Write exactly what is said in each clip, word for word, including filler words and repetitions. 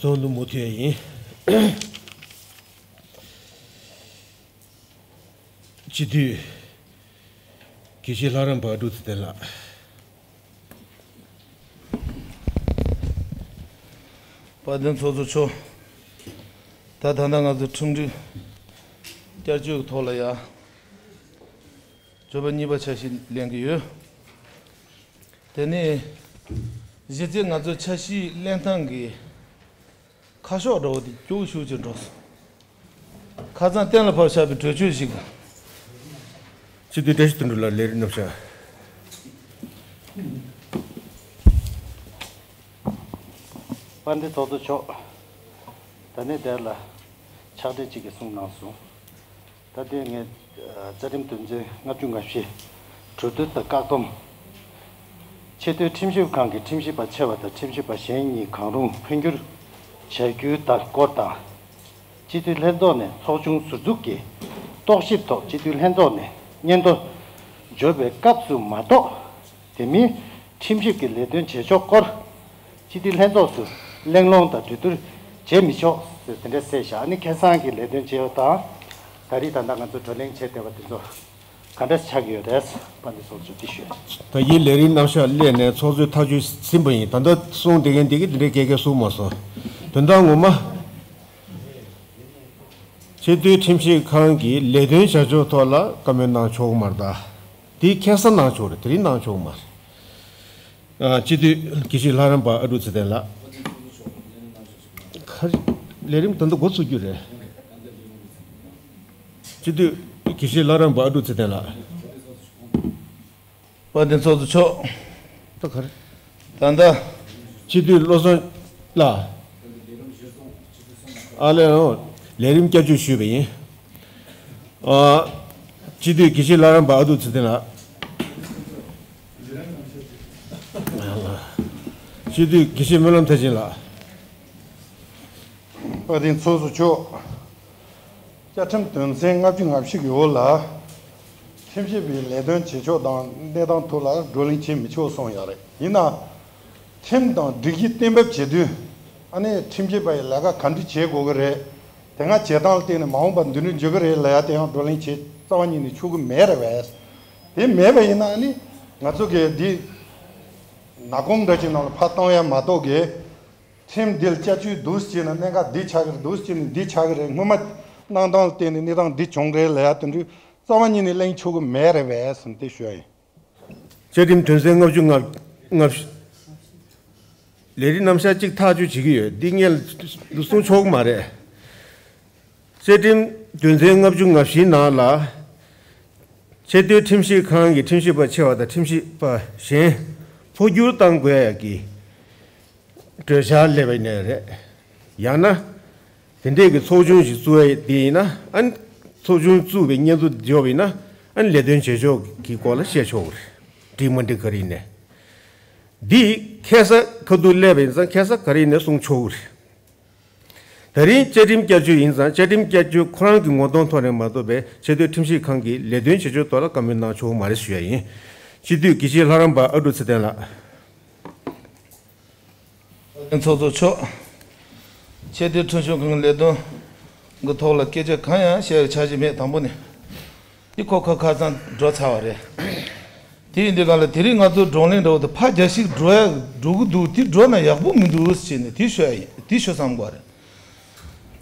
དོན་དུ་མུ་མཐུད་ཡིན། སྤྱི་འཐུས་དགེ་བཤེས་ལྷ་རམས་པ་ཨ་འབྲུག་ཚེ་བརྟན་ལགས། དཔལ་ལྡན་ཚོགས་གཙོ་མཆོག་ད་ད་ལྟ་ང་ཚོ་ཁྲིམས་སྒྲིག་བསྐྱར་བཅོས་ཀྱི་ཐོག་ལ་ཡ། བརྗོད་པ་གཉིས་པ་འཆར་གཞི་ལེན་གྱི་ཡོད། དེ་ནས་གཞི་རྩའི་ང་ཚོ་འཆར་གཞི་ལེན་སྟངས་ཀྱི་ཁ་ཕྱོགས་འདྲ་བོ་དེ་སྐྱོ་བོ་ཤུགས་ཀྱིས་འགྲོ་སོང་། ཁ་སང་གཏན་ལ་ཕབ་བཞག་པའི་གྲོས་ཆོད་ཞིག་དང་། སྤྱི་འཐུས་བཀྲ་ཤིས་དོན་གྲུབ་ལགས་ལས་རིམ་རྣམ་གཞག་དཔལ་ལྡན་ཚོགས་གཙོ་མཆོག་ད་ནས་དེ་ལ་ཕྱག་བྲིས་གཅིག་གིས་གསུངས་གནང་སོང་། ད་ལྟའི་ངས་རྩ་ཁྲིམས་དོན་ཚན་ལྔ་བཅུ་ང་བཞི་གྲོས་བསྡུར་དང་བཀག་སྡོམ། ཆེས་མཐོའི་ཁྲིམས་ཞིབ་ཁང་གི་ཁྲིམས་ཞིབ་པ་ཆེ་བ་དང་ཁྲིམས་ཞིབ་པ་གཞན་གཉིས་གང་རུང་འཕོ་འགྱུར་བྱ་རྒྱུའི་སྐོར་དང་། སྤྱི་འཐུས་ལྷན་ཚོགས་ནས་ཚོགས་ཆུང་ཟུར་འཛུགས་ཀྱིས་རྟོག་ཞིབ་ཐོག་སྤྱི་འཐུས་ལྷན་ཚོགས་ནས་སྙན་ཐོ་འབྱོར་བའི་སྐབས་སུ་མ་གཏོགས། དེ་མིན་ཁྲིམས་ཞིབ་ཀྱི་ལས་དོན་བྱེད་ཕྱོགས་སྐོར་སྤྱི་འཐུས་ལྷན་ཚོགས་སུ་གླེང་སློང་དང་གྲོས་བསྡུར་བྱེད་མི་ཆོག་ཟེར་དེ་འདྲ་གསལ་བཞག་ཨ་ནི་ཁ་སང་གི་ལས་དོན་བྱས་ཡོད་དང་། ད་རེས་ད་ལྟ་ང་ཚོ་བགྲོ་གླེང་བྱས་བསྡད་པ་དེ་ཚོ་ག་འདྲ་ཆགས་ཀྱི་ཡོད་རེད། དཔལ་ལྡན་ཚོགས་གཙོ་འདི་ཞུས། ད་གིན་ལས་རིམ་རྣམ་གཞག་སླེབས་ནས་ཚོགས་གཙོས་ཐག་གཅོད་ཟིན་པ་ཡིན། ད་ལྟ་གསུང་བསྡད་མཁན་འདི་གིས་འདི་འདྲའི་སྐད་སྐད་གསུངས་མ་སོང་། དོན་དག་ངོ་མ། ཆེས་མཐོའི་ཁྲིམས་ཞིབ་ཁང་གི་ལས་དོན་བྱ་ཕྱོགས་ཐོག་ལ་བཀའ་མོལ་གནང་ཆོག་གི་མ་རེད་ད། དེ་ཁ་སང་གནང་ཆོག་རེད། དེ་རིང་གནང་ཆོག་གི་མ་རེད། ཨ། སྤྱི་འཐུས་དགེ་བཤེས་ལྷ་རམས་པ་ཨ་འབྲུག་ཚེ་བརྟན་ལགས། ཁ། ལས་རིམ་ད་ལྟ་འགོ་ཚུགས་རྒྱུ་རེད། སྤྱི་འཐུས་དགེ་བཤེས་ལྷ་རམས་པ་ཨ་འབྲུག་ཚེ་བརྟན་ལགས། དཔལ་ལྡན་ཚོགས་གཙོ་མཆོག་ད་ག་རེ། ད་ལྟ། སྤྱི་འཐུས་བློ་བཟང་ལགས། ཨ་ལས། ལས་རིམ་བསྐྱར་བཅོས་ཞུས་པ་ཡིན། ཨ། སྤྱི་འཐུས་དགེ་བཤེས་ལྷ་རམས་པ་ཨ་འབྲུག་ཚེ་བརྟན་ལགས། སྤྱི་འཐུས་དགེ་བཤེས་སྨོན་ལམ་མཐར་ཕྱིན་ལགས། དཔལ་ལྡན་ཚོགས་གཙོ་མཆོག་བཅའ་ཁྲིམས་དོན་ཚན་ལྔ་བཅུ་ང་བཞི་གི་འོག་ལ། ཁྲིམས་ཞིབ་པའི་ལས་དོན་བྱེད་ཕྱོགས་དང་གནས་སྟངས་ཐོག་ལ་བགྲོ་གླེང་བྱེད་མི་ཆོག་གསུངས་ཡོད་རེད། ཡིན་ནའང་། ཁྲིམས་དང་སྒྲིག་གཞི་གཏན་འབེབས་བྱེད་དུས། ཨ་ནི་ཁྲིམས་ཞིབ་པ་ཡི་ལས་ཀ་ག་འདྲ་བྱེད་དགོས་ཀྱི་རེད། དེ་སྔ་བྱེད་སྟངས་ལ་བརྟེན་ནས་མ་འོངས་པར་འདི་འདྲ་འགྱུར་གྱི་རེད་ལབ་ཡ་དེ་ཡང་བགྲོ་གླེང་བྱེད་རྩ་བ་ཉིད་ནས་ཆོག་གི་མེད་རེད་པས། དེ་མེད་པ་ཡིན་ན་ཨ་ནི་ང་ཚོ་གིས་འདི་ནག་ཁུང་འདྲ་ཅིག་ནང་ལ་ཕར་གཏོང་ཡ་མ་གཏོགས་ཀྱི། ཁྲིམས་འདི་ལ་བསྐྱར་བཅོས་འདུག་སེ་བྱས་ན་གནད་འགག་འདི་ཆགས་ཀྱི་རེད། འདུག་སེ་བྱས་ན་འདི་ཆགས་ཀྱི་རེད། སྔོན་མ་གནང་སྟངས་ལ་བརྟེན་ནས་གནས་སྟངས་འདི་བྱུང་རེད་ལབ་ཡ་དེ་འདྲའི་རྩ་བ་ཉིད་ནས་གླེང་ཆོག་གི་མེད་རེད་པས་ཟེར་ནས་དེ་ཞུ་ཡ་ཡིན། བཅའ་ཁྲིམས་དོན་ཚན་ལྔ་བཅུ་ང་ལྔ་བཅུ། ལས་རིམ་རྣམ་གཞག་གཅིག་ཐག་གཅོད་བྱེད་ཀྱི་ཡོད། འདི་སྔོན་ལ་གསུང་ཆོག་གི་མ་རེད། བཅའ་ཁྲིམས་དོན་ཚན་ལྔ་བཅུ་ང་བཞིའི་ནང་ལ། ཆེས་མཐོའི་ཁྲིམས་ཞིབ་ཁང་གི་ཁྲིམས་ཞིབ་པ་ཆེ་བ་དང་ཁྲིམས་ཞིབ་པ་གཞན་འཕོ་འགྱུར་གཏང་དགོས་ཡ་གི་གྲོས་འཆར་སླེབས་པ་ཡིན་ནའི་རེད། ཡང་ན། དེ་འདྲས་ཀྱི་ཚོགས་ཆུང་ཞིག་བཙུགས་ཡ་དེ་ཡིན་ན་ཨ་ནི། ཚོགས་ཆུང་བཙུགས་པའི་སྙན་ཐོ་འབྱོར་བ་ཡིན་ན་ཨ་ནི་ལས་དོན་བྱེད་ཕྱོགས་ཀྱི་སྐོར་ལ་བཤད་ཆོག་གི་རེད། འགྲིག་མ་འགྲིག་ག་རེ་ཡིན་ནའི། འདི་ཁ་སང་ཁ་ཐུག་སླེབས་པ་ཡིན་ཙང་ཁ་སང་ག་རེ་ཡིན་ནའི་གསུང་ཆོག་གི་རེད། ད་རིང་བཅའ་ཁྲིམས་བསྐྱར་བཅོས་ཡིན་ཙང་བཅའ་ཁྲིམས་བསྐྱར་བཅོས་ཁོ་རང་གི་ངོ་གདོང་ཐོག་ནས་མ་གཏོགས་པའི་ཆེས་མཐོའི་ཁྲིམས་ཞིབ་ཁང་གི་ལས་དོན་བྱེད་ཕྱོགས་ཐོག་ལ་བཀའ་མོལ་གནང་ཆོག་གི་མ་རེད་ཞུ་ཡ་ཡིན། སྤྱི་འཐུས་དགེ་བཤེས་ལྷ་རམས་པ་ཨ་འབྲུག་ཚེ་བརྟན་ལགས། ཚོགས་གཙོ་མཆོག་ཆེས་མཐོའི་ཁྲིམས་ཞིབ་ཁང་གི་ལས་དོན་གྱི་ཐོག་ལ་སྐད་ཆ་གང་ཡང་བཤད་པའི་འཆར་གཞི་མེད། དང་པོ་ནས། འདི་ཁོ་ཁ་ཁ་སང་འགྲོ་ཚར་བ་རེད། དེ་ཡིན་དུས་གང་ལ་དེ་རིང་ང་ཚོ་བགྲོ་གླེང་འདྲ་བོ་དེ་ཕར་རྒྱ་ཞིག་འགྲོ་ཡ་འགྲོ་གི་འདུག་དེ་འགྲོ་ན་ཡག་པོ་མི་འདུག་ཟེར་ནས་དེ་ཤོད་ཡ་ཡིན། དེ་ཤོད་བསམ་གི་རེད།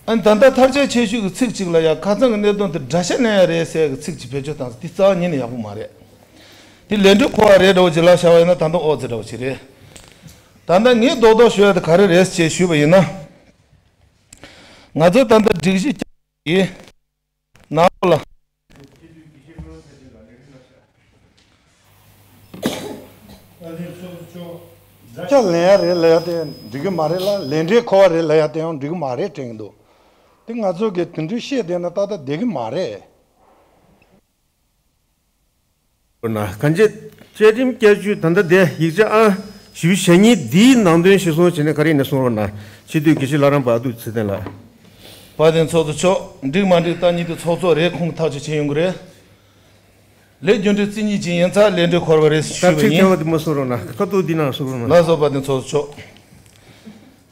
ཨ་ནི་ད་ལྟ་ཐབས་ཆག་ཆེ་ཤོས་ཀྱི་ཚིག་གཅིག་ལ་ཡ་ཁ་སང་གི་གནད་དོན་དེ་དགྲ་ཤ་ལེན་ཡ་རེད་ཟེར་གི་ཚིག་གཅིག་བེད་སྤྱོད་བཏང་ས་དེ་རྩ་བ་ཉིད་ནས་ཡག་པོ་མ་རེད། དེ་ལས་འབྲས་འཁོར་བ་རེད་འདྲ་བོ་ཅིག་ལབ་བཞག་པ་ཡིན་ན་ད་ལྟ་ཨོ་ཙི་འདྲ་བོ་ཅིག་རེད། ད་ལྟ་ངས་རྡོག་རྡོག་ཤོད་ཡ་དེ་ག་རེ་རེད་ཅེས་ཞུས་པ་ཡིན་ན། ང་ཚོ་ད་ལྟ་སྒྲིག་གཞི་བསྐྱར་གྱི་ནང་ལོགས་ལ། དགྲ་ཤ་ལེན་ཡ་རེད་ལབ་ཡ་དེ་འགྲིག་གི་མ་རེད་ལ་ལས་འབྲས་འཁོར་བ་རེད་ལབ་ཡ་དེ་ཡང་འགྲིག་གི་མ་རེད་དྲན་གྱི་འདུག་དེ་ང་ཚོ་གིས་དེ་འདྲའི་བཤད་བསྡད་ན་ཏག་ཏག་བསྡད་གི་མ་རེད། ན་གང་ཅི། བཅའ་ཁྲིམས་བསྐྱར་བཅོས་ད་ལྟ་དེ་ཡིག་ཆ་ཨང་བཞི་བཅུ་ཞེ་གཉིས་འདིའི་ནང་དོན་གཞིར་བཟུང་བྱས་ནས་ག་རེ་ཡིན་ནའི་གསུང་རོགས་གནང་། སྤྱི་འཐུས་དགེ་བཤེས་ལྷ་རམས་པ་ཨ་འབྲུག་ཚེ་བརྟན་ལགས། དཔལ་ལྡན་ཚོགས་གཙོ་མཆོག་འགྲིག་མ་འགྲིག་ལྟ་ཉིད་དེ་ཚོགས་གཙོ་རེད། ཁོང་གིས་ཐག་གཅོད་བྱེད་ཡོང་གི་རེད། ལས་རྒྱུ་འབྲས་རྩིས་གཉིས་ཅན་ཡིན་ཙང་ལས་འབྲས་འཁོར་བ་རེད་ཞུས་པ་ཡིན། ཁ་ཐུག་འདི་ནང་གསུང་རོགས་གནང་། ཁ་ཐུག་འདི་ནང་གསུང་རོགས་གནང་། ལགས་སོ། དཔལ་ལྡན་ཚོགས་གཙོ་མཆོག་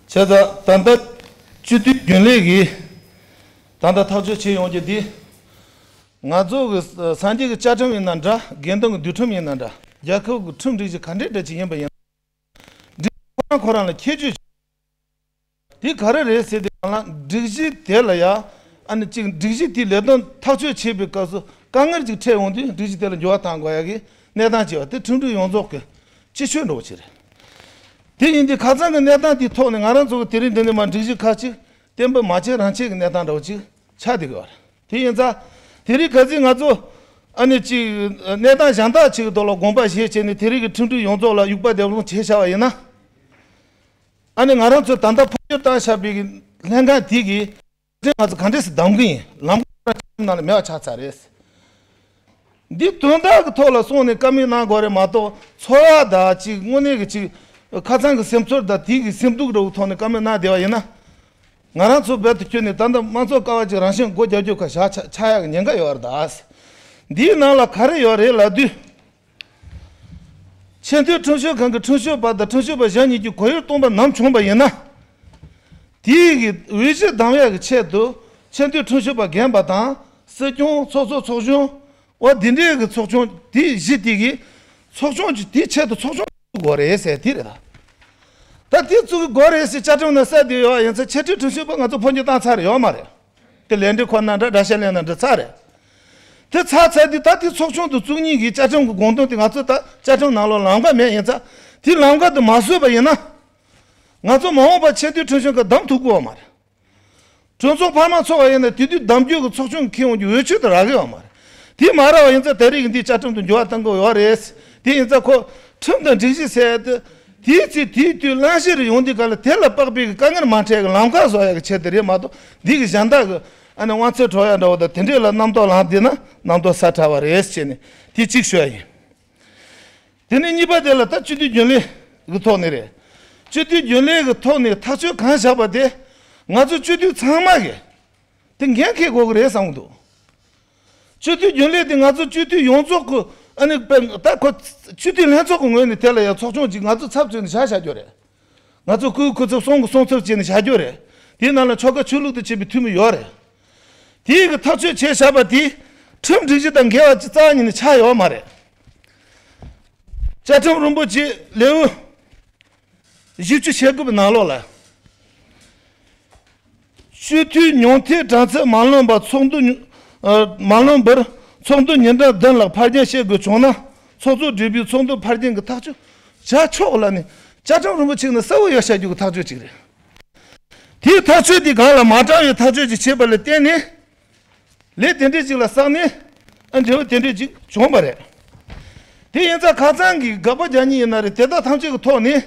བྱས་ཙང་ད་ལྟ་ སྤྱི་འཐུས་རྒྱུན་ལས་ཀྱིས་ད་ལྟ་ཐག་གཅོད་བྱེད་ཡོང་རྒྱུ་འདི། ང་ཚོ་གི་སངས་རྒྱས་ཀྱི་བཅའ་ཁྲིམས་ཡིན་ན་འདྲ། དགེ་འདུན་གྱི་འདུལ་ཁྲིམས་ཡིན་ན་འདྲ། རྒྱལ་ཁབ་ཀྱི་ཁྲིམས་སྒྲིག་གཞི་ག་འདྲའི་འདྲ་ཅིག་ཡིན་པ་ཡིན་ན། སྒྲིག་གཞི་ཁོ་རང་ཁོ་རང་ལ་ཁྱད་ཆོས་ཅིག་དེ་ག་རེ་རེད་ཟེར་དུས་སྒང་ལ། སྒྲིག་གཞི་དེ་ལ་ཡ། ཨ་ནི་གཅིག་སྒྲིག་གཞི་དེའི་ལས་དོན་ཐག་གཅོད་བྱེད་པའི་སྐབས་སུ་དཀའ་ངལ་ཅིག་འཕྲད་ཡོང་དུས། སྒྲིག་གཞི་དེ་ལ་འགྱུར་བ་གཏང་དགོས་ཡ་གི་གནས་སྟངས་བྱས་པ་དེ་ཁྲིམས་སྒྲིག་ཡོངས་རྫོགས་ཀྱི་སྤྱི་ཆོས་འདྲ་བོ་ཅིག་རེད། དེ་ཡིན་དུས་ཁ་སང་གི་གནས་སྟངས་དེའི་ཐོག་ནས་ང་རང་ཚོ་གི་དེ་རིང་འདི་ནས་མར་སྒྲིག་གཞི་ཁག་ཅིག་གཏན་འབེབས་མ་བྱས་རང་བྱས་ཀྱི་གནས་སྟངས་འདྲ་བོ་ཅིག་ཆགས་བསྡད་ཀྱི་ཡོད་རེད། དེ་ཡིན་ཙང་། དེ་རིང་ཁ་སང་ང་ཚོ་ཨ་ནི་ཅིག་གནས་སྟངས་གཞན་དག་ཅིག་གི་ཐོག་ལ་དགོངས་པ་བཞེས་བྱས་ནས། དེ་རིང་གི་ཁྲིམས་སྒྲིག་ཡོངས་རྫོགས་ལ་དབྱུག་པ་རྒྱབ་ལོང་བྱས་བཞག་པ་ཡིན་ན། ཨ་ནི་ང་རང་ཚོ་ད་ལྟ་ཕབ་སྒྱུར་བཏང་བཞག་པའི་གི་ལྷན་ཁང་དེ་གིས་ང་ཚོ་ག་འདྲས་སེ་བདམས་གི་ཡིན། ལམ་ཁ་ཁོ་རང་ནང་ལ་མེད་པ་ཆགས་ཚར་རེད། འདི་དོན་དག་གི་ཐོག་ལ་སོང་ནས་བཀའ་མོལ་གནང་དགོས་རེད་མ་གཏོགས། ཚོར་བ་དང་ཅིག་དངོས་གནས་ཀྱི་ཅིག་ཁ་སང་གི་སེམས་ཚོར་དང་དེའི་གི་སེམས་སྡུག་འདྲ་བོའི་ཐོག་ནས་བཀའ་མོལ་གནང་བསྡད་པ་ཡིན་ན། ང་རང་ཚོ་རྦད་དེ་ཁྱོན་ནས་ད་ལྟ་དམངས་གཙོ་ཀ་བ་ཅིག་རང་བཞིན་སྒོ་རྒྱག་རྒྱུ་ཁ་བཞག་ཆ་ཆགས་ཡག་གི་ཉེན་ཁ་ཡོད་རེད་ད། འདིའི་ནང་ལ་ག་རེ་ཡོད་རེད་ལབ་དུས། ཆེས་མཐོའི་ཁྲིམས་ཞིབ་ཁང་གི་ཁྲིམས་ཞིབ་པ་དང་ཁྲིམས་ཞིབ་པ་གཞན་གཉིས་ཀྱིས་གོ་ཡུལ་སྟོན་པ་ནམ་བྱུང་བ་ཡིན་ན། དེའི་གི་འོས་གཞི་བདམས་ཡག་གི་ཆེད་དུ་ཆེས་མཐོའི་ཁྲིམས་ཞིབ་པ་རྒན་པ་དང་། སྲིད་སྐྱོང་། ཚོགས་གཙོ། ཚོགས་གཞོན། འོ་དེ་འདྲའི་གི་ཚོགས་ཆུང་དེ་བཞི་དེ་གི་ཚོགས་ཆུང་གི་དེའི་ཆེད་དུ་ཚོགས་ཆུང་བཙུགས་དགོས་རེད་ཟེར་དེ་རེད་ད། ད་དེ་བཙུགས་དགོས་རེད་ཟེར་བཅའ་ཁྲིམས་ནང་གསལ་བསྡད་ཡོད་པ་ཡིན་ཙང་། ཆེས་མཐོའི་ཁྲིམས་ཞིབ་པ་ང་ཚོ་འཕོ་འགྱུར་བཏང་ཚར་ཡོད་མ་རེད། དེ་ལས་འགུལ་ཁོ་ན་འདྲ། དགྲ་ཤ་ལེན་ན་འདྲ་ཚར་རེད། དེ་ཚར་ཚར་དུས་ད་དེ་ཚོགས་ཆུང་དུ་བཙུགས་མཁན་གྱི་བཅའ་ཁྲིམས་ཀྱི་དགོངས་དོན་དེ་ང་ཚོ་ད་བཅའ་ཁྲིམས་ནང་ལོགས་ལམ་ཁ་མེད་ཡིན་ཙང་། དེ་ལམ་ཁ་དེ་མ་བཟོས་པ་ཡིན་ན། ང་ཚོ་མ་འོངས་པ་ཆེས་མཐོའི་ཁྲིམས་ཞིབ་ཁང་བདམས་ཐུབ་ཀྱི་ཡོད་མ་རེད། གྲོས་ཚོགས་འཕར་མ་ཚོགས་པ་ཡིན་ན་དེ་དུས་བདམས་རྒྱུ་གི་ཚོགས་ཆུང་གི་འཁྱེར་ཡོང་རྒྱུ་འོས་ཆོས་དེ་རག་གི་ཡོད་མ་རེད། དེ་མ་རག་པ་ཡིན་ཙང་དེ་རིང་གི་འདིའི་བཅའ་ཁྲིམས་དུ་འགྱུར་བ་གཏང་དགོས་ཡོད་རེད། དེ་ཡིན་ཙང་ཁོ་ཁྲིམས་དང་སྒྲིག་གཞི་ཟེར་དེ། དེའི་ཚེ་དེའི་དུས་བླང་བྱ་རེ་ཡོང་དུས་ག་ལ་དེ་ལ་དཔག་པའི་གི་དཀའ་ངལ་མ་འཕྲད་གི་ལམ་ཁ་བཟོ་ཡག་གི་ཆེད་དུ་རེད་མ་གཏོགས། འདི་གི་གཞན་དག་གི་ཨ་ནི་དབང་ཚད་འཕྲོག་ཡག་འདྲ་བོ་དང་དེ་འདྲས་ལ་རྣམ་རྟོག་ལངས་བསྡད་ན་རྣམ་རྟོག་ས་ཁྲ་བ་རེད་ཟེར་ནས་དེ་གཅིག་ཞུ་ཡ་ཡིན། དེ་ནས་གཉིས་པ་དེ་ལ་ད་སྤྱི་འཐུས་རྒྱུན་ལས་ཀྱི་ཐོག་ནས་རེད། སྤྱི་འཐུས་རྒྱུན་ལས་ཀྱི་ཐོག་ནས་ཐག་གཅོད་གང་བཞག་པ་དེ་ང་ཚོ་སྤྱི་འཐུས་ཚང་མ་གིས་དེ་འགན་འཁྱེར་དགོས་ཀྱི་རེད་བསམ་གྱི་འདུག་སྤྱི་འཐུས་རྒྱུན་ལས་དེ་ང་ཚོ་སྤྱི་འཐུས་ཡོངས་རྫོགས་ཀྱི་ཨ་ནི་དཔེ་ད་ཁོ་སྤྱི་འཐུས་ལྷན་ཚོགས་ཀྱི་ངོས་ནས་དེ་ལ་ཡང་ཚོགས་ཆུང་ཅིག་ང་ཚོ་ཚབ་བཙུགས་ནས་བཞག་བཞག་རྒྱུ་རེད། ང་ཚོ་སྐུའི་སྐུ་ཚབ་གསུང་གི་གསུང་ཚབ་བྱས་ནས་བཞག་རྒྱུ་རེད། དེའི་ནང་ལ་ཆོལ་ཁ་ཆོས་ལུགས་དང་བཅས་པའི་འཐུས་མི་ཡོད་རེད། དེའི་གི་ཐག་གཅོད་བྱས་བཞག་པ་དེ་ཁྲིམས་སྒྲིག་གཞི་དང་འགལ་བ་ཅི་རྩ་བ་ཉིད་ནས་ཆགས་ཡོད་མ་རེད། བཅའ་ཁྲིམས་རིན་པོ་ཆེ་ལེའུ་བཞི་བཅུ་ཞེ་དགུ་པའི་ནང་ལོགས་ལ། སྤྱི་འཐུས་ཉུང་མཐའི་གྲངས་ཚད་མ་ལོན་པར་ཚོགས་འདུ་ཉུ་ཨ་མ་ལོན་པར་ཚོགས་འདུ་ཉིན་གྲངས་བདུན་ལྷག་ཕར་འགྱངས་བྱེད་དགོས་བྱུང་ན། ཚོགས་གཙོ་སྦྲེལ་པོས་ཚོགས་འདུ་ཕར་འགྱངས་ཀྱི་ཐག་གཅོད་བྱ་ཆོག་ལབ་ནས་བཅའ་ཁྲིམས་རིན་པོ་ཆེ་ནས་གསལ་བོ་ཡོད་བྱ་རྒྱུ་གི་ཐག་གཅོད་ཅིག་རེད། དེའི་ཐག་གཅོད་དེ་སྒང་ལ་མ་དྲང་བའི་ཐག་གཅོད་ཅིག་བྱས་པ་ལ་བརྟེན་ནས། ལས་དེ་འདྲས་ཅིག་ལ་བསགས་ནས་ཨ་འབྲས་བུ་དེ་འདྲས་ཅིག་བྱུང་བ་རེད། དེ་ཡིན་ཙང་ཁ་སང་གི་དགག་པ་རྒྱག་མཁན་ཡིན་ན་རེད། དེ་དག་ཐམས་ཅད་ཀྱི་ཐོག་ནས་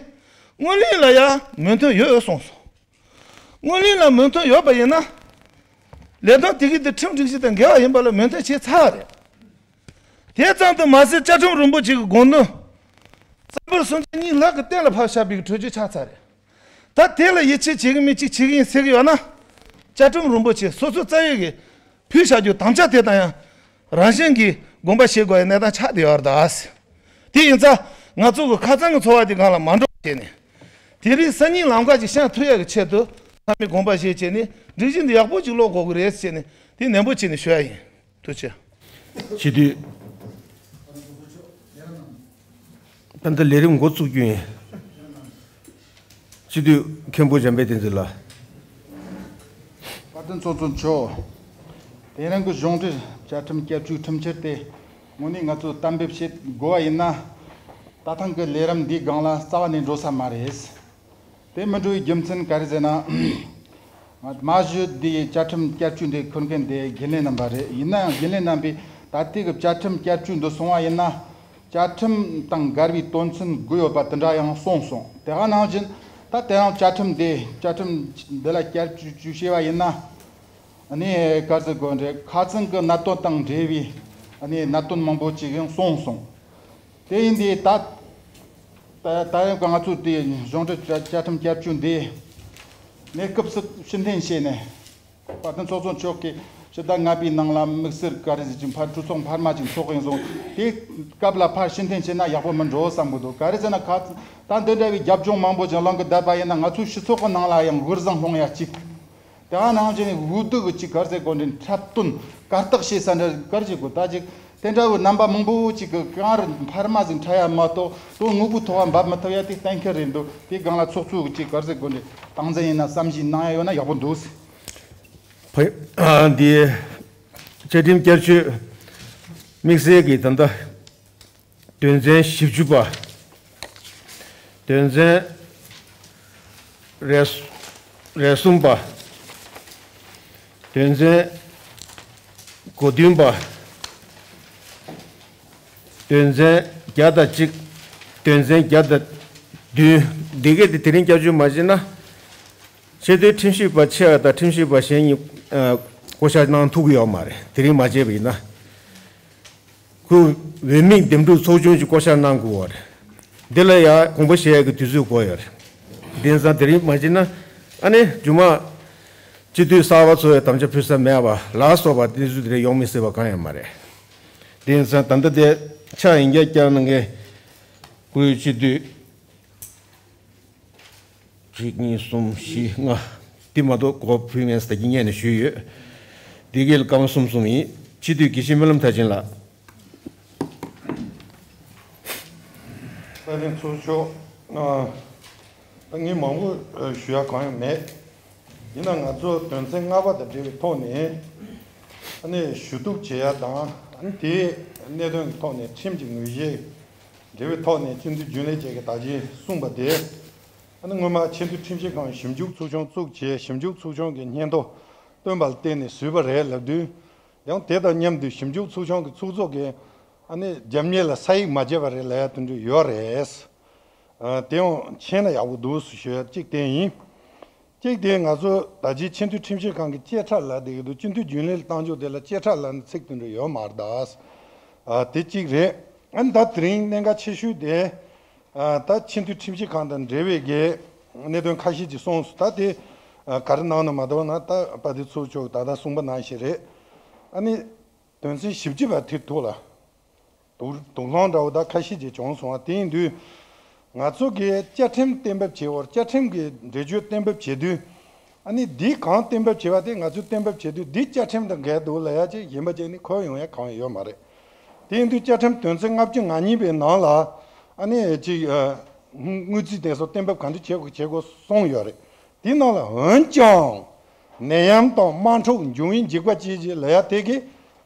སྔོན་གླེང་ལ་ཡང་མོས་མཐུན་ཡོད་གསུངས་སོང་། སྔོན་གླེང་ལ་མོས་མཐུན་ཡོད་པ་ཡིན་ན། ལས་དོན་དེ་གི་དེ་ཁྲིམས་སྒྲིག་གཞི་དང་འགལ་བ་ཡིན་པ་ལ་མོས་མཐུན་བྱས་ཚར་བ་རེད། དེ་ཙམ་དུ་མ་ཟད་བཅའ་ཁྲིམས་རིན་པོ་ཆེ་གི་དགོངས་དོན་རྩ་འབོར་སུམ་ཆ་གཉིས་ལྷག་གི་གཏན་ལ་ཕབ་བཞག་པའི་གི་གྲོས་ཆོད་ཆགས་ཚར་རེད། ད་དེ་ལ་ཡིད་ཆེས་བྱེད་གི་མེད། ཅིག་བྱེད་གི་ཡིན་ཟེར་གི་ཡོད་ན། བཅའ་ཁྲིམས་རིན་པོ་ཆེ་སོ་སོའི་རྩ་བའི་གི་ཕུལ་བཞག་རྒྱུ་དམ་བཅའ་དེ་དང་ཡང་རང་བཞིན་གྱིས་དགོངས་པ་བཞེས་དགོས་པའི་གནས་སྟངས་ཆགས་བསྡད་ཡོད་རེད་ད། དེ་ཡིན་ཙང་ང་ཚོ་གི་ཁ་སང་གི་ཚོར་བ་དེ་སྒང་ལ་མ་འགྲོ་བྱས་ནས། དེ་རིང་སང་ཉིན་ལམ་ཁ་ཅིག་བཤད་ཐུབ་ཡག་གི་ཆེད་དུ་ཚང་མས་དགོངས་པ་བཞེས་བྱས་ནས་སྒྲིག་གཞི་འདི་ཡག་པོ་ཅིག་ཀློག་དགོས་གི་རེད་ཟེར་ནས་དེ་ནན་པོ་བྱས་ནས་ཞུ་ཡ་ཡིན། ཐུགས་རྗེ་ཆེ། སྤྱི་འཐུས། ད་ལྟ་ལས་རིམ་འགོ་བཙུགས་རྒྱུ་ཡིན། སྤྱི་འཐུས་མཁན་པོ་འཇམ་དཔལ་བསྟན་འཛིན་ལགས། བཀའ་དྲིན་ཚོགས་གཙོ་མཆོག་དེ་རིང་གི་གཞུང་འབྲེལ་བཅའ་ཁྲིམས་བསྐྱར་བཅོས་ཁྲིམས་འཆར་དེ་དངོས་གནས་ང་ཚོས་གཏན་འབེབས་བྱེད་དགོས་པ་ཡིན་ན། ད་ཐེངས་ཀྱི་ལས་རིམ་འདིའི་སྒང་ལ་རྩ་བ་ནས་འགྲོ་ས་མ་རེད། དེ་མི་འགྲོ་བའི་རྒྱུ་མཚན་ག་རེ་ཟེར་ན། མ་གཞི་འདི་བཅའ་ཁྲིམས་བསྐྱར་བཅོས་འདི་འཁུར་མཁན་དེ་རྒྱུན་ལས་རྣམ་པ་རེད། ཡིན་ནའང་རྒྱུན་ལས་རྣམ་པས་ད་ལྟའི་གི་བཅའ་ཁྲིམས་བསྐྱར་བཅོས་འདི་སོང་བ་ཡིན་ན། བཅའ་ཁྲིམས་དང་འགལ་བའི་དོན་ཚན་དགུ་ཡོད་པ་དེ་འདྲ་ཡང་གསུངས་སོང་། དེ་ག་ནང་བཞིན་ད་དེ་རིང་བཅའ་ཁྲིམས་འདི་བཅའ་ཁྲིམས་འདི་ལ་བསྐྱར་བཅོས་བཅོས་བྱས་པ་ཡིན་ན། ཨ་ནི་ག་ཟེར་དགོས་རེད། ཁ་ཚང་གི་གནད་དོན་དང་འབྲེལ་བའི་ཨ་ནི་གནད་དོན་མང་པོ་ཅིག་ཡང་གསུངས་སོང་། དེ་ཡིན་དུས་ད་ད་ད་ཡང་ང་ཚོ་དེ་གཞུང་འབྲེལ་བཅའ་ཁྲིམས་བསྐྱར་བཅོས་འདི་གནས་སྐབས་སུ་ཕྱིར་འཐེན་བྱས་ནས། བཀའ་དྲིན་ཚོགས་གཙོ་མཆོག་གིས་ཕྱི་ཟླ་ལྔ་པའི་ནང་ལ་དམིགས་བསལ་ག་རེ་ཟེར་གྱི་ཕར་གྲོས་ཚོགས་འཕར་མ་ཅིག་ཚོགས་ཡིན་སོང་། དེ་སྐབས་ལ་ཕར་ཕྱིར་འཐེན་བྱས་ན་ཡག་པོ་མི་འགྲོ་བསམ་གྱི་འདུག་ག་རེ་ཟེར་ན་ཁ་ད་འདི་འདྲ་བའི་རྒྱབ་ལྗོངས་མང་པོ་ཅིག་གླེང་གི་བསྡད་པ་ཡིན་ན། ང་ཚོའི་སྤྱི་ཚོགས་ཀྱི་ནང་ལ་ཡང་དབུགས་བཟང་སློང་ཡ་གཅིག་ཡང་ནང་བཞིན་འུ་དུ་གི་ཅིག་གར་ཟེར་དགོས་འདྲེན་འཁྲབ་སྟོན་གར་སྟེགས་ཤེས་ས་འདྲ་གར་བྱེད་དགོས། ད་ཅིག་དེ་འདྲ་བོ་རྣམ་པ་མང་པོ་ཅིག་གི་གང་རུ་འཕར་མ་ཟིག་འཁྲབ་ཡ་མ་གཏོགས་དོན་དངོས་པོའི་ཐོག་འབབ་མི་ཐུབ་ཡ་དེ་གཏན་འཁེལ་རེད་འདུག་དེ་སྒང་ལ་ཚོགས་གཙོ་གི་ཅིག་གར་ཟེར་དགོས་འདྲེན་སྟངས་འཛིན་ཡིན་ན་བསམ་གཞིག་གནང་ཡ་ཡོད་ན་ཡག་པོ་འདུག་འདི་བཅའ་ཁྲིམས་བསྐྱར་བཅོས་དམིགས་བསལ་གྱི་ད་ལྟ་དོན་ཚན་བཞི་བཅུ་པ། དོན་ཚན་རེ་རེ་གསུམ་པ། དོན་ཚན་གོ་བདུན་པ། དོན་ཚན་བརྒྱ་དང་གཅིག་དོན་ཚན་བརྒྱ་དང་བདུན། འདི་གས་དེ་དེ་རིང་བསྐྱར་བཅོས་མ་བྱས་ན། ཆེས་མཐོའི་ཁྲིམས་ཞིབ་པ་ཆེ་བ་དང་ཁྲིམས་ཞིབ་པ་གཞན་གཉིས་ཨ་བསྐོ་བཞག་གནང་ཐུབ་ཀྱི་ཡོད་མ་རེད། དེ་རིང་མ་བྱས་པ་ཡིན་ན། ཁོས་འོས་མིའི་འདེམས་སྒྲུག་ཚོགས་ཆུང་ཞིག་བསྐོ་བཞག་གནང་དགོས་པ་རེད། འདི་ལ་ཡང་དགོངས་པ་བཞེས་ཡག་གི་དུས་ཚོད་དགོས་ཡོད་རེད། དེང་སང་དེ་རིང་མ་བྱས་ན་ཨ་ནི་རྒྱུ་མ་སྤྱི་འཐུས་གསར་པ་ཚོ་ཡང་དམ་བཅའ་ཕུལ་ས་མེད་པ་ལ་སོགས་པ་གནས་ཚུལ་དེ་འདྲ་ཡོང་མི་སྲིད་པ་གང་ཡང་མ་རེད། དེང་སང་ད་ལྟ་དེ་ཆ་ཡིན་རྒྱ་བསྐྱངས་གནང་མཁན་སྐུའི་སྤྱི་འཐུས། གཅིག་གཉིས་གསུམ་བཞི་ལྔ། འདི་མ་གཏོགས་གོ་བ་ཕུལ་མེད་ཟེར་གྱི་སྔོན་ནས་ཞུས་ཡོད། འདི་གའི་སྐར་མ་གསུམ་གསུམ་ཡིན། སྤྱི་འཐུས་དགེ་བཤེས་སྨོན་ལམ་མཐར་ཕྱིན་ལགས། བཀའ་དྲིན་ཚོགས་མཆོག་ཨ་ངས་མང་པོ་ཨ་ཞུ་ཡ་གང་ཡང་མེད། ཡིན་ན་ང་ཚོ་དོན་ཚན་ལྔ་པ་དང་འབྲེལ་བའི་ཐོག་ནས་ཨ་ནི་ཞུ་གཏུག་བྱེད་ཡ་དང་ཨ་ནི་དེའི་གནད་དོན་གྱི་ཐོག་ནས་ཁྲིམས་ཀྱི་ངོས་བཞེས། འབྲེལ་བའི་ཐོག་ནས་སྤྱི་འཐུས་རྒྱུན་ལས་བཅས་ཀྱིས་ད་གིན་གསུངས་པ་དེ། ཨ་ནི་སྔོན་མ་ཆེས་མཐོའི་ཁྲིམས་ཞིབ་ཁང་ཞིབ་འཇུག་ཚོགས་ཆུང་བཙུགས་བྱས་ཞིབ་འཇུག་ཚོགས་ཆུང་གི་སྙན་ཐོ་བཏོན་པ་ལ་བརྟེན་ནས་བཟོས་པ་རེད་ལབ་དུས། ཡང་དེ་དང་མཉམ་དུ་ཞིབ་འཇུག་ཚོགས་ཆུང་གི་ཚོགས་གཙོ་གིས་ཨ་ནི་རྒྱབ་གཉེར་ལ་ས་ཡིག་མ་བརྒྱབ་པ་རེད་ལབ་ཡ་དེ་འདྲ་ཡོད་རེད། ཨ་དེ་ཡང་མཁྱེན་ན་ཡག་པོ་འདུག་ཟེར་ཞུ་ཡ་གཅིག་དེ་ཡིན། གཅིག་དེ་ང་ཚོ་ད་ཅི་ཆེས་མཐོའི་ཁྲིམས་ཞིབ་ཁང་གི་བཅད་ཁྲ་ལབ་བསྡད་ཀྱི་འདུག་སྤྱི་འཐུས་རྒྱུན་ལས་ལ་བཏང་ཕྱོགས་དེ་ལ་བཅད་ཁྲ་ལབ་ནས་ཚིག་དེ་འདྲ་ཡོད་མ་རེད་ད། ཨ་དེ་གཅིག་རེད། ཨ་ནི་ད་དེ་རིང་གནད་འགག་ཆེ་ཤོས་དེ། ཨ་ད་ཆེས་མཐོའི་ཁྲིམས་ཞིབ་ཁང་དང་འབྲེལ་བའི་གི་གནད་དོན་ཁ་ཤས་ཅིག་གསུངས་སོང་། ད་དེ་ཨ་ག་རེ་གནང་ན་མ་གཏོགས་ན་ད་དཔལ་ལྡན་ཚོགས་མཆོག་ད་ལྟ་གསུངས་པ་ནང་བཞིན་རེད། ཨ་ནི་དོན་ཚན་བཞི་བཅུ་པ་དེ་ཐོག་ལ། དོགས་དོགས་སློང་འདྲ་བོ་ད་ཁ་ཤས་ཅིག་བྱུང་སོང་བ་དེ་ཡིན་དུས། ང་ཚོ་གིས་བཅའ་ཁྲིམས་གཏན་འབེབས་བྱེད་བར་བཅའ་ཁྲིམས་ཀྱི་འགྲེལ་བརྗོད་གཏན་འབེབས་བྱེད་དུས། ཨ་ནི་འདི་གང་གཏན་འབེབས་བྱེད་པ་དེ་ང་ཚོས་གཏན་འབེབས་བྱེད་དུས་འདི་བཅའ་ཁྲིམས་དང་འགལ་འདུག་ལབ་ཡ་ཅིག་གཞན་པ་ཅིག་ནི་འཁོར་ཡོང་ཡ་གང་ཡང་ཡོད་མ་རེད། དེ་ཡིན་དུས་བཅའ་ཁྲིམས་དོན་ཚན་ལྔ་བཅུ་ང་གཉིས་པའི་ནང་ལ་ཨ་ནི་ཅིག་ཨ་དངུལ་རྩིས་དེ་ཚོ་གཏན་འབེབས་ག་འདྲ་བྱེད་དགོས་བྱེད་དགོས་གསུངས་ཡོད་རེད། དེའི་ནང་ལ་འོན་ཀྱང་ནད་ཡམས་དང་དམག་འཁྲུག་འབྱུང་བའི་འཇིགས་པ་བཅས་ཀྱི་ལབ་ཡ་དེ་གི་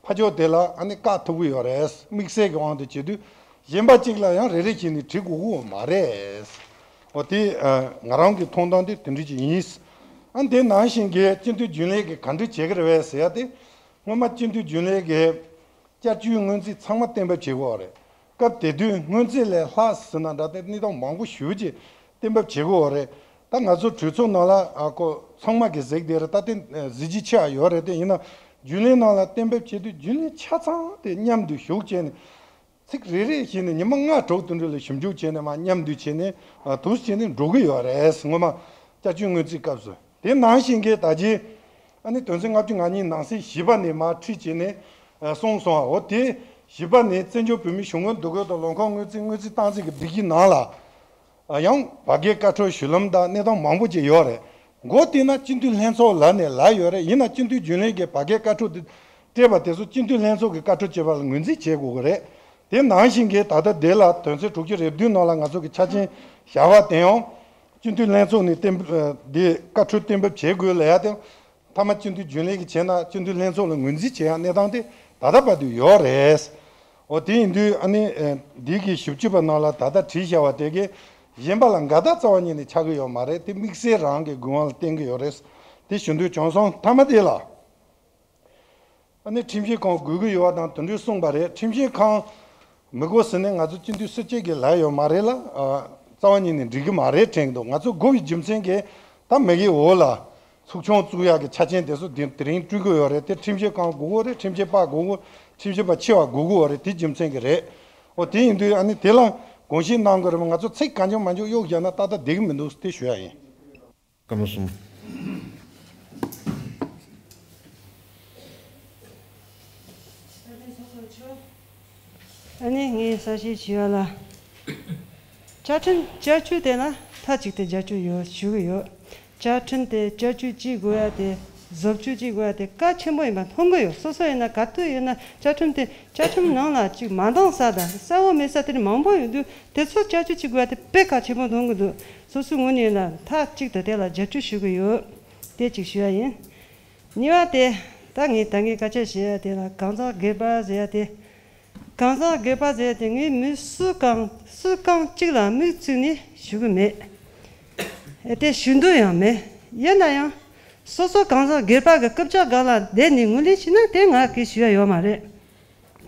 ཕ་ཕྱོགས་དེ་ལ་ཨ་ནི་བཀག་ཐུབ་ཀྱི་ཡོད་རེད། དམིགས་བསལ་གྱི་དབང་དུ་བྱེད་དུས་གཞན་པ་གཅིག་ལ་ཡང་རེ་རེ་བཞིན་ནས་བྲི་དགོས་ཀྱི་ཡོད་མ་རེད། འོ་དེ་ཨ་ང་རང་གི་མཐོང་སྟངས་དེ་དེ་འདྲ་ཅིག་ཡིན། ཨ་ནི་དེ་ནང་བཞིན་གྱི་སྤྱི་འཐུས་རྒྱུན་ལས་ཀྱིས་ག་འདྲ་བྱེད་ཀྱི་རེད་པས་ཟེར་ཡ་དེ། སྔོན་མ་སྤྱི་འཐུས་རྒྱུན་ལས་ཀྱིས་བསྐྱར་བཅོས་སྔོན་རྩིས་ཚང་མ་གཏན་འབེབས་བྱེད་དགོས་པ་རེད། སྐབས་དེ་དུས་སྔོན་རྩིས་ལས་ལྷག་ཟེར་ན་འདྲ་དེ་གནས་སྟངས་མང་པོ་ཞེ་པོ་ཅིག་གཏན་འབེབས་བྱེད་དགོས་པ་རེད། ད་ང་ཚོ་གྲོས་ཚོགས་ནང་ལ་ཨ་ཁོ་ཚང་མ་གིས་གཟིགས་བསྡད་རེད། ད་དེ་གཟི་བརྗིད་ཆེ་བ་ཡོད་རེད། དེ་ཡིན་ན་རྒྱུན་ལས་ནང་ལ་གཏན་འབེབས་བྱེད་དུས་རྒྱུན་ལས་ཆ་ཚང་དེ་མཉམ་དུ་ཞུགས་བྱས་ནས། ཚིག་རེ་རེ་བཞིན་ནས་ཉི་མ་ལྔ་དྲུག་དེ་འདྲ་ལ་ཞིབ་འཇུག་བྱས་ནས་མར་མཉམ་འདུས་བྱས་ནས་ཨ་འདུག་སེ་བྱས་ནས་འགྲོ་གི་ཡོད་རེད། སྔོན་མ་བསྐྱར་བཅོས་སྔོན་རྩིས་སྐབས་སུ། དེ་ནང་བཞིན་གྱི་ད་ཅི་ཨ་ནི་དོན་ཚན་ལྔ་བཅུ་ང་གཉིས་ནང་གསེས་བཞི་པ་ནས་མར་ཁྲིད་བྱས་ནས་ཨ་གསུངས་སོང་བ། འོ་དེ་བཞི་པ་ནས་བཙན་བྱོལ་བོད་མིའི་གཞུང་གི་འདུ་འགོད་དང་ལོ་འཁོར་སྔོན་རྩིས་སྔོན་རྩིས་བཏང་རྩིས་ཀྱི་སྒྲིག་གཞི་ནང་ལ། ཡང་བར་བརྒལ་བཀའ་འཁྲོལ་ཞུ་ལམ་དང་གནས་སྟངས་མང་པོ་ཅིག་ཡོད་རེད། མགོ་བཏིང་ན་སྤྱི་འཐུས་ལྷན་ཚོགས་ལབ་ནས་ལབ་ཡོད་རེད། ཡིན་ན་སྤྱི་འཐུས་རྒྱུན་ལས་ཀྱིས་བར་བརྒལ་བཀའ་འཁྲོལ་དེ་སྤྲད་པ་དེ་ཚོ་སྤྱི་འཐུས་ལྷན་ཚོགས་ཀྱིས་བཀའ་འཁྲོལ་བྱས་པ་ལ་ངོས་འཛིན་བྱེད་དགོས་ཀྱི་རེད། དེ་ནང་བཞིན་གྱི་ད་ལྟ་དེ་ལ་དོན་ཚན་དྲུག་ཅུ་རེ་བདུན་ནང་ལ་ང་ཚོ་གི་ཆ་རྐྱེན་བཞག་པ་དེ་ཡང་སྤྱི་འཐུས་ལྷན་ཚོགས་ནས་གཏན་འབེབས་དེ་བཀའ་འཁྲོལ་གཏན་འབེབས་བྱེད་དགོས་ལབ་ཡ་དེ། མཐའ་མ་སྤྱི་འཐུས་རྒྱུན་ལས་ཀྱིས་བྱས་ན་སྤྱི་འཐུས་ལྷན་ཚོགས་ལ་ངོས་འཛིན་བྱེད་ཡ་གནས་སྟངས་དེ་ད་ལྟ་བར་དུ་ཡོད་རེད། འོ་དེ་ཡིན་དུས་ཨ་ནི་ཨ་འདི་གི་ཞིབ་དཔྱོད་པ་ནང་ལ་ད་ལྟ་བྲིས་བཞག་པ་དེ་གི་གཞན་པ་ལ་འགལ་ཟླ་རྩ་བ་ཉིད་ནས་ཆགས་ཀྱི་ཡོད་མ་རེད། དེ་དམིགས་བསལ་རང་གི་དགོས་དབང་ལ་བརྟེན་གྱི་ཡོད་རེད། དེ་ཞུ་འདོད་བྱུང་སོང་། མཐའ་མ་དེ་ལ་ཨ་ནི་ཁྲིམས་ཞིབ་ཁང་དགོས་ཀྱི་ཡོད་པ་དང་དེ་འདྲའི་གསུངས་པ་རེད། ཁྲིམས་ཞིབ་ཁང་མི་དགོས་ཟེར་ནས་ང་ཚོ་སྤྱི་འཐུས་སུ་གཅིག་གིས་ལབ་ཡོད་མ་རེད་ལ། ཨ་རྩ་བ་ཉིད་ནས་འགྲིག་གི་མ་རེད་དྲན་གྱི་འདུག་ང་ཚོ་དགོས་པའི་རྒྱུ་མཚན་གྱིས་ད་མི་གི་འོག་ལ་ཚོགས་ཆུང་བཙུགས་ཡག་གི་ཆ་རྐྱེན་དེ་ཚོ་དེ་དེ་རིང་བསྐྲུན་གྱི་ཡོད་རེད། དེ་ཁྲིམས་ཞིབ་ཁང་དགོས་ཀྱི་རེད། ཁྲིམས་ཞིབ་པ་དགོས་ཀྱི། ཁྲིམས་ཞིབ་པ་ཆེ་བ་དགོས་ཀྱི་ཡོད་རེད། དེ་རྒྱུ་མཚན་གྱིས་རེད། འོ་དེ་ཡིན་དུས་ཨ་ནི་དེ་ལ་དགོངས་བཞེས་གནང་དགོས་རེད་མ། ང་ཚོ་ཚིག་གང་བྱུང་མང་བྱུང་གཡུག་བཞག་ན་ཏག་ཏག་བསྡད་ཀྱི་མི་འདུག་དེ་ཞུ་ཡག་ཡིན། སྐར་མ་གསུམ། ཨ་ནི་ངས་གསལ་བཤད་བྱས་པ་ལ། བཅའ་ཁྲིམས་བསྐྱར་བཅོས་དེ་ལ་མཐའ་གཅིག་ཏུ་རྒྱབ་སྐྱོར་ཡོད་ཞུ་གི་ཡོད། བཅའ་ཁྲིམས་དེ་བསྐྱར་བཅོས་བྱེད་དགོས་ཡ་དེ་ བཟོ་བཅོས་བྱེད་དགོས་པ་དེ་གལ་ཆེན་པོ་ཡིན་པ་མཐོང་གི་ཡོད། སོ་སོ་ཡིན་ན་ག་དུས་ཡིན་ན་བཅའ་ཁྲིམས་དེ་བཅའ་ཁྲིམས་ནང་ལ་ཅིག་མ་འདང་ས་དང་གསལ་བོ་མེད་ས་དེ་མང་པོ་ཡོད་དུས། དེ་ཚོ་བསྐྱར་བཅོས་བྱེད་དགོས་པ་དེ་དཔེ་གལ་ཆེན་པོ་མཐོང་གི་འདུག། སོ་སོའི་ངོས་ནས་ཡིན་ན་མཐའ་གཅིག་ཏུ་དེ་ལ་རྒྱབ་སྐྱོར་ཞུ་གི་ཡོད། དེ་གཅིག་ཞུ་ཡ་ཡིན། གཉིས་པ་དེ། ད་ངས་ད་ངས་སྐད་ཆ་བཤད་ཡ་དེ་ལ་གང་ཟག་སྒེར་པ་ཟེར་ཡ་དེ། གང་ཟག་སྒེར་པ་ཟེར་ཡ་དེ་ངས་མི་སུ་གང་སུ་གང་གཅིག་ལ་མིག་བཙུམ་ནས་ཞུ་གི་མེད། ཨེ་དེ་ཞུ་འདོད་ཡང་མེད། ཡིན་ན་ཡང་། སོ་སོ་གང་ཟག་སྒེར་པ་གི་རྐུབ་བཀྱག་སྒང་ལ་བསྡད་ནས་ངོས་ལེན་བྱས་ན་དེ་ང་གིས་ཞུ་ཡ་ཡོད་མ་རེད།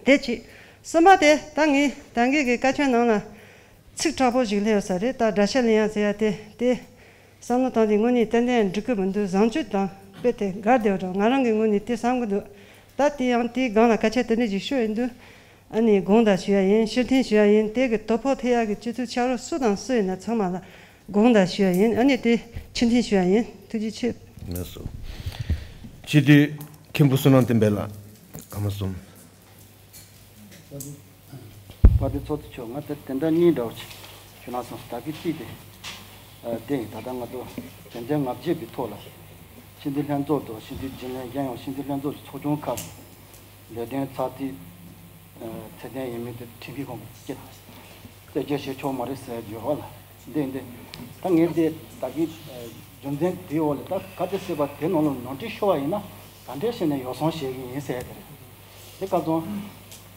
དེ་གཅིག། གསུམ་པ་དེ་ད་ངས་ད་ངས་གི་སྐད་ཆ་ནང་ལ་ཚིག་དྲག་པོ་ཞིག་སླེབས་ཡོད་ས་རེད། ད་དགྲ་ཤ་ལེན་ཡ་ཟེར་ཡ་དེ་དེ་བསམ་བློ་བཏང་དེ་དངོས་གནས་ཏན་ཏན་འགྲིག་གི་མི་འདུག། བཟང་སྤྱོད་དང་རྦད་དེ་འགལ་བསྡད་པ་འདྲ་བོ། ང་རང་གི་ངོས་ནས་དེ་བསམ་གི་འདུག། ད་དེ་ཡང་དེའི་སྒང་ལ་སྐད་ཆ་དེ་འདྲ་ཞིག་ཤོད་ཡིན་དུས། ཨ་ནི་དགོངས་དག་ཞུ་ཡ་ཡིན། ཕྱིར་འཐེན་ཞུ་ཡ་ཡིན། དེ་གི་དོ་ཕོག་ཐེབས་ཡ་གི་སྤྱི་ཚོགས་ཆ་རོགས་སུ་དང་སུ་ཡིན་ན་ཚང་མ་ལ་དགོངས་དག་ཞུ་ཡ་ཡིན། ཨ་ནི་དེ་ཕྱིར་འཐེན་ཞུ་ཡ་ཡིན། ཐུགས་རྗེ་ཆེ། ལགས་སོ། སྤྱི་འཐུས་མཁན་པོ་བསོད་ནམས་བསྟན་འཕེལ་ལགས། སྐར་མ་གསུམ། དཔལ་ལྡན་ཚོགས་གཙོ་མཆོག། ང་དེ་དེ་འདྲ་གཉིས་འདྲ་བོ་ཞིག་ཞུ་ན་བསམ་སོང་། ད་གི་གཅིག་དེ། ཨ་དེ་ད་ལྟ་ང་ཚོ་དོན་ཚན་ལྔ་བརྒྱད་པའི་ཐོག་ལ་སྤྱི་འཐུས་ལྷན་ཚོགས་དང་སྤྱི་འཐུས་རྒྱུན་ལས་གཞན་ཡང་སྤྱི་འཐུས་ལྷན་ཚོགས་ཀྱི་ཚོགས་ཆུང་ཁག་ལས་དོན་ཚགས་ཚུད་ཚད་ལྡན་ཡིན་མིན་དེ་ཁྲིམས་ཞིབ་ཁང་གིས་རྩད་རྩད་གཅོད་བྱེད་ཆོག་མ་རེད་ཟེར་རྒྱུ་རོགས་ལ། འདི་འདི་ད་ངས་འདི་ད་གི་རྒྱུ་མཚན་དེའི་འོག་ལ་ད་ག་དེ་སྲིད་པ་དེ་ནང་ལ་ནོར་འཁྲུལ་ཤོར་བ་ཡིན་ན་ག་འདྲས་བྱས་ནས་ཡོ་བསྲང་བྱེད་ཀྱི་ཡིན་ཟེར་ཡ་དེ་རེད། དེ་སྐབས་དང་།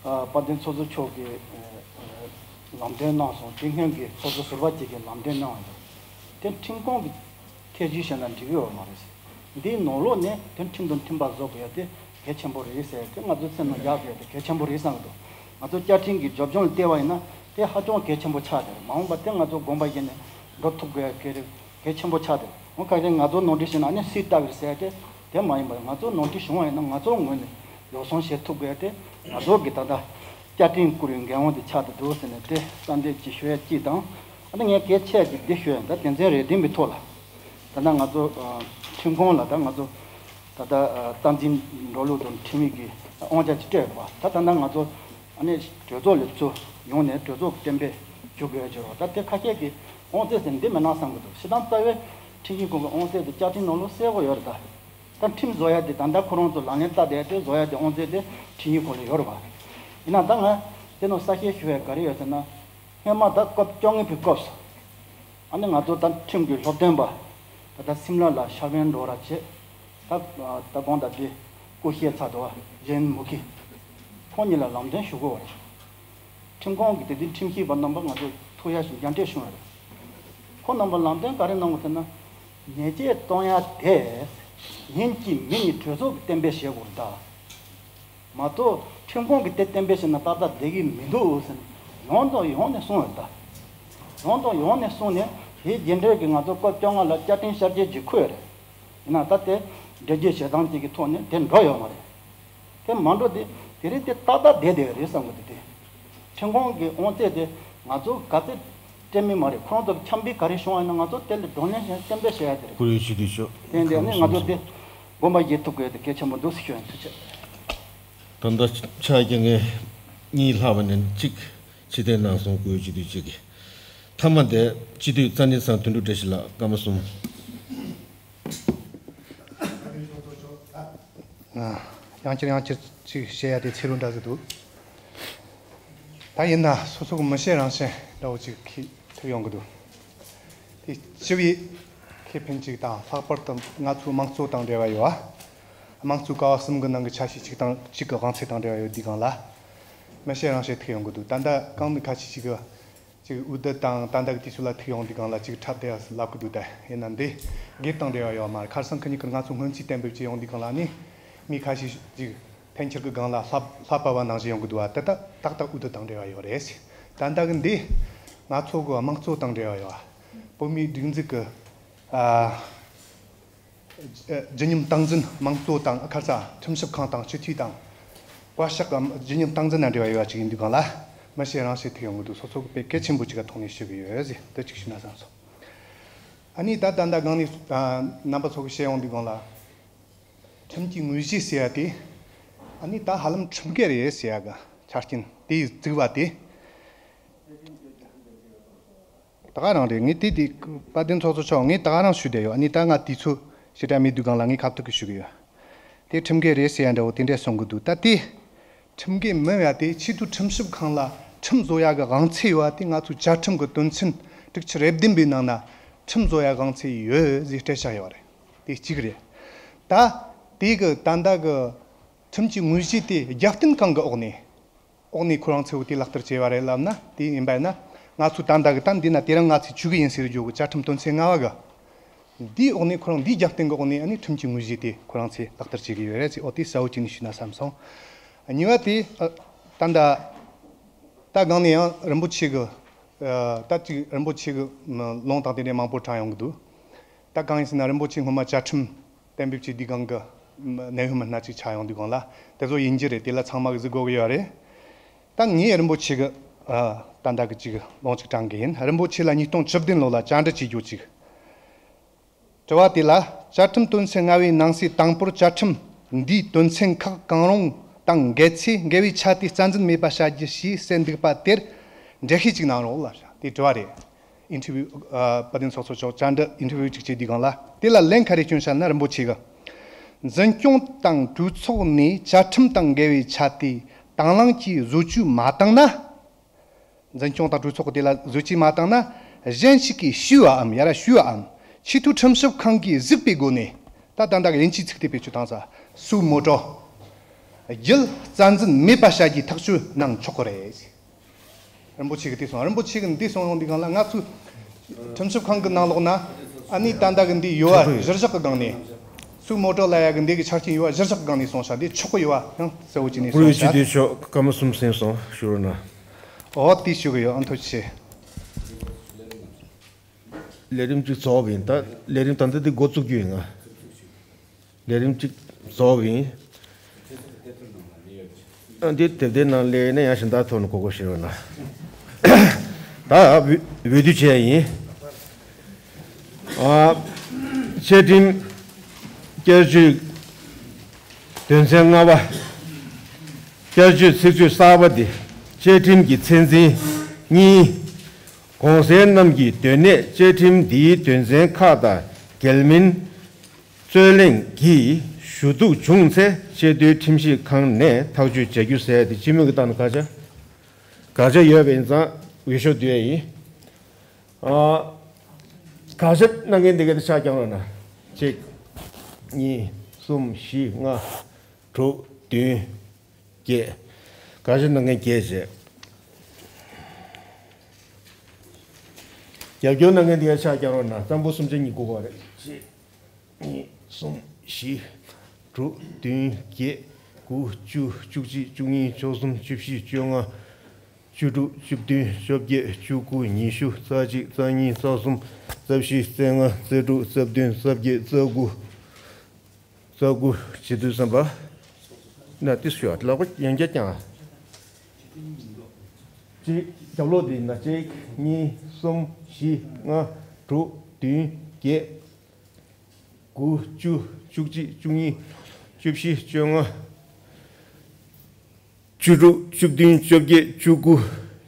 ཨ་དཔལ་ལྡན་ཚོགས་གཙོ་མཆོག་གིས་ཨ་ལམ་སྟོན་གནང་སོང་། དེ་སྔོན་གྱི་ཚོགས་གཙོ་ཟུར་པ་གཅིག་གིས་ལམ་སྟོན་གནང་བ་རེད། དེ་ཁྲིམས་ཁང་གི་ཐད་ཞུས་བྱས་ན་འགྲིག་གི་ཡོད་མ་རེད་ཟེར། འདིའི་ནང་ལོགས་ནས་དོན་ཁྲིམས་དང་མཐུན་པ་བཟོ་དགོས་ཡ་དེ་གལ་ཆེན་པོ་རེད་ཟེར་གི། ང་ཚོའི་སེམས་ནང་བཞག་དགོས་ཡ་དེ་གལ་ཆེན་པོ་རེད་བསམ་གི་འདུག། ང་ཚོ་བཅའ་ཁྲིམས་ཀྱི་སྦྱོར་སྦྱོང་ལ་བལྟས་པ་ཡིན་ན་དེ་ཧ་ཅང་གལ་ཆེན་པོ་ཆགས་བསྡད་རེད། མ་འོངས་པ་དེ་ང་ཚོ་དགོངས་པ་བཞེས་ནས་འགྲོ་ཐུབ་དགོས་ཡ་གལ་རེད། གལ་ཆེན་པོ་ཆགས་བསྡད་རེད། འོ་ག་རེ་ང་ཚོ་ནོར་འཁྲུལ་བྱས་ན་ཨ་ནི་སུས་བལྟ་གི་རེད་ཟེར་ཡ་དེ་དེ་མ་ཡིན་པར་ང་ཚོ་ནོར་འཁྲུལ་བྱུང་བ་ཡིན་ན་ང་ཚོའི་ངོས་ནས་ཡོ་བསྲང་བྱེད་ཐུབ་དགོས་ཡ་དེ་ང་ཚོ་གི་ད་ལྟ་བཅའ་ཁྲིམས་བསྐུར་བའི་འགན་དབང་དེ་ཆགས་བསྡད་འདུག་ཟེར་ནས་དེ་གསལ་འདེབས་ཅིག་ཞུ་ཡ་གཅིག་དང་། ཨ་ནི་ངས་གལ་ཆེ་ཡ་གཅིག་འདི་ཞུ་ཡ། ད་དོན་ཚན་རེ་བདུན་པའི་ཐོག་ལ། ད་ལྟ་ང་ཚོ་ཨ་ཁྲིམས་ཁང་ལ་ད་ང་ཚོ་ད་ལྟ་ཨ་སྟངས་འཛིན་འགྲོ་ལུགས་དང་ཁྲིམས་ཡིག་གི་དབང་ཆ་ཅིག་སྤྲད་ཡོད་པ། ད་ད་ལྟ་ང་ཚོ་ཨ་ནི་གྲོས་ཚོགས་ལས་ཚུར་ཡོང་ནས་གྲོས་ཚོགས་ཀྱི་གཏན་འབེབས་ཞུ་དགོས་ཡ་ཅིག་རེད་པ། ད་དེ་ཁ་ཤས་ཀྱིས་དབང་ཚད་ཟེར་འདི་མེད་ན་བསམ་གི་འདུག། སྤྱིར་བཏང་རྩ་བའི་ཁྲིམས་ཞིབ་ཁང་གི་དབང་ཚད་དེ་བཅའ་ཁྲིམས་ནང་ལོགས་གསལ་པོ་ཡོད་རེད་ད། ད་ཁྲིམས་བཟོ་ཡ་དེ་ད་ལྟ་ཁོ་རང་ཚོ་ལག་ལེན་བསྟར་བསྡད་དེ་བཟོ་ཡ་དེ་དབང་ཚད་དེ་ཁྲིམས་ཞིབ་ཁང་ལ་ཡོད་རེད་པ། ཡིན་ན་ད་ང་དེ་ནང་གསལ་བཤད་ཞུ་ཡ་ག་རེ་ཡོད་ཟེར་ན། སྔོན་མ་ད་སྐབས་བཅོ་ལྔ་པའི་སྐབས་སུ། ཨ་ནི་ང་ཚོ་ད་ཁྲིམས་ཀྱི་སློབ་སྟོན་པ། ད་ལྟ་སིམ་ལ་ལ་ཤར་བན་འགྲོ་ར་བྱེད། ད་ད་གོང་ད་དེ་སྐུ་གཤེགས་ཚར་འདུག་པ་ཇེན་མུ་ཁི། ཁོང་གཉིས་ལ་ལམ་སྟོན་ཞུ་དགོས་པ་རེད། ཁྲིམས་ཁང་གི་དེ་དུས་ཁྲིམས་ཞིབ་པ་རྣམ་པ་ང་ཚོ་ཐུག་ཡ་ཞིག་མཇལ་འཕྲད་བྱུང་བ་རེད། ཁོང་རྣམ་པ་ལམ་སྟོན་ག་རེ་གནང་བ་ཟེར་ན། ཉེས་ཆད་གཏོང་ཡ་དེ་ཡིན་གཅིག་མིན་གཉིས་གྲོས་ཚོགས་ཀྱིས་གཏན་འབེབས་བྱེད་དགོས་རེད་ད། མ་གཏོགས་ཁྲིམས་ཁང་གིས་དེ་གཏན་འབེབས་བྱས་ན་ཏག་ཏག་བསྡད་ཀྱི་མི་འདུག་ཟེར་ནས་ཡོངས་དང་ཡོངས་ནས་གསུངས་ཡོད་ད། ཡོངས་དང་ཡོངས་ནས་གསུངས་ནས་དེའི་རྗེས་འབྲེལ་གྱི་ང་ཚོ་སྐབས་བཅོ་ལྔ་ལ་བཅའ་ཁྲིམས་བསྐྱར་བཅོས་ཅིག་འཁུར་ཡོད་རེད། ཡིན་ན་ད་དེ་འགྲེལ་བརྗོད་བྱེད་སྟངས་ཅིག་གི་ཐོག་ནས་དེ་འགྲོ་ཡོད་མ་རེད། དེ་མ་འགྲོ་དེ་དེ་རིང་དེ་ཏག་ཏག་བསྡད་བསྡད་རེད་བསམ་གི་འདུག་དེ། ཁྲིམས་ཁང་གི་དབང་ཚད་དེ་ང་ཚོ་ག་ཚོད་སྤྲད་མིན་མ་རེད། ཁོ་རང་ཚོ་གི་འཆམ་པའི་ག་རེ་བྱུང་བ་ཡིན་ན་ང་ཚོ་དེ་ལ་བགྲོ་གླེང་བྱས་གཏན་འབེབས་བྱེད་ཡ་དེ་རེད། ཁོར་ཡུག་སྤྱི་འཐུས་མཆོག། དེ་འདི་ནི་ང་ཚོ་དེ་དགོངས་པ་བཞེས་ཐུབ་དགོས་དེ་གལ་ཆེན་པོ་འདུག་ཟེར་ཞུ་ཡ་ཡིན། ཐུགས་རྗེ་ཆེ། ད་ལྟ་ཕྱག་རྒྱ་ངས་གཉིས་ལྷག་པ་ནས་གཅིག་ཕྱིར་འཐེན་གནང་སོང་། ཁོར་ཡུག་སྤྱི་འཐུས་གཅིག་གིས། མཐའ་མ་དེ་སྤྱི་འཐུས་རྩ་འཛིན་ཚང་དོན་གྲུབ་བཀྲ་ཤིས་ལགས། སྐར་མ་གསུམ། ཡང་བསྐྱར་ཡང་བསྐྱར་ཅིག་བཤད་ཡ་དེ་ཚེ་རུ་འདྲ་ཟིག་འདུག། ད་ཡིན་ན་སོ་སོ་གི་མི་བཤད་རང་བཤད་འདྲ་བོ་ཅིག་གིས་ཐུག་ཡོང་གི་འདུག། དེ་སྤྱི་པའི་ཁེ་ཕན་ཅིག་དང་ལྷག་པར་དུ་ང་ཚོའི་དམངས་གཙོ་དང་འབྲེལ་བ་ཡོད་པ། དམངས་གཙོའི་ཀ་བ་གསུམ་གི་ནང་གི་ཆ་ཤས་ཅིག་དང་གཅིག་གི་དབང་ཚད་དང་འབྲེལ་བ་ཡོད་དུས་སྒང་ལ། མི་བཤད་རང་བཤད་ཐུག་ཡོང་གི་འདུག། ད་ལྟ་རྐང་མི་ཁ་ཤས་ཤིག་གིས། ཅིག་འོས་བསྡུ་དང་ད་ལྟ་གི་དུས་ཚོད་ལ་ཐུག་ཡོང་དུས་སྒང་ལ་ཅིག་འཁྲབ་བསྡད་ཡ་ལབ་གི་འདུག། ད་ཡིན་ན་འདི་སྒེར་དང་འབྲེལ་བ་ཡོད་མ་རེད། ཁ་སང་ཁ་ཉིན་གི་ང་ཚོ་སྔོན་རྩིས་གཏན་འབེབས་བྱས་ཡོང་དུས་སྒང་ལ་ནི་མི་ཁ་ཤས་ཅིག་འཐེན་འཁྱེར་གི་སྒང་ལ་ལྷ་ལྷ་པ་བ་ནང་བཞིན་ཡོང་གི་འདུག་པ། དེ་ད་ཏག་ཏག་འོས་བསྡུ་དང་འབྲེལ་བ་ཡོད་རེད། ད་ལྟ་གི་འདི་ང་ཚོ་གི་དམངས་གཙོ་དང་འབྲེལ་བ་ཡོད། བོད་མིའི་སྒྲིག་འཛུགས་གི་ཨ། བརྗིད་ཉམས་སྟངས་འཛིན་དམངས་གཙོ་དང་ཁ་ས་ཁྲིམས་ཞིབ་ཁང་དང་སྤྱི་འཐུས་དང་བཀའ་ཤག་གམ་བརྗིད་ཉམས་སྟངས་འཛིན་དང་འབྲེལ་བ་ཡོད་པ་ཅིག་ཡིན་དུས་སྒང་ལ་མི་བཤད་རང་བཤད་ཐུག་ཡོང་གི་འདུག། སོ་སོ་གི་དཔེ་གལ་ཆེན་པོ་ཅིག་ག་མཐོང་ནས་ཞུ་གི་ཡོད་ཟེར་འདི་ཅིག་ཞུ་ན་བསམ་སོང་། ཨ་ནི་ད་ད་ལྟ་སྒང་ནས་རྣམ་པ་ཚོ་གི་བཤད་ཡོང་དུས་སྒང་ལ་ཁྲིམས་ཀྱི་དངོས་གཞི་ཟེར་ཡ་དེ་ཨ་ནི་ད་ཧ་ལམ་ཁྲིམས་འགལ་རེད་ཟེར་ཡ་གི་ཆ་རྐྱེན་དེ་བཙུགས་པ་དེ། ད་ག་རང་རེད། ངས་དེ་དེ་དཔལ་ལྡན་ཚོགས་གཙོ་མཆོག་ངས་ད་ག་རང་ཞུས་བསྡད་ཡོད། ཨ་ནི་ད་ང་དུས་ཚོད་ ཞེ་དྲག་མེད་དུས་སྒང་ལ་ངས་ཁ་ཐུག་གི་ཞུ་གི་ཡོད། དེ་ཁྲིམས་འགལ་རེད་ཟེར་ཡ་འདྲ་བོ་དེ་འདྲས་གསུང་གི་འདུག་ད་དེ་ཁྲིམས་འགལ་མིན་ཡ་དེ་ཆེས་མཐོའི་ཁྲིམས་ཞིབ་ཁང་ལ་ཁྲིམས་བཟོ་ཡ་གི་དབང་ཚད་ཡོད་པ་དེ་ང་ཚོའི་བཅའ་ཁྲིམས་ཀྱི་དོན་ཚན་དྲུག་ཅུ་རེ་བདུན་པའི་ནང་ན་ཁྲིམས་བཟོ་ཡ་དབང་ཚད་ཡོད་ཟེར་སྤྲད་བཞག་ཡོད་རེད། དེ་གཅིག་རེད། ད་དེ་གི་ད་ལྟ་གི་ཁྲིམས་ཀྱི་དངོས་གཞི་དེ་རྒྱབ་རྟེན་གང་གི་འོག་ནས་འོག་ནས་ཁོ་རང་ཚོས་དེ་ལག་བསྟར་བྱས་པ་རེད་ལབ་ན། དེ་ཡིན་པ་ཡིན་ན་ང་ཚོས་ད་ལྟ་གི་ད་འདི་ན་དེ་རིང་ང་ཚོས་བྱེད་གི་ཡིན་ཟེར་རྒྱུ་གི་བཅའ་ཁྲིམས་དོན་ཚན་ལྔ་པ་གི་འདིའི་འོག་ནས་ཁོ་རང་འདིའི་རྒྱབ་རྟེན་གི་འོག་ནས་ཨ་ནི་ཁྲིམས་ཀྱི་དངོས་གཞི་དེ་ཁོ་རང་ཚོས་ལག་བསྟར་བྱེད་གི་ཡོད་རེད་ཅེས། འོ་དེ་གསལ་བོ་བྱས་ནས་ཞུས་ན་བསམ་སོང་། གཉིས་པ་དེ་ཨ། ད་ལྟ་ད་སྒང་ནས་ཡང་རིན་པོ་ཆེ་གི་ཨ། ད་ཅིག་རིན་པོ་ཆེ་གི་ལུང་དང་དེ་འདྲའི་མང་པོ་དྲངས་ཡོང་གི་འདུག་ད་གང་ཡིན་ཟེར་ན་རིན་པོ་ཆེ་སྔོན་མ་བཅའ་ཁྲིམས་གཏན་འབེབས་བྱས་དུས་སྒང་གི་གནད་ཡོད་མི་སྣ་ཅིག་ཆགས་ཡོང་དུས་སྒང་ལ་དེ་ཚོ་ཡིན་རྒྱུ་རེད། དེ་ལ་ཚང་མ་གི་གཟིགས་དགོས་ཀྱི་ཡོད་རེད། ད་ངས་རིན་པོ་ཆེ་གི་ཨ། ད་ལྟ་གི་ཅིག་ལུང་ཅིག་དྲངས་གི་ཡིན། རིན་པོ་ཆེ་ལ་ཉིས་སྟོང་བཅུ་བདུན་ལོ་ལ་བཅར་འདྲི་བྱེད་རྒྱུ་ཅིག་དྲི་བ་དེ་ལ་བཅའ་ཁྲིམས་དོན་ཚན་ལྔ་པའི་ནང་གསེས་དང་པོར་བཅའ་ཁྲིམས་འདིའི་དོན་ཚན་ཁག་གང་རུང་དང་འགལ་ཚེ་འགལ་བའི་ཆ་དེ་རྩ་འཛིན་མེད་པ་བྱ་རྒྱུ་ཞེས་གསལ་འདུག་པ་དེར་འགྲེལ་བཤད་ཅིག་གནང་རོགས་ལབ་བྱ། དེ་དྲི་བ་རེད། ཨིན་ཊར་བིའུ་ཨ། དཔལ་ལྡན་ཚོགས་གཙོ་མཆོག་བཅར་འདྲི་ཨིན་ཊར་བིའུ་ཅིག་བྱེད་དུས་སྒང་ལ་དེ་ལ་ལན་ག་རེ་སྐྱོན་བཞག་ན། རིན་པོ་ཆེ་གིས་འཛིན་སྐྱོང་དང་གྲོས་ཚོགས་ནས་བཅའ་ཁྲིམས་དང་འགལ་བའི་ཆ་དེ་དང་བླངས་ཀྱིས་བཟོ་བཅོས་མ་བཏང་ན། འཛིན་སྐྱོང་དང་གྲོས་ཚོགས་ཀྱིས་དེ་ལ་བཟོ་བཅོས་མ་བཏང་ན། གཞན་ཞིག་གིས་ཞུས་པའམ་ཡར་ཞུས་པའམ་ཆེས་མཐོའི་ཁྲིམས་ཞིབ་ཁང་གིས་གཟིགས་པའི་སྒོ་ནས། ད་ད་ལྟ་གི་དབྱིན་ཇིའི་ཚིག་དེ་བེད་སྤྱོད་བཏང་ས། སུའུ་མོ་ཊོ་བརྒྱུད་རྩ་འཛིན་མེད་པ་བྱ་རྒྱུའི་ཐག་གཅོད་གནང་ཆོག་གི་རེད། རིན་པོ་ཆེ་གིས་དེ་གསུངས། རིན་པོ་ཆེ་གིས་འདི་གསུངས་ཡོང་དུས་སྒང་ལ་ང་ཚོའི་ཁྲིམས་ཞིབ་ཁང་གི་ནང་ལོགས་ན་ཨ་ནི་ད་ལྟ་གི་འདི་ཡོད་པ་གཞིར་བཞག་གི་སྒང་ནས། སུའུ་མོ་ཊོ་ལབ་ཡ་གི་འདི་གི་ཆ་རྐྱེན་ཡོད་པ་གཞིར་བཞག་གི་སྒང་ནས་གསུངས་ཤག་འདི་ཆོག་གི་ཡོད་པ་ཡང་གསལ་བོ་བྱས་ནས་བཀུར་འོས་སྤྱི་འདུས་མཆོག་སྐར་མ་གསུམ་ཟིན་སོང་། ཞུ་རོགས་གནང་། འོ་དེ་ཞུ་གི་ཡོད། ཨ། ཐུགས་རྗེ་ཆེ། ལས་རིམ་གཅིག་རྫོགས་པ་ཡིན། ད་ལས་རིམ་ད་ལྟ་འདི་འགོ་བཙུགས་རྒྱུ་ཡིན། ང་ལས་རིམ་གཅིག་རྫོགས་པ་ཡིན། ཨ། འདི་དེབ་དེབ་ནང་སླེབས་ན་ཡང་གཞན་དག་ཐོག་ནས་གོ་གོ་ཞེས་པ་ན། ད་འོས་འོས་བསྡུ་བྱས་ཡིན། ཨ། བཅའ་ཁྲིམས་བསྐྱར་བཅོས་དོན་ཚན་ལྔ་པ། བསྐྱར་བཅོས་ཚིག་བརྗོད་གསར་པ་འདི་བཅའ་ཁྲིམས་ཀྱི་ཚད་འཛིན་གཉིས། གོང་གསལ་རྣམས་ཀྱི་སྡོད་གནས་བཅའ་ཁྲིམས་འདིའི་དོན་ཚན་ཁག་དང་འགལ་མིན་རྩོད་གླེང་གིས་ཞུ་གཏུག་བྱུང་ཚེ་ཆེས་མཐོའི་ཁྲིམས་ཞིབ་ཁང་ནས་ཐག་གཅོད་བྱ་རྒྱུ་ཟེར་ཏེ་སྤྱི་མོས་ཀྱི་སྟེང་ན་དགག་བྱ། དགག་བྱ་ཡོད་པ་ཡིན་ཙང་འོས་ཤོག་བསྡུ་ཡ་ཡིན། ཨ། དགག་བྱ་གནང་མཁན་འདི་ག་དེ་ཕྱག་བརྐྱངས་རོགས་གནང་། གཅིག་གཉིས། གསུམ། བཞི། ལྔ། དྲུག་བདུན། བརྒྱད། དགག་བྱ་གནང་མཁན་བརྒྱད་བྱས། རྒྱབ་སྐྱོར་གནང་མཁན་འདི་ག་ཕྱག་བརྐྱངས་རོགས་གནང་། གཙང་པོ་གསུམ་ཆ་གཉིས་དགུ་པ་རེད། གཅིག་གཉིས། གསུམ། བཞི། དྲུག་བདུན། བརྒྱད། དགུ། བཅུ། བཅུ་གཅིག་བཅུ་གཉིས། བཅུ་གསུམ། བཅུ་བཞི། བཅོ་ལྔ། བཅུ་དྲུག་བཅུ་བདུན། བཅོ་བརྒྱད། བཅུ་དགུ། ཉི་ཤུ། རྩ་གཅིག་རྩ་གཉིས། རྩ་གསུམ། རྩ་བཞི། རྩ་ལྔ། རྩ་དྲུག་རྩ་བདུན། རྩ་བརྒྱད། རྩ་དགུ། རྩ་དགུ་བྱེད་དུས་ཙམ་པ། ན་ཏི་སུ་ཡ་ལག་པ་ཡང་བསྐྱར་བརྐྱངས། གཅིག་རྒྱབ་ལོགས་འདི་ན་གཅིག་གཉིས། གསུམ། བཞི། ལྔ། དྲུག་བདུན། བརྒྱད། དགུ། བཅུ། བཅུ་གཅིག་བཅུ་གཉིས། བཅུ་བཞི། བཅོ་ལྔ། བཅུ་དྲུག་བཅུ་བདུན། བཅོ་བརྒྱད། བཅུ་དགུ།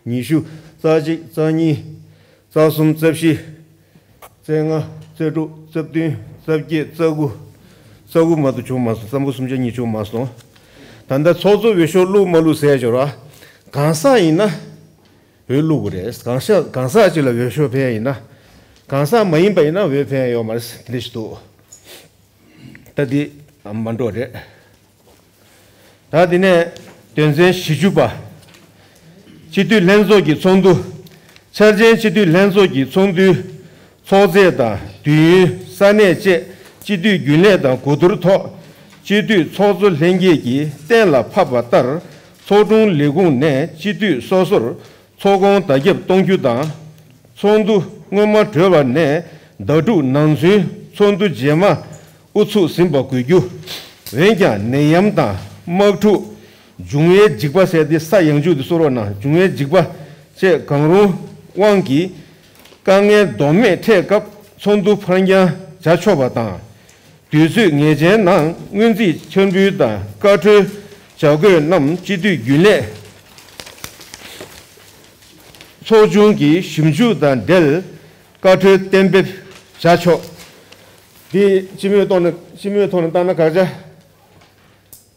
ཉི་ཤུ། རྩ་གཅིག་རྩ་གཉིས། རྩ་གསུམ། རྩ་བཞི། རྩ་ལྔ། རྩ་དྲུག་རྩ་བདུན། རྩ་བརྒྱད། རྩ་དགུ། རྩ་དགུ་མ་གཏོགས་བྱུང་མ་སོང་། གཙང་པོ་གསུམ་ཆ་གཉིས་བྱུང་མ་སོང་། ད་ལྟ་ཚོགས་གཙོ་འོས་ཤོག་བླུགས་མ་བླུགས་ཟེར་ཡ་ཅིག་ཡོད་རེད་བ། གང་ཟག་ཡིན་ན་འོས་བླུགས་དགོས་རེད། གང་ཟག་གང་ཟག་ཅིག་ལ་འོས་ཤོག་ཕན་ཡ་ཡིན་ན། གང་ཟག་མ་ཡིན་པ་ཡིན་ན་འོས་ཕན་ཡ་ཡོད་མ་རེད། དེ་འདྲ་ཞིག་འདུག་ད་འདི་མ་འགྲོ་རེད། ད་དེ་ནས་དོན་ཚན་བཞི་བཅུ་པ། སྤྱི་འཐུས་ལྷན་ཚོགས་ཀྱི་ཚོགས་འདུ། འཆར་ཅན་སྤྱི་འཐུས་ལྷན་ཚོགས་ཀྱི་ཚོགས་འདུའི་ཚོགས་རྫས་དང་དུས་ཡུན། ས་གནས་བཅས་སྤྱི་འཐུས་རྒྱུན་ལས་དང་གོ་བསྡུར་ཐོག་སྤྱི་འཐུས་ཚོགས་གཙོ་ལྷན་རྒྱས་ཀྱིས་གཏན་ལ་ཕབ་པ་ལྟར་ཚོགས་དྲུང་ལས་ཁུངས་ནས་སྤྱི་འཐུས་སོ་སོར་ཚོགས་སྐོང་བརྡ་ཁྱབ་གཏོང་རྒྱུ་དང་། ཚོགས་འདུ་སྔོན་མ་གྲོལ་བ་ནས་ཟླ་དྲུག་ནང་ཚུན་ཚོགས་འདུ་རྗེས་མ་དབུ་ཚུགས་ཟིན་པ་དགོས་རྒྱུ། འོན་ཀྱང་ནད་ཡམས་དང་དམག་འཁྲུག་འབྱུང་བའི་འཇིགས་པ་ཟེར་ཏེ་ས་ཡང་འཇུག་དེ་གསོལ་རོགས་གནང་། འབྱུང་བའི་འཇིགས་པ་བཅས་གང་རུང་དབང་གིས་དཀའ་ངལ་ལྡོག་མེད་འཕྲད་སྐབས་ཚོགས་འདུ་ཕར་འགྱངས་བྱ་ཆོག་པ་དང་། དུས་ཚོད་ངེས་ཅན་ནང་སྔོན་རྩིས་འཆར་འབུལ་དང་བཀའ་འཁྲོལ་བྱ་དགོས་རྣམས་སྤྱི་འཐུས་རྒྱུན་ལས་ཚོགས་ཆུང་གི་ཞིབ་འཇུག་དང་འབྲེལ་བཀའ་འཁྲོལ་གཏན་འབེབས་བྱ་ཆོག་འདི་སྤྱི་མོས་ཐོག་ནས་སྤྱི་མོས་ཐོག་ནས་བཏང་ན་དགག་བྱ།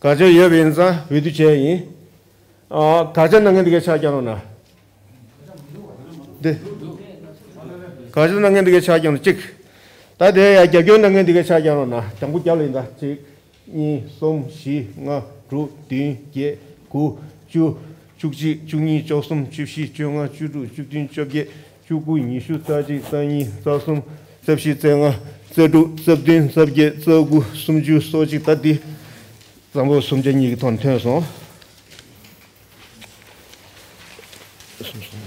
དགག་བྱ་ཡོད་པ་ཡིན་ཙང་འོས་བསྡུ་བྱས་ཡིན། ཨ། དགག་བྱ་གནང་མཁན་དེ་གས་ཕྱག་རྒྱག་རོགས་གནང་། འདི། དགག་བྱ་གནང་མཁན་དེ་གས་ཕྱག་རྒྱག་རོགས་གཅིག་ད་དེ་ཡང་རྒྱབ་སྐྱོར་གནང་མཁན་དེ་གས་ཕྱག་རྒྱག་རོགས་གནང་། དང་པོ་རྒྱབ་ལ་ཡིན་ད། གཅིག་གཉིས། གསུམ། བཞི། ལྔ། དྲུག་བདུན། བརྒྱད། དགུ། བཅུ། བཅུ་གཅིག་བཅུ་གཉིས། བཅུ་གསུམ། བཅུ་བཞི། བཅོ་ལྔ། བཅུ་དྲུག་བཅུ་བདུན། བཅོ་བརྒྱད། བཅུ་དགུ། ཉི་ཤུ། རྩ་གཅིག་རྩ་གཉིས། རྩ་གསུམ། རྩ་བཞི། རྩ་ལྔ། རྩ་དྲུག་རྩ་བདུན། རྩ་བརྒྱད། རྩ་དགུ། སུམ་ཅུ། སོ་གཅིག་ད་འདི། གཙང་པོ་སུམ་ཆ་གཉིས་ཀྱི་ཐོག་ནས་ཐོན་སོང་། སུམ་ཅུ།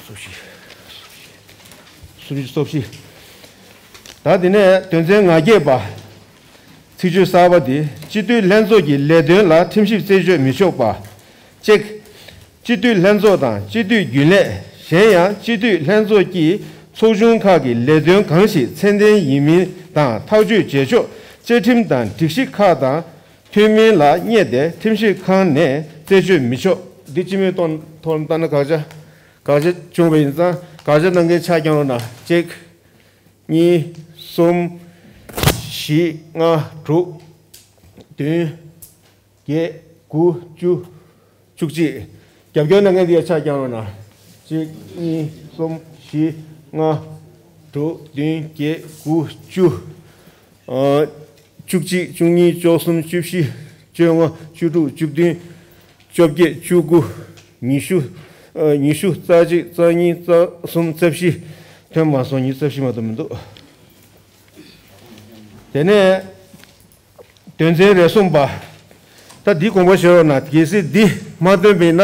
སོ་བཞི། སུམ་ཅུ། སོ་བཞི། ད་དེ་ནས་དོན་ཚན་ང་བརྒྱད་པ། ཚིག་བརྗོད་གསར་པ་འདི། སྤྱི་འཐུས་ལྷན་ཚོགས་ཀྱི་ལས་དོན་ལ་ཁྲིམས་ཞིབ་རྩད་གཅོད་མི་ཆོག་པ། གཅིག་སྤྱི་འཐུས་ལྷན་ཚོགས་དང་སྤྱི་འཐུས་རྒྱུན་ལས། གཞན་ཡང་སྤྱི་འཐུས་ལྷན་ཚོགས་ཀྱི་ཚོགས་ཆུང་ཁག་གི་ལས་དོན་གང་ཞིག་ཚད་ལྡན་ཡིན་མིན་དང་ཐག་གཅོད་བྱེད་ཕྱོགས་བཅའ་ཁྲིམས་དང་སྒྲིག་གཞི་ཁག་དང་མཐུན་མིན་ལ་བསྙད་དེ་ཁྲིམས་ཞིབ་ཁང་ནས་རྩད་གཅོད་མི་ཆོག་འདི་སྤྱི་མོས་ཐོག་ཐོག་ལྟ་ན་དགག་བྱ། དགག་བྱ་བྱུང་བ་ཡིན་ཙང་དགག་བྱ་གནང་མཁན་ཕྱག་རྒྱག་རོགས་གནང་། གཅིག་གཉིས། གསུམ། བཞི། ལྔ། དྲུག་བདུན། བརྒྱད། དགུ། བཅུ། བཅུ་གཅིག་རྒྱབ་སྐྱོར་གནང་མཁན་དེ་ཡ་ཕྱག་རྒྱག་རོགས་གནང་། གཅིག་གཉིས། གསུམ། བཞི། ལྔ། དྲུག་བདུན། བརྒྱད། དགུ། བཅུ། ཨ། བཅུ་གཅིག་བཅུ་གཉིས། བཅུ་གསུམ། བཅུ་བཞི། བཅོ་ལྔ། བཅུ་དྲུག་བཅུ་བདུན། བཅོ་བརྒྱད། བཅུ་དགུ། ཉི་ཤུ། ཨ། ཉི་ཤུ། རྩ་གཅིག་རྩ་གཉིས། རྩ་གསུམ། རྩ་བཞི། ཐོན་མ་སོང་། ཉི་ཤུ། རྩ་བཞི་མ་གཏོགས་མི་འདུག་དེ་ནས། དོན་ཚན་རེ་གསུམ་པ། ད་འདི་དགོངས་པ་བཞེས་རོགས་གནང་། གལ་སྲིད་འདི་མ་བཏོན་པ་ཡིན་ན།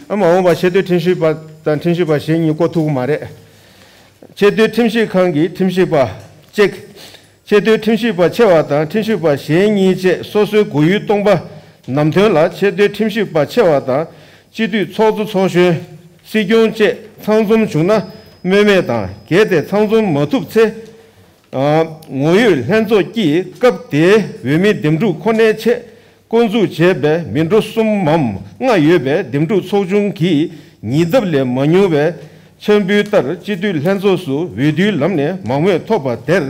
ཨ། མ་འོངས་པ་ཆེས་མཐོའི་ཁྲིམས་ཞིབ་པ་དང་ཁྲིམས་ཞིབ་པ་གཞན་གཉིས་བསྐོ་ཐུབ་ཀྱི་མ་རེད། ཆེས་མཐོའི་ཁྲིམས་ཞིབ་ཁང་གི་ཁྲིམས་ཞིབ་པ། གཅིག་ཆེས་མཐོའི་ཁྲིམས་ཞིབ་པ་ཆེ་བ་དང་ཁྲིམས་ཞིབ་པ་གཞན་གཉིས་བཅས་སོ་སོའི་གོ་ཡུལ་སྟོང་པ་ནམ་ཐོན་ལ་ཆེས་མཐོའི་ཁྲིམས་ཞིབ་པ་ཆེ་བ་དང་སྤྱི་འཐུས་ཚོགས་གཙོ། ཚོགས་གཞོན། སྲིད་སྐྱོང་བཅས་ཚང་འཛོམས་བྱུང་ན་སྨོས་མེད་དང་། གལ་ཏེ་ཚང་འཛོམས་མ་ཐུབ་ཚེ། ཨ། ངོ་ཡོད་ལྷན་ཚོགས་ཀྱིས་སྐབས་དེའི་འོས་མི་འདེམས་སྒྲུག་ཁོ་ནའི་ཆེད་བསྐོ་འཛུགས་བྱས་པའི་མི་འགྲོ་གསུམ་མམ་ལྔ་ཡོད་པའི་འདེམས་སྒྲུག་ཚོགས་ཆུང་གིས་ཉིས་ལྡབ་ལས་མ་ཉུང་བའི་འཆར་འབུལ་ལྟར་སྤྱི་འཐུས་ལྷན་ཚོགས་སུ་འོས་བསྡུའི་ལམ་ནས་མང་མོས་ཐོབ་པ་དེར་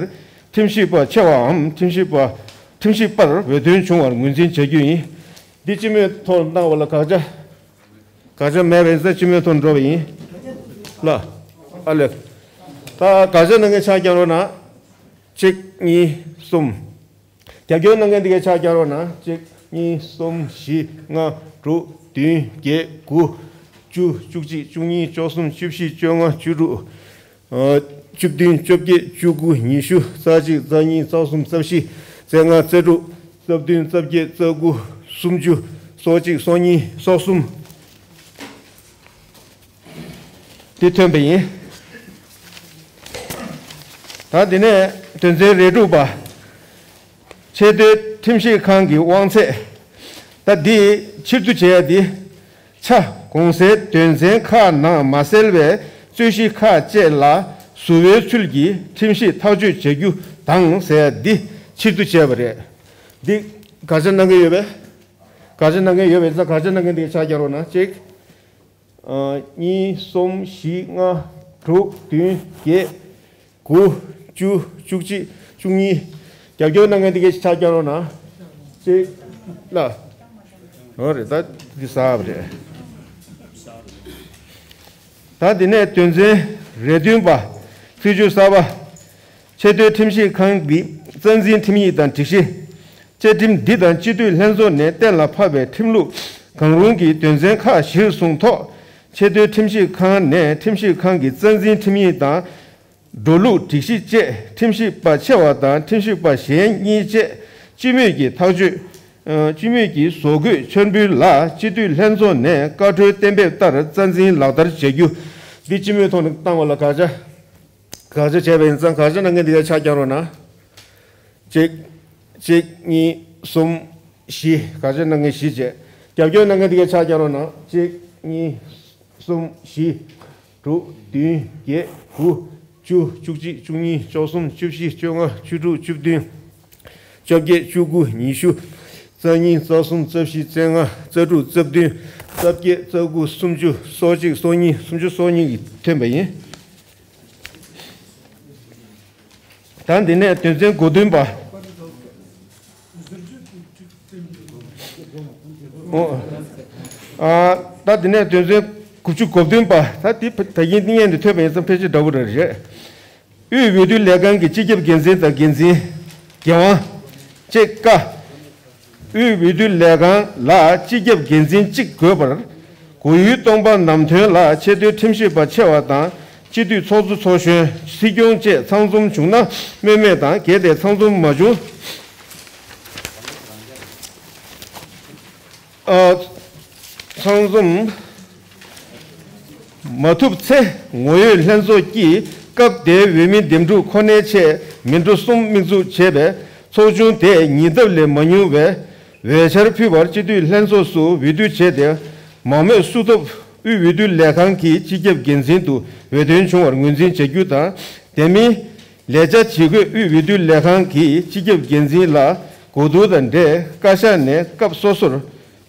ཁྲིམས་ཞིབ་པ་ཆེ་བའམ་ཁྲིམས་ཞིབ་པ། ཁྲིམས་ཞིབ་པར་འོས་ཐོན་བྱུང་བར་ངོས་འཛིན་བྱ་རྒྱུ་ཡིན། འདི་སྤྱི་མོས་ཐོག་གནང་བ་ལ་དགག་བྱ། དགག་བྱ་མེད་པ་ཡིན་ཙང་སྤྱི་མོས་ཐོག་འགྲོ་བ་ཡིན། ལ། ཨ་ལེ། ད་དགག་བྱ་གནང་མཁན་ཕྱག་རྒྱག་རོགས་གནང་། གཅིག་གཉིས། གསུམ། རྒྱབ་སྐྱོར་གནང་མཁན་དེ་གས་ཕྱག་རྒྱག་རོགས་གནང་། གཅིག་གཉིས། གསུམ། བཞི། ལྔ། དྲུག་བདུན། བརྒྱད། དགུ། བཅུ། བཅུ་གཅིག་བཅུ་གཉིས། བཅུ་གསུམ། བཅུ་བཞི། བཅོ་ལྔ། བཅུ་དྲུག་ཨ། བཅུ་བདུན། བཅོ་བརྒྱད། བཅུ་དགུ། ཉི་ཤུ། རྩ་གཅིག་རྩ་གཉིས། རྩ་གསུམ། རྩ་བཞི། རྩ་ལྔ། རྩ་དྲུག་རྩ་བདུན། རྩ་བརྒྱད། རྩ་དགུ། སུམ་ཅུ། སོ་གཅིག་སོ་གཉིས། སོ་གསུམ། དེ་ཐོན་པ་ཡིན། ད་དེ་ནས་དོན་ཚན་རེ་དྲུག་པ། ཆེས་མཐོའི་ཁྲིམས་ཞིབ་ཁང་གི་དབང་ཚད། ད་འདི་ཕྱིར་བསྡུ་བྱེད་ཡ་འདི། ཆ། གོང་གསལ་དོན་ཚན་ཁག་ནང་མ་གསལ་བའི་རྩོད་གཞི་ཁག་བཅས་ལ་ཟུར་པའི་ཚུལ་གྱིས་ཁྲིམས་ཞིབ་ཐག་གཅོད་བྱ་རྒྱུ་དང་ཟེར་ཡ་འདི་ཕྱིར་བསྡུ་བྱས་པ་རེད། འདི་དགག་བྱ་གནང་གི་ཡོད་པས། དགག་བྱ་གནང་གི་ཡོད་པས་ཙང་དགག་བྱ་གནང་མཁན་འདི་ཕྱག་རྒྱག་རོགས་གནང་། གཅིག་ཨ། གཉིས། གསུམ། བཞི། ལྔ། དྲུག་བདུན། བརྒྱད། དགུ། བཅུ། བཅུ་གཅིག་བཅུ་གཉིས། རྒྱབ་སྐྱོར་གནང་མཁན་དེ་གས་ཕྱག་རྒྱག་རོགས་གནང་། གཅིག་ལ། འོ་རེད། ད་འདི་གསར་པ་རེད། ད་འདི་ནས་དོན་ཚན་རེ་བདུན་པ། ཚིག་བརྗོད་གསར་པ། ཆེས་མཐོའི་ཁྲིམས་ཞིབ་ཁང་གི་རྩ་འཛིན་ཁྲིམས་ཡིག་དང་སྒྲིག་གཞི། བཅའ་ཁྲིམས་འདི་དང་སྤྱི་འཐུས་ལྷན་ཚོགས་ནས་གཏན་ལ་ཕབ་པའི་ཁྲིམས་ལུགས་གང་རུང་གི་དོན་ཚན་ཁག་གཞིར་བཟུང་ཐོག་ཆེས་མཐོའི་ཁྲིམས་ཞིབ་ཁང་ནས་ཁྲིམས་ཞིབ་ཁང་གི་རྩ་འཛིན་ཁྲིམས་ཡིག་དང་། འགྲོ་ལུགས་སྒྲིག་གཞི་བཅས་ཁྲིམས་ཞིབ་པ་ཆེ་བ་དང་ཁྲིམས་ཞིབ་པ་གཞན་གཉིས་བཅས་སྤྱི་མོས་ཀྱི་ཐག་གཅོད། ཨ། སྤྱི་མོས་ཀྱི་བཟོ་འགོད་འཆར་འབུལ་ལ་སྤྱི་འཐུས་ལྷན་ཚོགས་ནས་བཀའ་འཁྲོལ་གཏན་འབེབས་ལྟར་རྩ་འཛིན་ལག་བསྟར་བྱ་རྒྱུ། འདི་སྤྱི་མོས་ཐོག་ནས་བཏང་བ་ལ་དགག་བྱ། དགག་བྱ་བྱས་པ་ཡིན་ཙང་དགག་བྱ་གནང་མཁན་འདི་གས་ཕྱག་རྒྱག་རོགས་གནང་། གཅིག་གཅིག་གཉིས། གསུམ། བཞི། དགག་བྱ་གནང་མཁན་བཞི་བྱས། རྒྱབ་སྐྱོར་གནང་མཁན་འདི་གས་ཕྱག་རྒྱག་རོགས་གནང་། གཅིག་གཉིས། གསུམ། བཞི། དྲུག་བདུན། བརྒྱད། དགུ། བཅུ། བཅུ་གཅིག་བཅུ་གཉིས། བཅུ་གསུམ། བཅུ་བཞི། བཅོ་ལྔ། བཅུ་དྲུག་བཅུ་བདུན། བཅོ་བརྒྱད། བཅུ་དགུ། ཉི་ཤུ། རྩ་གཉིས། རྩ་གསུམ། རྩ་བཞི། རྩ་ལྔ། རྩ་དྲུག་རྩ་བདུན། རྩ་བརྒྱད། རྩ་དགུ། སུམ་ཅུ། སོ་གཅིག་སོ་གཉིས། སུམ་ཅུ། སོ་གཉིས་ཀྱིས་ཐོན་པ་ཡིན། ད་འདི་ནས་དོན་ཚན་གོ་བདུན་པ། ཨོ། ཨ། ད་འདི་ནས་དོན་ཚན་དགུ་བཅུ་གོ་བདུན་པ། ད་འདི་ད་གིན་སྙན་དུ་ཐོས་པ་ཡིན་ཙང་ཕལ་ཆེར་འདྲ་བོ་རེ་རེད། དབུས་འོས་བསྡུ་ལས་ཁང་གི་སྤྱི་ཁྱབ་འགན་འཛིན་དང་འགན་འཛིན། འགན་དབང་། བཅས་ཀ། དབུས་འོས་བསྡུ་ལས་ཁང་ལ་སྤྱི་ཁྱབ་འགན་འཛིན་གཅིག་དགོས་པར། གོ་ཡུལ་སྟོང་པ་ནམ་ཐོན་ལ་ཆེས་མཐོའི་ཁྲིམས་ཞིབ་པ་ཆེ་བ་དང་སྤྱི་འཐུས་ཚོགས་གཙོ་ཚོགས་གཞོན་སྲིད་སྐྱོང་བཅས་ཚང་འཛོམས་བྱུང་ན་སྨོས་མེད་དང་། གལ་ཏེ་ཚང་འཛོམས་མ་བྱུང་། ཨ། ཚང་འཛོམས་མ་ཐུབ་ཚེ་ངོ་ཡོད་ལྷན་ཚོགས་ཀྱིས་སྐབས་དེའི་འོས་མི་འདེམས་སྒྲུག་ཁོ་ནའི་ཆེད་མི་འགྲོ་གསུམ་དམིགས་འཛུགས་བྱས་པའི་ཚོགས་ཆུང་དེས་ཉེ་འདབས་ལས་མ་ཉུང་བའི་འོས་འཆར་ཕུལ་བར་སྤྱི་འཐུས་ལྷན་ཚོགས་སུ་འོས་བསྡུ་བྱས་ཏེ། མང་མོས་སུ་ཐོབ་དབུས་འོས་བསྡུ་ལས་ཁང་གི་སྤྱི་ཁྱབ་འགན་འཛིན་དུ་འོས་ཐོན་བྱུང་བར་ངོས་འཛིན་བྱ་རྒྱུ་དང་། དེ་མིན། ལས་བྱ་ཇི་དགོས་དབུས་འོས་བསྡུ་ལས་ཁང་གི་སྤྱི་ཁྱབ་འགན་འཛིན་ལ་གོ་བསྡུར་དང་འབྲེལ་བཀའ་ཤག་ནས་སྐབས་སོ་སོར་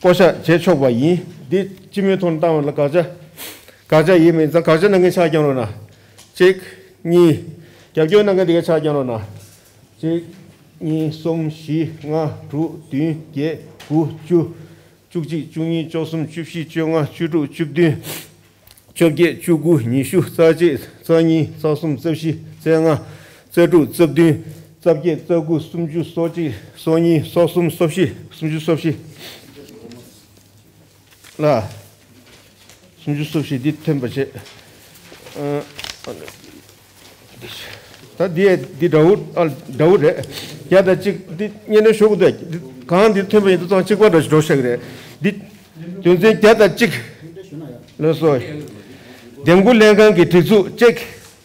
བསྐོ་གཞག་བྱེད་ཆོག་པ་ཡིན། འདི་སྤྱི་མོས་ཐོག་ནས་བཏང་བ་ལ་དགག་བྱ། དགག་བྱ་ཡིན་མིན་ཙང་དགག་བྱ་གནང་མཁན་ཕྱག་རྒྱང་རོགས་གནང་། གཅིག་གཉིས། རྒྱབ་སྐྱོར་གནང་མཁན་དེ་ག་ཕྱག་རྒྱང་རོགས་གནང་། གཅིག་གཉིས། གསུམ། བཞི། ལྔ། དྲུག་བདུན། བརྒྱད། དགུ། བཅུ། བཅུ་གཅིག་བཅུ་གཉིས། བཅུ་གསུམ། བཅུ་བཞི། བཅོ་ལྔ། བཅུ་དྲུག་བཅུ་བདུན། བཅོ་བརྒྱད། བཅུ་དགུ། ཉི་ཤུ། རྩ་གཅིག་རྩ་གཉིས། རྩ་གསུམ། རྩ་བཞི། རྩ་ལྔ། རྩ་དྲུག་རྩ་བདུན། རྩ་བརྒྱད། རྩ་དགུ། སུམ་ཅུ། སོ་གཅིག་སོ་གཉིས། སོ་གསུམ། སོ་བཞི། སུམ་ཅུ། སོ་བཞི་ལ། སུམ་ཅུ། སོ་བཞི་འདི་ཐོན་པ་བྱེད། ཨ། ད་འདི་འདི་འདྲ་བོ། ཨ། འདྲ་བོ་རེད། བརྒྱ་དང་གཅིག་འདི་སྙན་སྒྲོན་ཞུ་དགོས་འདུག་གང་འདི་ཐོན་པ་ཡིན་དུས་ཙང་གཅིག་པ་འདྲ་ཞིག་འགྲོ་ཤག་གི་རེད། འདི་དོན་ཚན་བརྒྱ་དང་གཅིག་ལགས་སོ། འདེམས་བསྐོ་ལྷན་ཁང་གི་སྒྲིག་འཛུགས་གཅིག་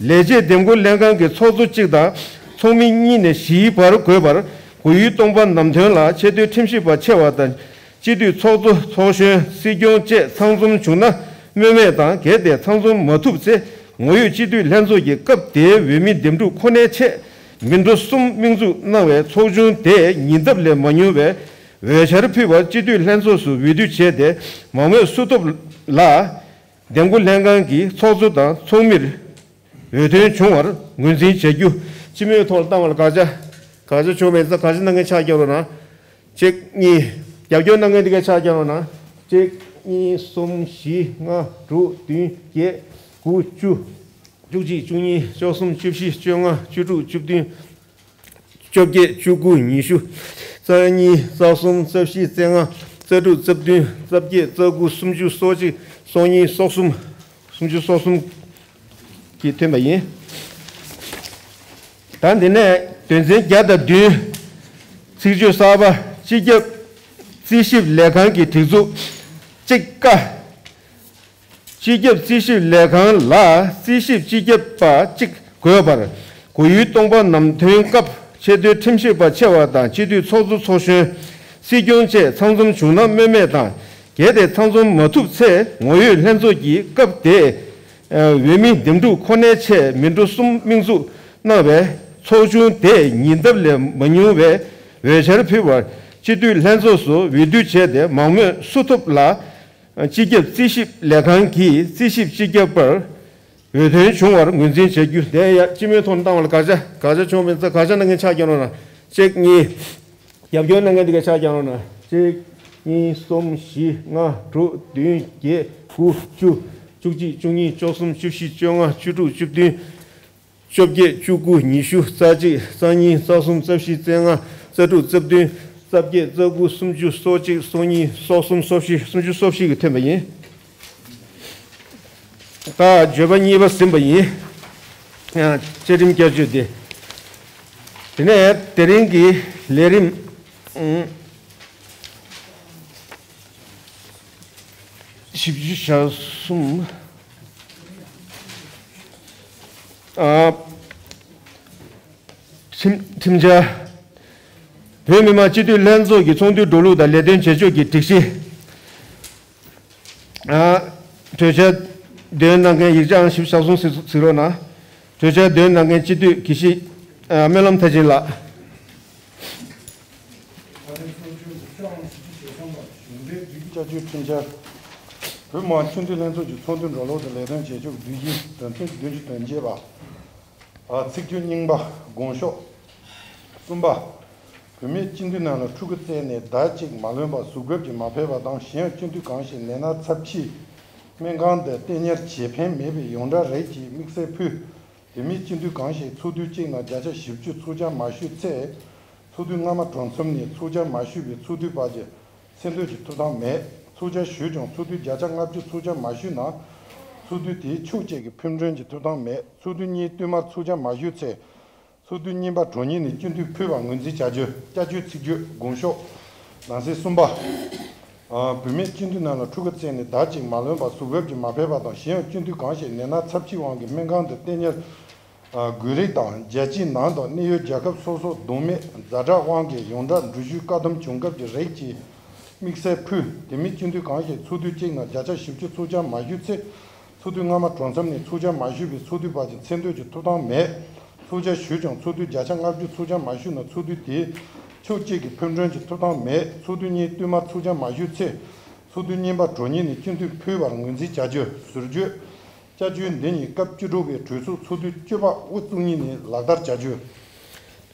ལས་བྱེད་འདེམས་བསྐོ་ལྷན་ཁང་གི་ཚོགས་གཙོ་གཅིག་དང་ཚོགས་མི་གཉིས་ནས་བཞིའི་བར་དགོས་པར། གོ་ཡུལ་སྟོང་པ་ནམ་ཐོན་ལ་ཆེས་མཐོའི་ཁྲིམས་ཞིབ་པ་ཆེ་བ་དང་། སྤྱི་འཐུས་ཚོགས་གཙོ། ཚོགས་གཞོན། སྲིད་སྐྱོང་བཅས་ཚང་འཛོམས་བྱུང་ན་སྨོས་མེད་དང་། གལ་ཏེ་ཚང་འཛོམས་མ་ཐུབ་ཚེ་ངོ་ཡོད་སྤྱི་འཐུས་ལྷན་ཚོགས་ཀྱི་སྐབས་དེའི་འོས་མི་འདེམས་སྒྲུག་ཁོ་ནའི་ཆེད་མི་འགྲོ་གསུམ་དམིགས་འཛུགས་གནང་བའི་ཚོགས་ཆུང་དེས་ཉེ་འདབས་ལས་མ་ཉུང་བའི་འོས་འཆར་ཕུལ་བར་སྤྱི་འཐུས་ལྷན་ཚོགས་སུ་འོས་བསྡུ་བྱས་ཏེ། མང་མོས་སུ་ཐོབ་ལ་འདེམས་བསྐོ་ལྷན་ཁང་གི་ཚོགས་གཙོ་དང་ཚོགས་མིར་འོས་ཐོན་བྱུང་བར་ངོས་འཛིན་བྱ་རྒྱུ། སྤྱི་མོས་ཐོག་བཏང་བ་ལ་དགག་བྱ། དགག་བྱ་བྱུང་མེད་ཙང་དགག་བྱ་གནང་མཁན་ཕྱག་རྒྱག་རོགས་གནང་། གཅིག་གཉིས། རྒྱབ་སྐྱོར་གནང་མཁན་དེ་ག་ཕྱག་རྒྱག་རོགས་གནང་། གཅིག་གཉིས། གསུམ། བཞི། ལྔ། དྲུག་བདུན། བརྒྱད། དགུ། བཅུ། བཅུ་གཅིག་བཅུ་གཉིས། བཅུ་གསུམ། བཅུ་བཞི། བཅོ་ལྔ། བཅུ་དྲུག་བཅུ་བདུན། བཅོ་བརྒྱད། བཅུ་དགུ། ཉི་ཤུ། རྩ་གཉིས། རྩ་གསུམ། རྩ་བཞི། རྩ་ལྔ། རྩ་དྲུག་རྩ་བདུན། རྩ་བརྒྱད། རྩ་དགུ། སུམ་ཅུ། སོ་གཅིག་སོ་གཉིས། སོ་གསུམ། སུམ་ཅུ་སོ་གསུམ་གྱིས་ཐོན་པ་ཡིན། ད་འདི་ནས་དོན་ཚན་བརྒྱ་དང་བདུན། ཚིག་བརྗོད་གསར་པ། སྤྱི་ཁྱབ་རྩིས་ཞིབ་ལས་ཁང་གི་སྒྲིག་འཛུགས་གཅིག་ཀ་སྤྱི་ཁྱབ་རྩིས་ཞིབ་ལས་ཁང་ལ་རྩིས་ཞིབ་སྤྱི་ཁྱབ་པ་གཅིག་དགོས་པར། གོ་ཡུལ་སྟོང་པ་ནམ་ཐོན་སྐབས་ཆེས་མཐོའི་ཁྲིམས་ཞིབ་པ་ཆེ་བ་དང་སྤྱི་འཐུས་ཚོགས་གཙོ་ཚོགས་གཞོན། སྲིད་སྐྱོང་བཅས་ཚང་འཛོམས་བྱུང་ན་སྨོས་མེད་དང་། གལ་ཏེ་ཚང་འཛོམས་མ་ཐུབ་ཚེ་ངོ་ཡོད་ལྷན་ཚོགས་ཀྱི་སྐབས་དེའི་འོས་མི་འདེམས་སྒྲུག་ཁོ་ནའི་ཆེད་མི་འགྲོ་གསུམ་དམིགས་འཛུགས་གནང་བའི་ཚོགས་ཆུང་དེས་ཉེ་འདབས་ལས་མ་ཉུང་བའི་འོས་འཆར་ཕུལ་བར་སྤྱི་འཐུས་ལྷན་ཚོགས་སུ་འོས་བསྡུ་བྱས་ཏེ། མང་མོས་སུ་ཐོབ་ལ་སྤྱི་ཁྱབ་རྩིས་ཞིབ་ལས་ཁང་གི་རྩིས་ཞིབ་སྤྱི་ཁྱབ་པར་འོས་ཐོན་བྱུང་བར་ངོས་འཛིན་བྱ་རྒྱུ། དེ་ཡང་སྤྱི་མོས་ཐོག་ནས་བཏང་བ་ལ་དགག་བྱ། དགག་བྱ་བྱུང་མེད་ཙང་དགག་བྱ་གནང་མཁན་ཕྱག་རྒྱག་རོགས་གནང་། གཅིག་གཉིས། རྒྱབ་སྐྱོར་གནང་མཁན་དེ་ག་ཕྱག་རྒྱག་རོགས་གནང་། གཅིག་གཉིས། གསུམ། བཞི། ལྔ། དྲུག་བདུན། བརྒྱད། དགུ། བཅུ། བཅུ་གཅིག་བཅུ་གཉིས། བཅུ་གསུམ། བཅུ་བཞི། བཅོ་ལྔ། བཅུ་དྲུག་བཅུ་བདུན། བཅོ་བརྒྱད། བཅུ་དགུ། ཉི་ཤུ། རྩ་གཅིག་རྩ་གཉིས། རྩ་གསུམ། རྩ་བཞི། རྩ་ལྔ། རྩ་དྲུག་རྩ་བདུན། རྩ་བརྒྱད། རྩ་དགུ། སུམ་ཅུ། སོ་གཅིག་སོ་གཉིས། སོ་གསུམ། སོ་བཞི། སུམ་ཅུ་སོ་བཞི་གིས་ཐོན་པ་ཡིན། ད་བརྗོད་པ་གཉིས་པ་ཟིན་པ་ཡིན། ཨ། བཅའ་ཁྲིམས་བསྐྱར་བཅོས་དེ། དེ་ནས་དེ་རིང་གི་ལས་རིམ། ཨང་། བཞི་བཅུ་ཞེ་གསུམ། ཨ། ཁྲིམས་ཁྲིམས་འཆར། བོད་མི་མང་སྤྱི་འཐུས་ལྷན་ཚོགས་ཀྱི་ཚོགས་འདུའི་འགྲོ་ལུགས་དང་ལས་དོན་བྱེད་ཕྱོགས་ཀྱི་སྒྲིག་གཞི། ཨ། གྲོས་འཆར་འདོན་གནང་མཁན། ཡིག་ཆའང་བཞི་བཅུ་ཞེ་གསུམ་གཟིགས་གཟིགས་རོགས་གནང་། གྲོས་འཆར་འདོན་གནང་མཁན་སྤྱི་འཐུས་དགེ་བཤེས། ཨ། སྨོན་ལམ་མཐར་ཕྱིན་ལགས། བཅའ་བཅོས་ཁྲིམས་འཆར། བོད་མི་མང་སྤྱི་འཐུས་ལྷན་ཚོགས་ཀྱི་ཚོགས་འདུའི་འགྲོ་ལུགས་དང་ལས་དོན་བྱེད་ཕྱོགས་ཀྱི་སྒྲིག་གཞི། དོན་ཚན་བདུན་ཅུ་དོན་བརྒྱད་པ། ཨ། ཚིག་བརྗོད་རྙིང་པ། དགོངས་ཤོག་གསུམ་པ། བུད་མེད་སྤྱི་འཐུས་རྣམས་ལ་ཕྲུ་གུ་བཙས་ནས་ཟླ་གཅིག་མ་ལོན་པར་གཟུགས་འགབ་ཀྱིས་མ་ཕོད་པ་དང་། གཞན་ཡང་སྤྱི་འཐུས་གང་ཞིག་ནད་མནར་ཚབས་ཆེའི་སྨན་ཁང་དུ་བསྟེན་ཉར་བྱེད་ཕན་མེད་པའི་ཡོངས་གྲགས་རིགས་ཀྱི་དམིགས་བསལ་ཕུལ། དེ་མིན་སྤྱི་འཐུས་གང་ཞིག་ཚོགས་དུས་གཅིག་ནང་བརྒྱ་ཆ་བཞི་བཅུ་ཚོགས་བཅར་མ་ཞུས་ཚེ། ཚོགས་དུས་སྔ་མ་གྲོལ་མཚམས་ནས་ཚོགས་བཅར་མ་ཞུས་པའི་ཚོགས་དུས་བར་གྱི་མཚན་འདོན་གྱི་ཐོབ་ཐང་མེད། ཚོགས་བཅར་ཞུས་ཀྱང་ཚོགས་དུས་བརྒྱ་ཆ་ལྔ་བཅུ་ཚོགས་བཅར་མ་ཞུས་ན། ཚོགས་དུས་དེའི་ཕྱོགས་གཅིག་གི་ཕུལ་འགྲོན་གྱི་ཐོབ་ཐང་མེད། ཚོགས་དུས་གཉིས་བསྟུད་མར་ཚོགས་བཅར་མ་ཞུས་ཚེ། ཚོགས་དུས་གཉིས་པ་གྲོལ་ཉིན་ནས་སྤྱི་འཐུས་ཕུད་པར་ངོས་འཛིན་བྱ་རྒྱུ། བསྐྱར་བཅོས་ཚིག་བརྗོད་དགོངས་ཞུ། ནང་གསེས་གསུམ་པ། ཨ། བུད་མེད་སྤྱི་འཐུས་རྣམས་ལ་ཕྲུ་གུ་བཙས་ནས་ཟླ་གཅིག་མ་ལོན་པར་གཟུགས་འགབ་ཀྱིས་མ་ཕོད་པ་དང་། གཞན་ཡང་སྤྱི་འཐུས་གང་ཞིག་ནད་མནར་ཚབས་ཆེའི་དབང་གིས་སྨན་ཁང་དུ་བསྟེན་ཉར་ཨ། དགོས་རིགས་དང་། རྒྱལ་སྤྱིའི་ནང་དང་གནས་ཡུལ་རྒྱལ་ཁབ་སོ་སོར་གདོང་མེད་ཛ་དྲག་དབང་གིས་ཡོངས་གྲགས་འགྲུལ་བཞུད་བཀག་སྡོམ་བྱུང་སྐབས་ཀྱི་རིགས་ཀྱི་དམིགས་བསལ་ཕུལ། དེ་མིན་སྤྱི་འཐུས་གང་ཞིག་ཚོགས་དུས་གཅིག་ནང་བརྒྱ་ཆ་བཞི་བཅུ་ཚོགས་བཅར་མ་ཞུས་ཚེ། ཚོགས་དུས་སྔ་མ་གྲོལ་མཚམས་ནས་ཚོགས་བཅར་མ་ཞུས་པའི་ཚོགས་དུས་བར་གྱི་མཚན་འདོན་གྱི་ཐོབ་ཐང་མེད། ཚོགས་བཅར་ཞུས་ཀྱང་ཚོགས་དུས་བརྒྱ་ཆ་ལྔ་བཅུ་ཚོགས་བཅར་མ་ཞུས་ན། ཚོགས་དུས་དེའི་ཕྱོགས་གཅིག་གི་ཕུལ་འགྲོན་གྱི་ཐོབ་ཐང་མེད། ཚོགས་དུས་གཉིས་བསྟུད་མར་ཚོགས་བཅར་མ་ཞུས་ཚེ། ཚོགས་དུས་གཉིས་པ་གྲོལ་ཉིན་ནས་སྤྱི་འཐུས་ཕུད་པར་ངོས་འཛིན་བྱ་རྒྱུ། ཟུར་བརྗོད། བསྐྱར་བཅོས་འདི་ཉིད་སྐབས་བཅུ་དྲུག་པའི་གྲོས་ཚོགས་ཚོགས་དུས་བཅུ་པ་དབུ་བཙུགས་ཉིན་ནས་ལག་བསྟར་བྱ་རྒྱུ།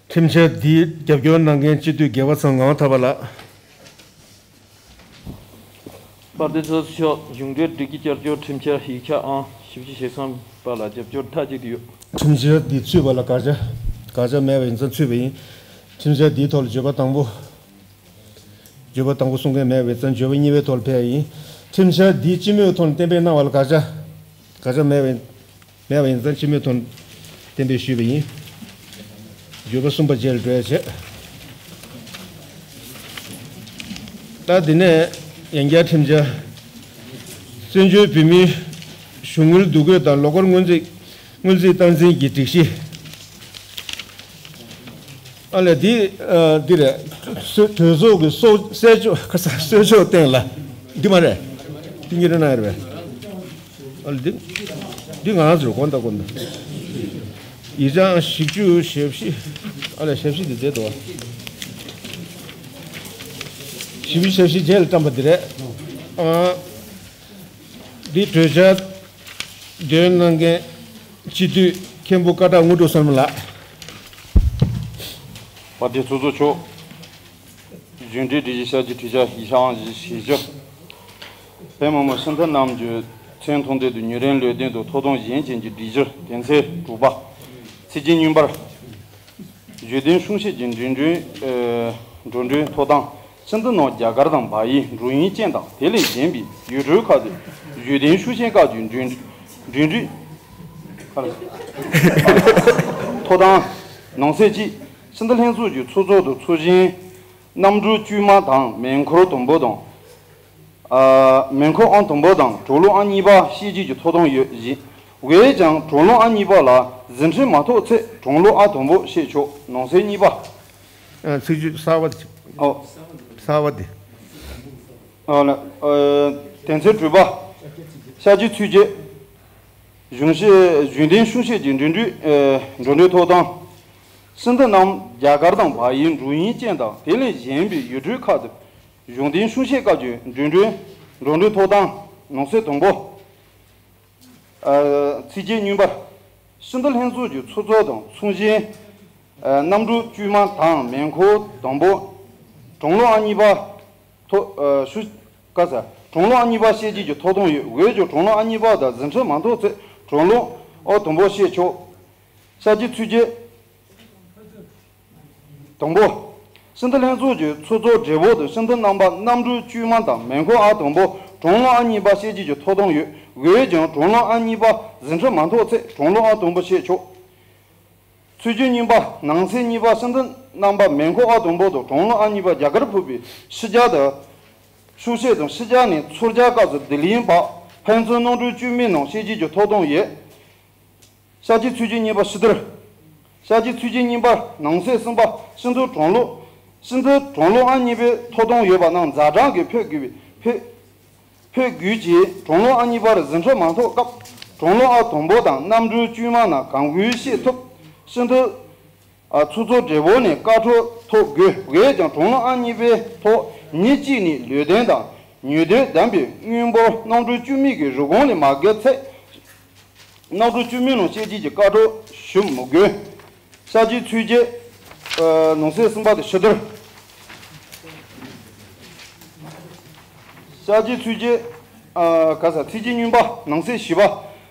ཁྲིམས་འཆར་འདིའི་རྒྱབ་སྐྱོར་གནང་མཁན་སྤྱི་འཐུས་རྒྱལ་བ་ཚེ་རིང་ངག་དབང་ཐར་པ་ལགས། དཔལ་ལྡན་ཚོགས་གཙོ་མཆོག་གཞུང་འབྲེལ་སྒྲིག་གཞི་བསྐྱར་བཅོས་ཁྲིམས་འཆར་ཡིག་ཆ་ཨང་བཞི་བཅུ་ཞེ་གསུམ་པ་ལ་རྒྱབ་སྐྱོར་མཐའ་གཅིག་ཏུ་ཡོད། ཁྲིམས་འཆར་འདི་ཚུད་པ་ལ་དགག་བྱ། དགག་བྱ་མེད་པ་ཡིན་ཙང་ཚུད་པ་ཡིན། ཁྲིམས་འཆར་འདིའི་ཐོག་ལ་བརྗོད་པ་དང་པོ། བརྗོད་པ་དང་པོ་གསུང་མཁན་མེད་པ་ཡིན་ཙང་བརྗོད་པ་གཉིས་པའི་ཐོག་ལ་ཕེབས་ཡིན། ཁྲིམས་འཆར་འདི་སྤྱི་མོས་ཐོག་ནས་གཏན་འབེབས་གནང་བ་ལ་དགག་བྱ། དགག་བྱ་མེད་པ་མེད་པ་ཡིན་ཙང་སྤྱི་མོས་ཐོག་གཏན་འབེབས་ཞུས་པ་ཡིན། བརྗོད་པ་གསུམ་པ་རྗེས་ལ་འགྲོ་ཡ་བྱས། ད་འདི་ནས་ཡང་བསྐྱར་ཁྲིམས་འཆར། བཙན་བྱོལ་བོད་མིའི་གཞུང་དངུལ་འདུ་འགོད་དང་ལོ་འཁོར་སྔོན་རྩིས། སྔོན་རྩིས་སྟངས་འཛིན་གྱི་སྒྲིག་གཞི། ཨ་ལས་འདི་ཨ་འདི་རེད། གྲོས་ཚོགས་ཀྱི་གསོ་གསལ་ཕྱོགས་ཁ་ས་གསལ་ཕྱོགས་སྟེང་ལ་འདི་མ་རེད། འདི་ཉིད་རེད་ན་ཡོད་རེད། ཨ་ལས་འདི་འདི་ང་ཚོར་དགོངས་དག་དགོངས་དག་ཡིག་ཆ་བཞི་བཅུ་ཞེ་བཞི། ཨ་ལས་ཞེ་བཞི་འདི་བསྡད་འདུག་བཞི་བཅུ་ཞེ་བཞི་རྗེས་ལ་བཀྲམ་པ་འདི་རེད། ཨ་འདི་གྲོས་འཆར་འདོན་གནང་མཁན་སྤྱི་འཐུས་མཁན་པོ་སྐད་གྲགས་དངོས་གྲུབ་བསོད་ནམས་ལགས། དཔལ་ལྡན་ཚོགས་གཙོ་མཆོག་གཞུང་འབྲེལ་སྒྲིག་གཞི་ཞབས་ཀྱི་དྲི་བྱ་ཡིག་ཆ་ཨང་བཞི་བཞི་བཅུ། བོད་མི་མང་སྤྱི་འཐུས་རྣམས་ཀྱི་མཚན་ཐོ་འདི་དང་ཉིན་རེའི་ལས་དོན་དང་ཐོབ་ཐང་གཞན་ཅན་གྱི་སྒྲིག་གཞིར་དོན་ཚན་དྲུག་པ། ཚིག་རྒྱན་གཉིས་པར། བརྗོད་དོན་གསུང་བཤད་ཀྱི་འགྲོ་གྲོན། ཨེ། འགྲོ་གྲོན་ཐོབ་ཐང་། སྤྱི་འཐུས་རྣམས་རྒྱ་གར་དང་བལ་ཡུལ་འགྲོ་ཡུན་ཅན་དང་དེ་ལས་གཞན་པའི་ཡུལ་གྲུ་ཁག་ཏུ་བརྗོད་དོན་གསུང་བཤད་སྐབས་ཀྱི་འགྲོ་གྲོན། ཐོབ་ཐང་། ནང་གསེས་གཅིག་སྤྱི་འཐུས་ལྷན་ཚོགས་ཀྱི་ཚོགས་གཙོ་དང་ཚོགས་གཞོན། གནམ་གྲུ་དཀྱུས་མ་དང་མེ་འཁོར་དང་པོ་དང་། ཨ། མེ་འཁོར་ཨང་དང་པོ་དང་གྲོ་ལོད་ཨང་གཉིས་པ་བཤད་རྒྱུ་གྱི་ཐོབ་ཐང་ཡོད་བཞིན། འོན་ཀྱང་གྲོ་ལོད་ཨང་གཉིས་པ་ལ་ཟིན་བྲིས་མ་ཐོབ་ཚེ་གྲོ་ལོད་ཨང་དང་པོ་བཤད་ཆོག་ནང་གསེས་གཉིས་པ། ཨ། ཚིག་བརྗོད་གསར་བ་དེ། ཨོ། གསར་བ་དེ། ཨོ་ལ། ཨ། དོན་ཚན་དྲུག་པ། ཞབས་ཀྱི་ཚུལ་གྱིས། གཞུང་བཤད། གཞུང་དོན་གསུང་བཤད་ཀྱི་འགྲོ་གྲོན། ཨ། འགྲོ་གྲོན་ཐོབ་ཐང་། སྤྱི་འཐུས་རྣམས་རྒྱ་གར་དང་བལ་ཡུལ་འགྲོ་ཡུན་ཅན་དང་དེ་ལས་གཞན་པའི་ཡུལ་གྲུ་ཁག་ཏུ་གཞུང་དོན་གསུང་བཤད་སྐབས་ཀྱི་འགྲོ་གྲོན། འགྲོ་གྲོན་ཐོབ་ཐང་། ནང་གསེས་དང་པོ། ཨ། ཚིག་རྒྱན་གཉིས་པར། སྤྱི་འཐུས་ལྷན་ཚོགས་ཀྱི་ཚོགས་གཙོ་དང་ཚོགས་གཞོན། ཨ། གནམ་གྲུ་དཀྱུས་མ་དང་མེ་འཁོར་དང་པོ། གྲོ་ལོད་ཨང་གཉིས་པ། ཐོབ། ཨ། ཞུ། ག་ས། གྲོ་ལོད་ཨང་གཉིས་པ་བཤད་རྒྱུ་གྱི་ཐོབ་ཐང་ཡོད། འོན་ཀྱང་གྲོ་ལོད་ཨང་གཉིས་པ་དང་ཟིན་བྲིས་མ་ཐོབ་ཚེ་གྲོ་ལོད་ཨང་དང་པོ་བཤད་ཆོག་ཞབས་ཀྱི་ཚུལ་གྱིས། དང་པོ། སྤྱི་འཐུས་ལྷན་ཚོགས་ཀྱི་ཚོགས་གཙོ་སྦྲེལ་པོ་དང་སྤྱི་འཐུས་རྣམ་པ་གནམ་གྲུ་དཀྱུས་མ་དང་མེ་འཁོར་ཨང་དང་པོ་གྲོ་ལོད་ཨང་གཉིས་པ་བཤད་རྒྱུ་གྱི་ཐོབ་ཐང་ཡོད། འོན་ཀྱང་གྲོ་ལོད་ཨང་གཉིས་པ་ཟིན་བྲིས་མ་ཐོབ་ཚེ་གྲོ་ལོད་ཨང་དང་པོ་བཤད་ཆོག་ཚིག་རྒྱན་གཉིས་པ། ནང་གསེས་གཉིས་པ། སྤྱི་འཐུས་རྣམ་པ་མེ་འཁོར་ཨང་དང་པོ་དང་གྲོ་ལོད་ཨང་གཉིས་པ་རྒྱ་གར་ཕུད་པའི་ཕྱི་རྒྱལ་དུ་གཤོག་བཤད་དང་ཕྱི་རྒྱལ་ནས་ཚུར་རྒྱལ་སྐབས་སུ་ལྡི་ལིའི་བར་ཕན་ཚུན་གནམ་གྲུ་དཀྱུས་མའི་ནང་བཤད་རྒྱུ་གྱི་ཐོབ་ཐང་ཡོད། ཞབས་ཀྱི་ཚིག་རྒྱན་གཉིས་པ་ཕྱི་དར། ཞབས་ཀྱི་ཚིག་རྒྱན་གཉིས་པ། ནང་གསེས་གསུམ་པ། སྤྱི་འཐུས་གྲོ་ལོད། སྤྱི་འཐུས་གྲོ་ལོད་ཨང་གཉིས་པའི་ཐོབ་ཐང་ཡོད་པ་རྣམས་ཛ་དྲག་གིས་ཕུད་དགོས་པའི་ཕུད། ཕུད་དགོས་ཀྱི་གྲོ་ལོད་ཨང་གཉིས་པར་ཟིན་བྲིས་མ་ཐོབ་སྐབས་གྲོ་ལོད་ཨང་དང་པོ་དང་གནམ་གྲུ་དཀྱུས་མ་ནང་གང་དགོས་བཤད་ཐུབ། སྤྱི་འཐུས། ཨ། ཚོགས་གཙོ་སྦྲེལ་པོ་ནས་བཀའ་འཁྲོལ་ཐོབ་དགོས། འོན་ཀྱང་གྲོ་ལོད་ཨང་གཉིས་པའི་ཐོག་ཉིན་གཅིག་ནས་ལུས་རྟེན་དང་ཉེས་དོན་ལྡན་པའི་དངུལ་འབོར་གནམ་གྲུ་དཀྱུས་མའི་གི་རིན་གོང་ལས་མ་བརྒལ་ཚེ། གནམ་གྲུ་དཀྱུས་མའི་ནང་བཤད་རྒྱུ་གྱི་བཀའ་འཁྲོལ་ཞུ་མི་དགོས། ཞབས་ཀྱི་ཚིག་རྒྱན། ཨ་ནང་གསེས་གསུམ་པ་དེ་ཕྱི་དོན། ཤར་གྱི་ཚུལ་གྱི། ཨ་ག་ས་ཚིག་གི་སྙུན་པ་ནང་གསེས་བཞི་པ།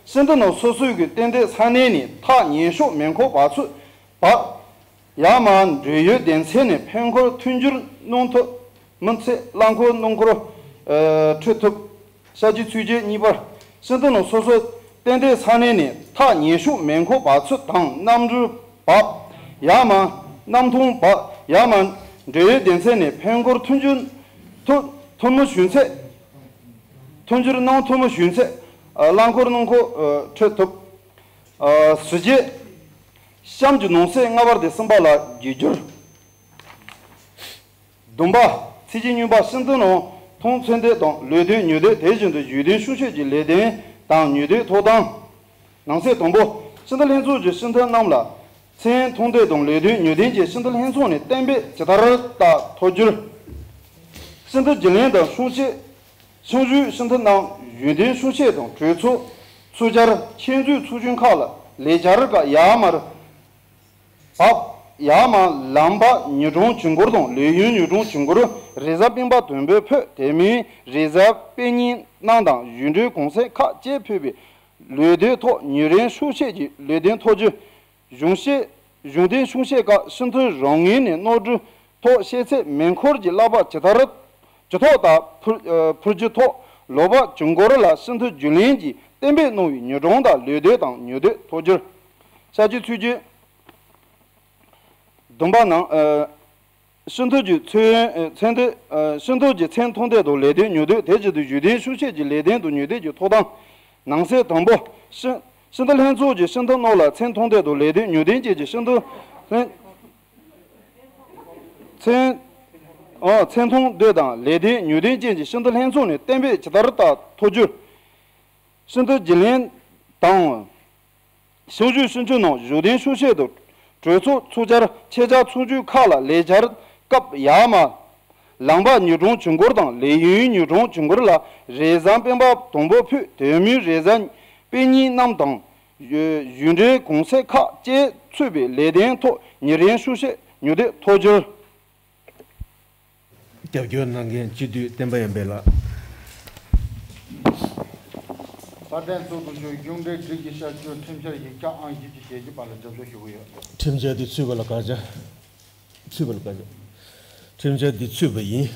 ཤིན་ཏུ་ནང་སོ་སོའི་གི་རྟེན་འབྲེལ་ས་གནས་ནས་ཐག་ཉེ་ཕྱོགས་མེ་འཁོར་བབས་ཚུལ་བབས། ཡར་མར་འབྲེལ་ཡོད་སྡེ་ཚན་ནས་ཕན་འཁོར་མཐུན་འགྱུར་གནང་ཐུབ་མི་ཚེ་རླངས་འཁོར་སྣུམ་འཁོར་ཨ་འཕྲོད་ཐུབ། ཤར་གྱི་ཚུལ་གྱི་གཉིས་པར། ཤིན་ཏུ་ནང་སོ་སོའི་རྟེན་འབྲེལ་ས་གནས་ནས་ཐག་ཉེ་ཕྱོགས་མེ་འཁོར་བབས་ཚུལ་དང་གནམ་གྲུ་བབས། ཡར་མར་གནམ་ཐང་བབས། ཡར་མར་འབྲེལ་ཡོད་སྡེ་ཚན་ནས་ཕན་འཁོར་མཐུན་འགྱུར་ཐུབ་ཐུབ་མི་བྱུང་ཚེ། མཐུན་འགྱུར་གནང་ཐུབ་མི་བྱུང་ཚེ། ཨ་རླངས་འཁོར་སྣུམ་འཁོར་ཨ་འཕྲོད་ཐུབ། ཨ་ཟུར་བརྒྱད། གཤམ་གྱི་ནང་གསེས་ལྔ་པར་དེ་གསུམ་པ་ལ་བརྒྱད་འགྱུར། བདུན་པ། ཚིག་གི་སྙུན་པ་ཤིན་ཏུ་ནང་མཐོང་མཚན་ལྡན་དང་ལས་དོན་ཉེར་ལྡན་དེ་བཞིན་དུ་བརྗོད་དོན་གསུང་བཤད་ཀྱི་ལས་དོན་དང་ཉེར་ལྡན་ཐོབ་ཐང་། ནང་གསེས་དང་པོ། ཤིན་ཏུ་ལྷན་ཚོགས་ཀྱི་ཤིན་ཏུ་རྣམས་ལ་མཚན་མཐོང་ལྡན་དང་ལས་དོན་ཉེར་ལྡན་གྱི་ཤིན་ཏུ་ལྷན་ཚོགས་ནས་གཏན་འབེབས་ཇི་ལྟར་ལྟར་ཐོབ་རྒྱུར། ཤིན་ཏུ་རྒྱུན་ལས་དང་གསུང་བཤད། གསུང་ཞུས་ཤིན་ཏུ་རྣམས་ཡོན་ཏན་གསུང་བཤད་དང་གྲོས་ཚོགས་ཚུལ་བཅར་ཁྱད་མཛོད་ཚོགས་ཆུང་ཁག་ལ་ལས་བཅར་སྐབས་ཡར་མར་བབས། ཡར་མར་ལམ་བར་ཉིན་གྲངས་བྱུང་སྐོར་དང་ལས་ཡུན་ཉིན་གྲངས་བྱུང་སྐོར་རེས་གཟའ་སྤེན་པ་དང་པོའི་བོད་དེ་མིན་རེས་གཟའ་སྤེན་ཉིན་གནང་དང་ཡུལ་འབྲེལ་གུང་སེང་ཁག་བཅས་ཕུད་པའི་ལས་དོན་ཐོག་ཉིན་རེའི་གསུང་བཤད་ཀྱི་ལས་དོན་ཐོག་བརྒྱུད། གཞུང་བཤད། གཞུང་དོན་གསུང་བཤད་སྐབས་ཤིན་ཏུ་རང་ངོས་ནས་གནང་སྒྲུབ་ཐོག་ཤེས་ཚད་མེ་འཁོར་གྱི་བསླབ་པ་ཇི་ལྟར་ཇི་ཐོག་ལྟར་ཕུལ་ཨ་ཕུལ་རྒྱུ་ཐོག་ལོ་བར་བྱུང་སྐོར་ལ་ཤིན་ཏུ་རྒྱུན་ལས་ཀྱིས་གཏན་འབེབས་གནང་བའི་ཉིན་གྲངས་དང་ལས་དོན་དང་ཉིན་དོན་ཐོག་བསྒྱུར། ཤར་གྱི་ཚུལ་གྱི་བདུན་པ་ནང་ཨ་ཤིན་ཏུ་གྱི་མཚན་ཨ་མཚན་དེ་ཨ་ཤིན་ཏུ་གྱི་མཚན་མཐོང་ལྡན་དང་ལས་དོན་ཉིན་དོན་དེ་བཞིན་དུ་བརྗོད་དོན་གསུང་བཤད་ཀྱི་ལས་དོན་དང་ཉིན་དོན་གྱི་ཐོབ་ཐང་། ནང་གསེས་དང་པོ། ཤིན་ཤིན་ཏུ་ལྷན་ཚོགས་ཀྱི་ཤིན་ཏུ་རྣམས་ལ་མཚན་མཐོང་ལྡན་དང་ལས་དོན་ཉིན་དོན་ཅན་གྱི་ཤིན་ཏུ་ལྷན་མཚན་ཨ་མཚན་མཐོང་ལྡན་དང་ལས་དོན་ཉིན་དོན་ཅན་གྱི་ཤིན་ཏུ་ལྷན་ཚོགས་ནས་གཏན་འབེབས་ཇི་ལྟར་ལྟར་ཐོབ་རྒྱུར། ཤིན་ཏུ་རྒྱུན་ལས་དང་། གསུང་ཞུས་ཤིན་ཏུ་ནང་བརྗོད་དོན་གསུང་བཤད་དང་གྲོས་ཚོགས་ཚུལ་བཅར་ཆེད་བཅར་ཚོགས་ཆུང་ཁག་ལ་ལས་བཅར་སྐབས་ཡར་མར་ལམ་བར་ཉིན་གྲངས་བྱུང་སྐོར་དང་ལས་ཡུན་ཉིན་གྲངས་བྱུང་སྐོར་ལ་རེས་གཟའ་སྤེན་པ་དང་པོ་ཕུད་དེ་མིན་རེས་གཟའ་སྤེན་ཉིན་གནམ་དང་ཡུལ་འབྲེལ་གུང་སེང་ཁག་བཅས་ཚུད་པའི་ལས་དོན་ཐོག་ཉིན་རེའི་གསུང་བཤད་ཉིན་དོན་ཐོག་བསྒྱུར། རྒྱབ་སྐྱོར་གནང་མཁན་སྤྱི་འཐུས་བསྟན་པ་ཡར་འཕེལ་ལགས། དཔལ་ལྡན་ཚོགས་གཙོ་མཆོག་གཞུང་འབྲེལ་སྒྲིག་གཞི་བསྐྱར་བཅོས་ཁྲིམས་འཆར་ཡིག་ཆ་ཨང་བཞི་བཅུ་ཞེ་བཞི་པ་ལ་རྒྱབ་སྐྱོར་ཞུ་གི་ཡོད། ཁྲིམས་འཆར་འདི་ཚུད་པ་ལ་བཀའ་རྒྱ། ཚུད་པ་ལ་བཀའ་རྒྱ། ཁྲིམས་འཆར་འདི་ཚུད་པ་ཡིན།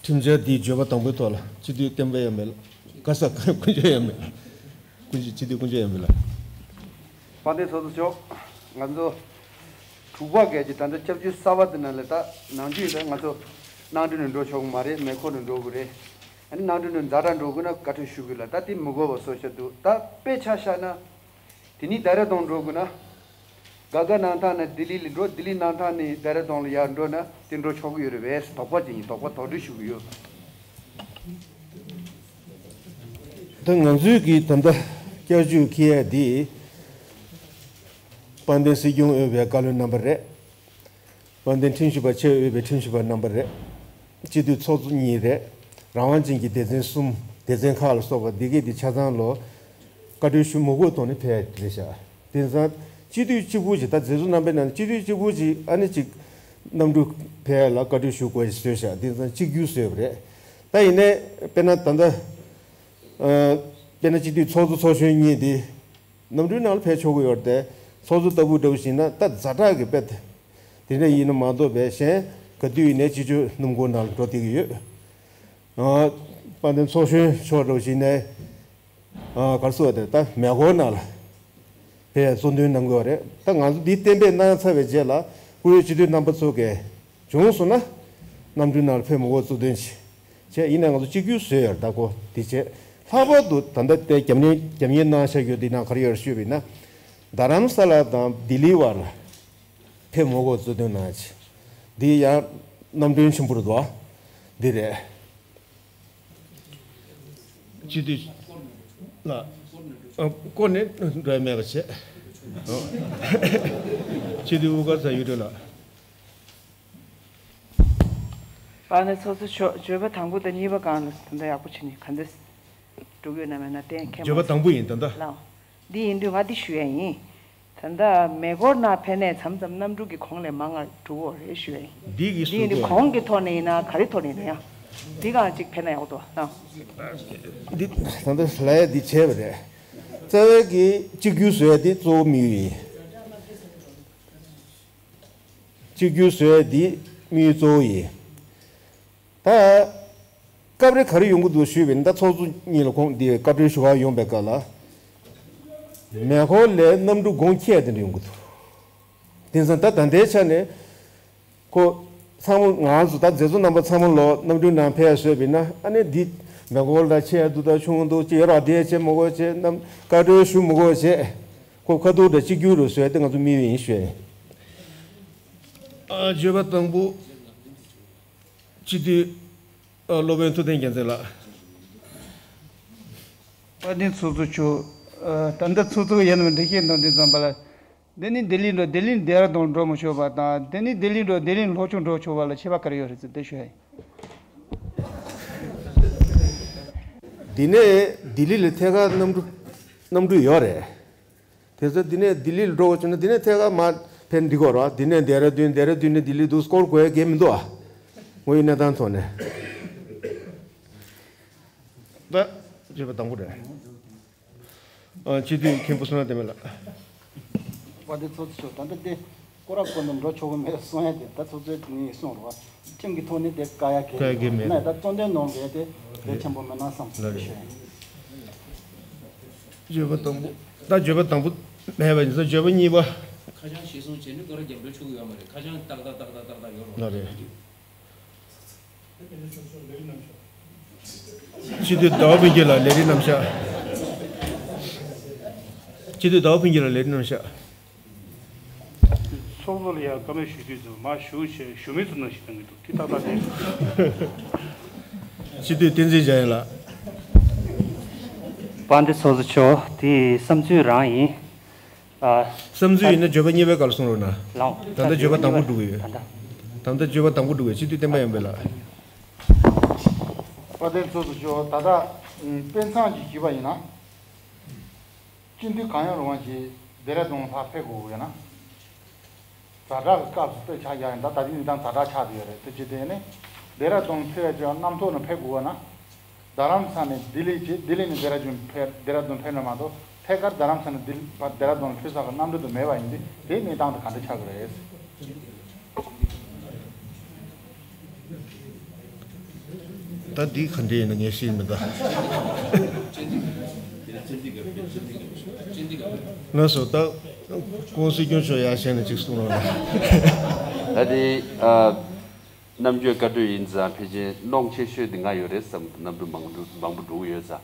ཁྲིམས་འཆར་འདིའི་བརྗོད་པ་དང་པོའི་ཐོག་ལ་སྤྱི་འཐུས་བསྟན་པ་ཡར་འཕེལ་ལགས། ག་ས་དཀོན་མཆོག་ཡར་འཕེལ། དཀོན་མཆོག་སྤྱི་འཐུས་དཀོན་མཆོག་ཡར་འཕེལ་ལགས། དཔལ་ལྡན་ཚོགས་གཙོ་མཆོག་ང་ཚོ་དྲུག་པ་གལ་གྱི་ད་ལྟ་སྐྱབས་བཅོལ་གསར་པ་དེ་ནང་ལ་ད་ནང་རྒྱུན་ད་ང་ཚོ་གནམ་གྲུ་ནས་འགྲོ་ཆོག་གི་མ་རེད། མེ་འཁོར་ནས་འགྲོ་དགོས་རེད། ཨ་ནི་གནམ་གྲུ་ནས་ཛ་དྲག་འགྲོ་དགོས་ན་བཀའ་འཁྲོལ་ཞུ་དགོས་ལ་ད་དེ་མི་དགོས་པ་བཟོ་བཞག་འདུག་ད་དཔེ་ཆ་བཞག་ན་དེ་ནས་ཌེ་ར་ཌུན་འགྲོ་དགོས་ན། དགའ་དགའ་གནམ་ཐང་ནས་ལྡི་ལི་ལ་འགྲོ། ལྡི་ལི་གནམ་ཐང་ནས་ཌེ་ར་ཌུན་ལ་ཡར་འགྲོ་ན་དེ་འགྲོ་ཆོག་གི་ཡོད་རེད་པས། དོགས་པ་ཅིག་ཡིན། དོགས་པ་དོགས་འདྲི་ཞུ་གི་ཡོད། ད་ང་ཚོའི་གི་ད་ལྟ་བསྐྱར་བཅོས་འཁྱེར་ཡ་འདི་དཔལ་ལྡན་སྲིད་སྐྱོང་དབུས་པའི་བཀའ་བློན་རྣམ་པ་རེད། དཔལ་ལྡན་ཁྲིམས་ཞིབ་པ་ཆེས་དབུས་པའི་ཁྲིམས་ཞིབ་པ་རྣམ་པ་རེད། སྤྱི་འཐུས་ཚོགས་གཙོ་གཉིས་རེད། རང་དབང་ཅན་གྱི་སྡེ་ཚན་གསུམ། སྡེ་ཚན་ཁག་ལ་སོགས་པ་འདི་གས་འདི་ཆ་ཚང་ལོ། བཀའ་འཁྲོལ་ཞུ་མི་དགོས་དོན་ནི་ཕལ་རེད་ཤག་དེང་སང་སྤྱི་འཐུས་གཅིག་པུ་ཅིག་ད་མཛད་གཙོ་རྣམ་པའི་ནང་ནས་སྤྱི་འཐུས་གཅིག་པུ་ཅིག་ཨ་ནི་ཅིག་གནམ་གྲུ་ཕེབས་ལ་བཀའ་འཁྲོལ་ཞུ་དགོས་ཞེས་བཟོས་ཤག་དེང་སང་གཅིག་གྱུར་བཟོས་པ་རེད། ད་ཡིན་ནའི་དཔེར་ན་ད་ལྟ་ཨ་དཔེར་ན་སྤྱི་འཐུས་ཚོགས་གཙོ་ཚོགས་གཞོན་གཉིས་དེ་གནམ་གྲུའི་ནང་ལ་ཕེབས་ཆོག་གི་ཡོད་རེད་དེ། ཚོགས་གཙོ་ལྟ་བུ་འདྲ་བོ་ཞིག་ན་ད་ཛ་དྲག་གི་དཔེ་དེ་འདྲ་ཡིན་ན་མ་གཏོགས་པའི་གཞན་ག་དུས་ཡིན་ནའི་སྤྱི་སྤྱོད་སྣུམ་འཁོར་ནང་ལ་འགྲོ་བསྡད་ཀྱི་ཡོད། ཨ་དཔལ་ལྡན་ཚོགས་གཞོན་མཆོག་འདྲ་བོ་ཞིག་ནས་ཨ་ག་རེ་ཟེར་བ་དེ་ད་མེ་འཁོར་ནང་ལ་ཕེབས་གཙོ་འདོན་གནང་དགོས་པ་རེད། ད་ང་ཚོ་འདི་གཏན་འབེབས་གནང་ཚར་བའི་རྗེས་ལ་བཀུར་འོས་སྤྱི་འཐུས་རྣམ་པ་ཚོ་གིས་བྱུང་སོང་ན་གནམ་གྲུའི་ནང་ལ་ཕེབས་མི་དགོས་གཙོ་འདོན་བྱེད་བྱས། ཡིན་ན་ང་ཚོ་གཅིག་གྱུར་བཟོས་ཡོད་རེད། ད་གོ་འདི་བྱས། ལྷག་པར་དུ་ད་ལྟ་དེ་རྒྱབ་གཉེར་རྒྱབ་གཉེར་གནང་བཞག་ཡོད་འདི་ནང་ག་རེ་ཡོད་རེད་ཞུས་པ་ཡིན་ན། རྡ་རམ་ས་ལ་དང་ལྡི་ལི་བར་ལ་ཕེབས་མི་དགོས་གཙོ་འདོན་གནང་བྱས། འདི་ཡང་གནམ་གྲུ་ཆེན་པོ་རེད་དོ། འདི་རེད། སྤྱི་འཐུས་ལ་ཨ་བསྐོར་ནས་འགྲོ་ཡ་མེད་པ་བྱས། སྤྱི་འཐུས་དབུ་དཀར་ཚ་ཡུལ་སྒྲོལ་ལགས། དཔལ་ལྡན་ཚོགས་གཙོ་མཆོག་བརྗོད་པ་དང་པོ་དང་གཉིས་པ་སྒང་ལ་ད་ལྟ་ཡག་པོ་བྱས་ནས་ག་འདྲ་འགྲོ་གི་ཡོད་ན་མེད་ན་གཏན་འཁེལ་མ་བརྗོད་པ་དང་པོ་ཡིན་ད་ལྟ། ལགས། འདི་ཡིན་དུས་ང་འདི་ཞུ་ཡ་ཡིན། ད་ ད་ལྟ་མེ་འཁོར་ནང་ཕེབས་ནས་མཚམས་མཚམས་གནམ་གྲུ་གི་གོང་ལས་མང་ང་འགྲོ་གི་རེད་ཞུ་ཡ་ཡིན། འདི་གི་འདི་ཡིན་དུས་གོང་གི་ཐོག་ནས་ཡིན་ན་ག་རེ་ཐོག་ནས་ཡིན་ན་ཡང་འདི་གང་ཅིག་ཕེབས་ན་ཡག་འདུག་ཨ། འདི་ད་ལྟ་ལབ་ཡ་འདི་བྱས་པ་རེད། རྩ་བའི་གི་གཅིག་གྱུར་བཟོ་ཡ་འདི་གཙོ་བོ་དམིགས་ཡུལ་ཡིན། གཅིག་གྱུར་བཟོ་ཡ་འདི་དམིགས་ཡུལ་གཙོ་བོ་ཡིན། ད། སྐབས་རེ་ག་རེ་ཡོང་གི་འདུག་ཞུས་པ་ཡིན་ན། ད་ཚོགས་གཙོ་གཉིས་ལ་ཁོང་འདི་བཀའ་འཁྲོལ་ཞུ་ག་ཡོང་པའི་སྐབས་ལ། མེ་འཁོར་ལས་གནམ་གྲུ་གོང་ཁྱེར་དེ་འདྲ་ཡོང་གི་འདུག་དེང་སང་ད་ད་ལྟའི་ཆ་ནས་ཁོ་ཚང་མ་ང་ཚོ་ད་མཛད་གཙོ་རྣམ་པ་ཚང་མ་ལོ་གནམ་གྲུའི་ནང་ཕེབས་བཟོས་པ་ཡིན་ན། ཨ་ནི་འདི་མེ་འཁོར་ལ་ཆེ་འདུག་ད་ཆུང་འདུག་ཅེས་ར་དེ་བྱེད་མི་དགོས་བྱེད། གནམ་བཀའ་འཁྲོལ་ཞུ་མི་དགོས་བྱེད། ཁོ་ཁ་ཐུག་འདྲ་གཅིག་གྱུར་རུ་བཟོས་ཏེ་ང་ཚོ་དམིགས་ཡུལ་ཡིན་ཞུས། ཨ། བརྗོད་པ་དང་པོ། སྤྱི་འཐུས། ཨ། སློབ་དཔོན་ཐུབ་བསྟན་རྒྱལ་མཚན་ལགས། དཔལ་ལྡན་ཚོགས་གཙོ་མཆོག་ཨ། ད་ལྟ་ཚོགས་གཙོ་ཡིན་ནམ་འགྲེལ་བཤད་གནང་དུས་ཙམ་པ་ལ། འདི་ནས་ལྡི་ལི་འགྲོ། ལྡི་ལི་ནས་ལྡེ་ར་ལྡུན་འགྲོ་མི་ཆོག་པ་དང་། འདི་ནས་ལྡི་ལི་འགྲོ། ལྡི་ལི་ནས་ལྷོ་ཕྱོགས་འགྲོ་ཆོག་པ་ལ་ཁྱད་པར་ག་རེ་ཡོད་རེད་ཟེར་དེ་ཞུ་ཡ་ཡིན། འདི་ནས་ལྡི་ལི་ལ་ཐད་ཀར་གནམ་གྲུ་གནམ་གྲུ་ཡོད་རེད། དེ་ཚོ་འདི་ནས་ལྡི་ལི་ལ་འགྲོ་དགོས་བྱུང་ན་འདི་ནས་ཐད་ཀར་མར་ཕེབས་འགྲིག་གི་རེད་བ། འདི་ནས་ལྡེ་ར་ལྡུན། ལྡེ་ར་ལྡུན་ནས་ལྡི་ལི་འདུག་སྐོར་དགོས་ཡ་གང་མི་འདུག་ཨ། དངོས་ཡོད་གནས་སྟངས་ཐོག་ནས། ད་བརྗོད་པ་དང་པོ་རེད། ཨ། སྤྱི་འཐུས་མཁན་པོ་བསོད་ནམས་བསྟན་འཕེལ་ལགས། དཔལ་ལྡན་ཚོགས་གཙོ་མཆོག་ད་ལྟ་དེ་སྐོར་ར་སྐོར་ནས་འགྲོ་ཆོག་གི་མེད་གསུང་ཡ་དེ་ད་ཚོགས་གཙོས་ངས་གསུངས་རོགས། ཁྲིམས་ཀྱི་ཐོག་ནས་དེ་བཀག་ཡ་གལ་བཀག་ཡ་གལ་མེད། ནས་ད་གཙོ་འདོན་གནང་བས་དེ་གལ་ཆེན་པོ་མིན་ན་བསམ་ལགས་རེད། ཞུ་ཡ་ཡིན། བརྗོད་པ་དང་པོ། ད་བརྗོད་པ་དང་པོ་མེད་པ་ཡིན་ཙང་བརྗོད་པ་གཉིས་པ། ཁ་བྱང་གཞིར་བཟུང་བྱས་ནས་སྐོར་ར་རྒྱབ་འགྲོ་ཆོག་གི་ཡོད་མ་རེད། ཁ་བྱང་ཏག་ཏག་ཏག་ཏག་ཏག་ཏག་ཡོད་རེད། ལགས་རེད། སྤྱི་འཐུས་ཟླ་བ་ཕུན་སྐྱིད་ལགས་ལས་རིམ་རྣམ་གཞག་སྤྱི་འཐུས་ཟླ་བ་ཕུན་སྐྱིད་ལགས་ལས་རིམ་རྣམ་གཞག་ཚོགས་གཙོ་ལ་ཡང་བཀའ་མོལ་ཞུ་དུས་ཙམ་མར་བཞུགས་བྱས་ཞུ་མི་ཚོ་ནང་བཞིན་གཏོང་གི་འདུག་དེ་ཏག་ཏག་རེད། སྤྱི་འཐུས་བསྟན་འཛིན་འཇམ་དབྱངས་ལགས། དཔལ་ལྡན་ཚོགས་གཙོ་མཆོག་དེ་བསམ་ཚུལ་རང་ཡིན། ཨ། བསམ་ཚུལ་ཡིན་ན་བརྗོད་པ་གཉིས་པའི་སྐབས་ལ་གསུང་རོགས་གནང་། ལགས། ད་ལྟ་བརྗོད་པ་དང་པོ་འགྲོ་གི་ཡོད། ད་ལྟ། ད་ལྟ་བརྗོད་པ་དང་པོ་འགྲོ་གི་ཡོད། སྤྱི་འཐུས་བསྟན་པ་ཡར་འཕེལ་ལགས། དཔལ་ལྡན་ཚོགས་གཙོ་མཆོག་ད་ལྟ་དཔེ་མཚོན་ཅིག་ཞུས་པ་ཡིན་ན། སྤྱི་འཐུས་གང་ཡང་རུང་བ་ཞིག་ལྡེ་ར་ལྡུན་ལ་ཕེབས་དགོས་ཡོད་ན། ཛ་དྲག་གི་སྐབས་སུ་དཔེ་ཆ་བཞག་ཡིན། ད་ད་ལྟའི་གནས་སྟངས་ཛ་དྲག་ཆགས་བསྡད་ཡོད་རེད། དེ་བྱས་ཏེ་ནི་ལྡེ་ར་ལྡུན་ཕེབས་ཡ་ཅིག་གནམ་ཐོག་ནས་ཕེབས་དགོས་ན། རྡ་རམ་ས་ནས་ལྡི་ལི་བྱས། ལྡི་ལི་ནས་ལྡེ་ར་ལྡུན་ཕེབས། ལྡེ་ར་ལྡུན་ཕེབས་ན་མ་གཏོགས་ཐད་ཀར་རྡ་རམ་ས་ནས་ལྡི་ལྡེ་ར་ལྡུན་ཕེབས་ས་གི་གནམ་གྲུ་དེ་མེད་པ་ཡིན་དུས་དེའི་གནས་སྟངས་དེ་ག་འདྲ་ཆགས་ཀྱི་རེད། ད་འདི་ག་འདྲ་ཡིན་ན་ངས་ཤེས་མི་འདུག་ལགས་སོ། ད་༸གོང་ས་སྐྱབས་མགོན་མཆོག་ཡར་བཞེངས་ནས་ཅིག་གསུང་རོགས་གནང་། ད་དེ་ཨ། གནམ་གྲུའི་བཀའ་འཁྲོལ་ཡིན་ཙང་ཕལ་ཆེར་གནོང་ཆེ་ཤོས་དེ་ང་ཡོད་རེད་བསམ། གནམ་གྲུ་མང་པོ་མང་པོ་འགྲོ་གི་ཡོད་ཙང་།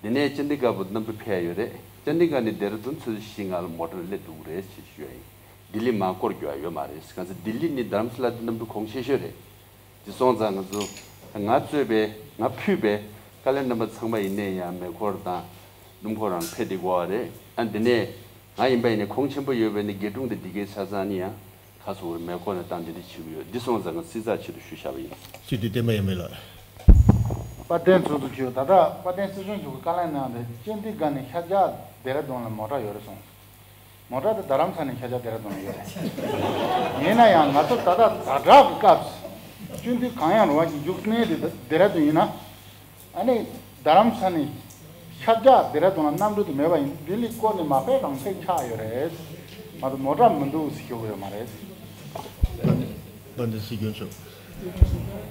དེ་ནས་ཅན་དི་གྷར་བར་གནམ་གྲུ་ཕེབས་ཡ་ཡོད་རེད། ཅན་དི་གྷར་ནས་ལྡེ་ར་ལྡུན་ཆུ་ཚོད་བཞི་ལྔ་ལ་མོ་ཊར་སླེབས་འགྲོ་གི་རེད་ཅེས་ཞུ་ཡ་ཡིན། ལྡི་ལི་མར་སྐོར་རྒྱག་ཡ་ཡོད་མ་རེད། གང་ཟེར་ལྡི་ལི་ནས་རྡ་རམ་ས་ལ་དེ་གནམ་གྲུ་གོང་ཆེ་ཤོས་རེད། དེ་སོང་ཙང་ང་ཚོ་ང་གཙོས་པའི་ང་ཕུད་པའི་བཀའ་བློན་རྣམ་པ་ཚང་མ་ཡིན་ནའི་ཡང་མེ་འཁོར་དང་སྣུམ་འཁོར་རང་ཕེབས་བསྡད་ཀྱི་ཡོད་རེད། ཨ། འདི་ནས་ང་ཡིན་པ་ཡིན་ནའི་གོང་ཆེན་པོ་ཡོད་པའི་ནི་དགེ་སྒྲུང་དེ་འདི་གའི་ཆ་ཚང་ནི་ཡང་ཁ་སོ་བར་མེ་འཁོར་ནས་བཏང་འདི་འདྲ་བྱེད་ཀྱི་ཡོད། འདི་སོང་ཙང་ང་སྲིད་ཚགས་ཆེད་དུ་ཞུ་བཞག་པ་ཡིན། སྤྱི་འཐུས་བསྟན་པ་ཡར་འཕེལ་ལགས། དཔལ་ལྡན་ཚོགས་གཙོ་མཆོག་ད་ལྟ་དཔལ་ལྡན་སྲིད་སྐྱོང་མཆོག་གིས་བཀའ་ལན་གནང་སྟེ་ཅན་དི་གྷར་ནས་ཤར་རྒྱག་ལྡེ་ར་ལྡུན་ལ་མོ་ཊ་ཡོད་རེད་གསུངས། མོ་ཊ་དེ་རྡ་རམ་ས་ནས་ཤར་རྒྱག་ལྡེ་ར་ལྡུན་ལ་ཡོད་རེད། ཡིན་ན་ཡང་ང་ཚོ་ད་ལྟ་ཛ་དྲག་གི་སྐབས་སུ་སྤྱི་འཐུས་གང་ཡང་རུང་བ་ཞིག་རྒྱུགས་གནས་དེ་ལྡེ་ར་ལྡུན་ཡིན་ན། ཨ་ནི་རྡ་རམ་ས་ནས་ཤར་རྒྱག་ལྡེ་ར་ལྡུན་ལ་གནམ་གྲུ་དེ་མེད་པ་ཡིན། ལྡི་ལི་སྐོར་ནས་མ་ཕེབས་རང་ཕེབས་ཆགས་ཡོད་རེད། མ་གཏོགས་མོ་ཊ་མི་འདུག་ཟེར་ཞུ་གི་ཡོད་མ་རེད། དཔལ་ལྡན་སྲིད་སྐྱོང་མཆོག་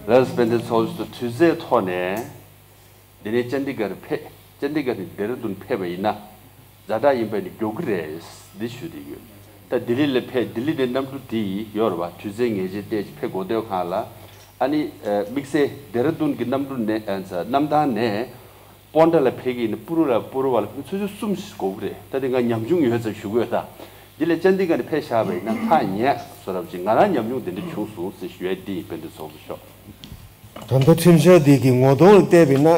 ལགས། དཔལ་ལྡན་ཚོགས་གཙོ། དུས་ཚོད་ཐོག་ནས་འདི་ནས་ཅན་དི་གྷར་ཕེབས། ཅན་དི་གྷར་ནས་ལྡེ་ར་ལྡུན་ཕེབས་པ་ཡིན་ན། ཛ་དྲག་ཡིན་པ་ནི་མགྱོགས་ཀྱི་རེད། འདི་ཞུ་བསྡད་ཡོད། ད་ལྡི་ལི་ལ་ཕེབས། ལྡི་ལི་ནས་གནམ་གྲུ་དེ་ཡོད་རེད་བ། དུས་ཚོད་ངེས་ཅན་བལྟས་ཕེབས་དགོས་དུས་སྒང་ལ། ཨ་ནི་ཨ་དམིགས་བསལ་ལྡེ་ར་ལྡུན་གྱི་གནམ་གྲུ་ནས་ཨ་གནམ་ཐང་ནས་པོན་ཊ་ལ་ཕེབས་ཀྱི་ཡིན་ན་པུ་རུ་ལ་པུ་རུ་བ་ལ་ཕེབས་ཆུ་ཚོད་གསུམ་ཞིག་འགོར་གྱི་རེད། ད་དེ་ང་ཉམ་ཆུང་ཡོད་ཙང་ཞུ་གི་ཡོད། ད་འདི་ལ་ཅན་དི་གྷར་ནས་ཕེབས་བཞག་པ་ཡིན་ན་ཐག་ཉེ་བཟོ་འདྲ་ཅིག་ང་རང་ཉམ་ཆུང་དེ་འདྲ་བྱུང་སོང་ཟེར་ཞུ་ཡ་འདི་ཡིན། དཔལ་ལྡན་ཚོགས་གཙོ་མཆོག་ད་ལྟ་ཁྲིམས་འཆར་འདི་གི་ངོ་གདོང་ལ་བལྟས་པ་ཡིན་ན།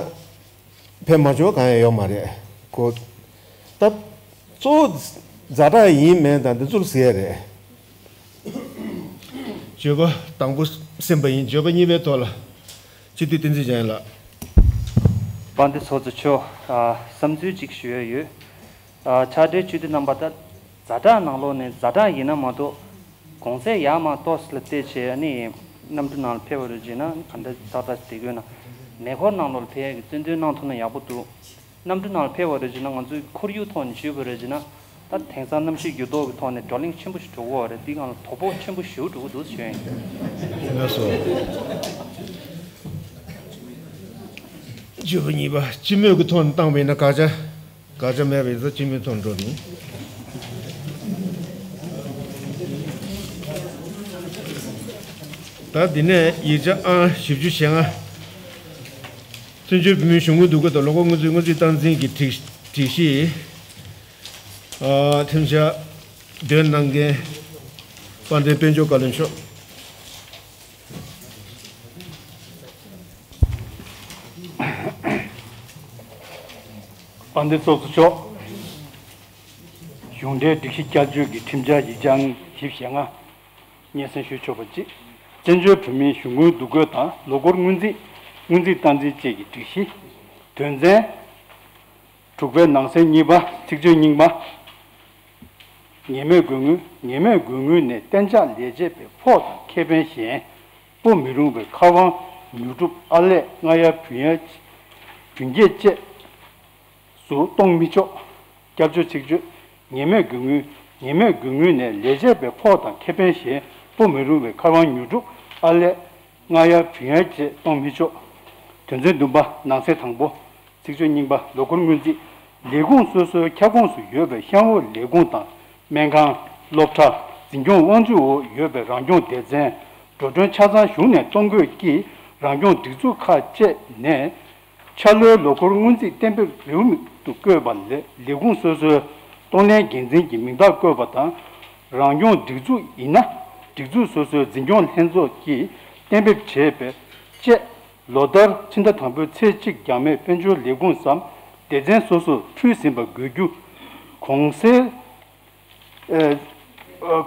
ཕན་མ་བྱུང་བ་གང་ཡང་ཡོད་མ་རེད། ཁོ་ད་གཙོ་བོ་ཛ་དྲག་ཡིན་མིན་དང་འདི་ཚོ་ལ་ཟེར་ཡ་རེད། བརྗོད་པ་དང་པོ་ཟིན་པ་ཡིན། བརྗོད་པ་གཉིས་པའི་ཐོག་ལ་སྤྱི་འཐུས་བསྟན་འཛིན་འཇམ་དབྱངས་ལགས། དཔལ་ལྡན་ཚོགས་གཙོ་མཆོག་ཨ། བསམ་ཚུལ་གཅིག་ཞུ་ཡ་ཡོད། ཨ། ཕྱག་སྦྲེལ་སྤྱི་འཐུས་རྣམ་པ། ད་ ཛ་དྲག་ནང་ལོགས་ནས་ཛ་དྲག་ཡིན་ན་མ་གཏོགས། གོང་ཚད་ཡར་མར་ཏོག་ཙམ་ལ་བལྟས་བྱས་ཨ་ནི་གནམ་གྲུ་ནང་ལ་ཕེབས་པ་རེད་བྱས་ན་ག་འདྲ་ཏག་ཏག་ཞིག་བསྡད་དགོས་ན། མེ་འཁོར་ནང་ལོགས་ལ་ཕེབས་ཡག་གི་རྩོད་འདུན་གནང་ཐུབ་ན་ཡག་པོ་འདུག་གནམ་གྲུ་ནང་ལ་ཕེབས་པ་རེད་བྱས་ན་ང་ཚོའི་ཁོར་ཡུག་ཐོག་ནས་ཞུས་པ་རེད་བྱས་ན། ད་དེང་སང་གནམ་གཤིས་འགྱུར་ལྡོག་གི་ཐོག་ནས་བགྲོ་གླེང་ཆེན་པོ་ཞིག་འགྲོ་གི་ཡོད་རེད། འདི་སྒང་ལ་དོ་ཕོག་ཆེན་པོ་ཞིག་འགྲོ་གི་འདུག་ཞུ་ཡིན། ལགས་སོ། བཅུ་པ་གཉིས་པ་སྤྱི་མོས་ཀྱི་ཐོག་ནས་བཏང་བ་ཡིན་ན་དགག་བྱ། དགག་བྱ་མེད་པ་ཡིན་ཙང་སྤྱི་མོས་ཐོག་ནས་འགྲོ་ནི། ད་འདི་ནས་ཡིག་ཆ་ཨང་བཞི་བཅུ་ཞེ་ལྔ། བཙན་བྱོལ་བོད་མིའི་གཞུང་གི་འདུ་འགོད་དང་ལོ་འཁོར་སྔོན་རྩིས་སྔོན་རྩིས་སྟངས་འཛིན་གྱི་སྒྲིག་སྒྲིག་གཞི། ཨ། ཐེམ་ཤ་འདོན་གནང་མཁན་དཔལ་ལྡན་དཔལ་འབྱོར་བཀའ་བློན་མཆོག་དཔལ་ལྡན་ཚོགས་གཙོ་མཆོག་གཞུང་འབྲེལ་སྒྲིག་གཞི་བསྐྱར་བཅོས་ཀྱི་ཁྲིམས་འཆར་ཡིག་ཆ་ཨང་བཞི་བཅུ་ཞེ་ལྔ་སྙན་སེང་ཞུ་ཆོག་པ་གཅིག་བཙན་བྱོལ་བོད་མིའི་གཞུང་གི་འདུ་འགོད་དང་ལོ་འཁོར་སྔོན་རྩིས་སྔོན་རྩིས་སྟངས་འཛིན་བཅས་ཀྱི་སྒྲིག་གཞི། དོན་ཚན། དྲུག་པའི་ནང་གསེས་གཉིས་པ་ཚིག་བརྗོད་རྙིང་པ། ངེས་མེད་དགོས་དངུལ། ངེས་མེད་དགོས་དངུལ་ནས་གཏན་འཇགས་ལས་བྱེད་པའི་ཕོགས་དང་ཁེ་ཕན་གཞན་སྤོ་མི་རུང་བའི་ཁ་དབང་ཉོ་སྒྲུབ་ཨར་ལས་སྔ་གཡར་བུན་གཡར་བུན་སྐྱེད་བཅས་སུ་གཏོང་མི་ཆོག་བསྐྱར་བཅོས་ཚིག་བརྗོད། ངེས་མེད་དགོས་དངུལ། ངེས་མེད་དགོས་དངུལ་ནས་ལས་བྱེད་པའི་ཕོགས་དང་ཁེ་ཕན་གཞན་སྤོ་མི་རུང་བའི་ཁ་དབང་ཉོ་སྒྲུབ་ཨར་ལས་སྔ་གཡར་བུན་གཡར་བཅས་གཏོང་མི་ཆོག་དོན་ཚན་བདུན་པ་ནང་གསེས་དང་པོ། ཚིག་བརྗོད་རྙིང་པ། ལོ་འཁོར་སྔོན་རྩིས། ལས་ཁུངས་སོ་སོའི་ཁྱབ་ཁོངས་སུ་ཡོད་པའི་གཤམ་འོག་ལས་ཁུངས་དང་སྨན་ཁང་། སློབ་གྲྭ། འཛིན་སྐྱོང་དབང་ཆའི་འོག་ཡོད་པའི་རང་སྐྱོང་སྡེ་ཚན། འགྲོ་གྲོན་ཆ་ཚང་གཞུང་ནས་གཏོང་དགོས་ཀྱི་རང་སྐྱོང་སྒྲིག་འཛུགས་ཁག་བཅས་ནས། འཆར་ལོའི་ལོ་འཁོར་སྔོན་རྩིས་གཏན་འབེབས་རེའུ་མིག་ཏུ་བཀོད་པ་ལས་ལས་ཁུངས་སོ་སོའི་གཏོང་ལེན་འགན་འཛིན་གྱི་མིང་རྟགས་བཀོད་པ་དང་། རང་སྐྱོང་སྒྲིག་འཛུགས་ཡིན་ན་སྒྲིག་འཛུགས་སོ་སོའི་འཛིན་སྐྱོང་ལྷན་ཚོགས་ཀྱིས་གཏན་འབེབས་བྱས་པའི་བཅས། ལོ་ལྟར་ཕྱི་ཟླ་དང་པོའི་ཚེས་གཅིག་འགྱངས་མེད་དཔལ་འབྱོར་ལས་ཁུངས་སམ་སྡེ་ཚན་སོ་སོར་ཕུལ་ཟིན་པ་དགོས་རྒྱུ། གོང་གསལ། ཨ།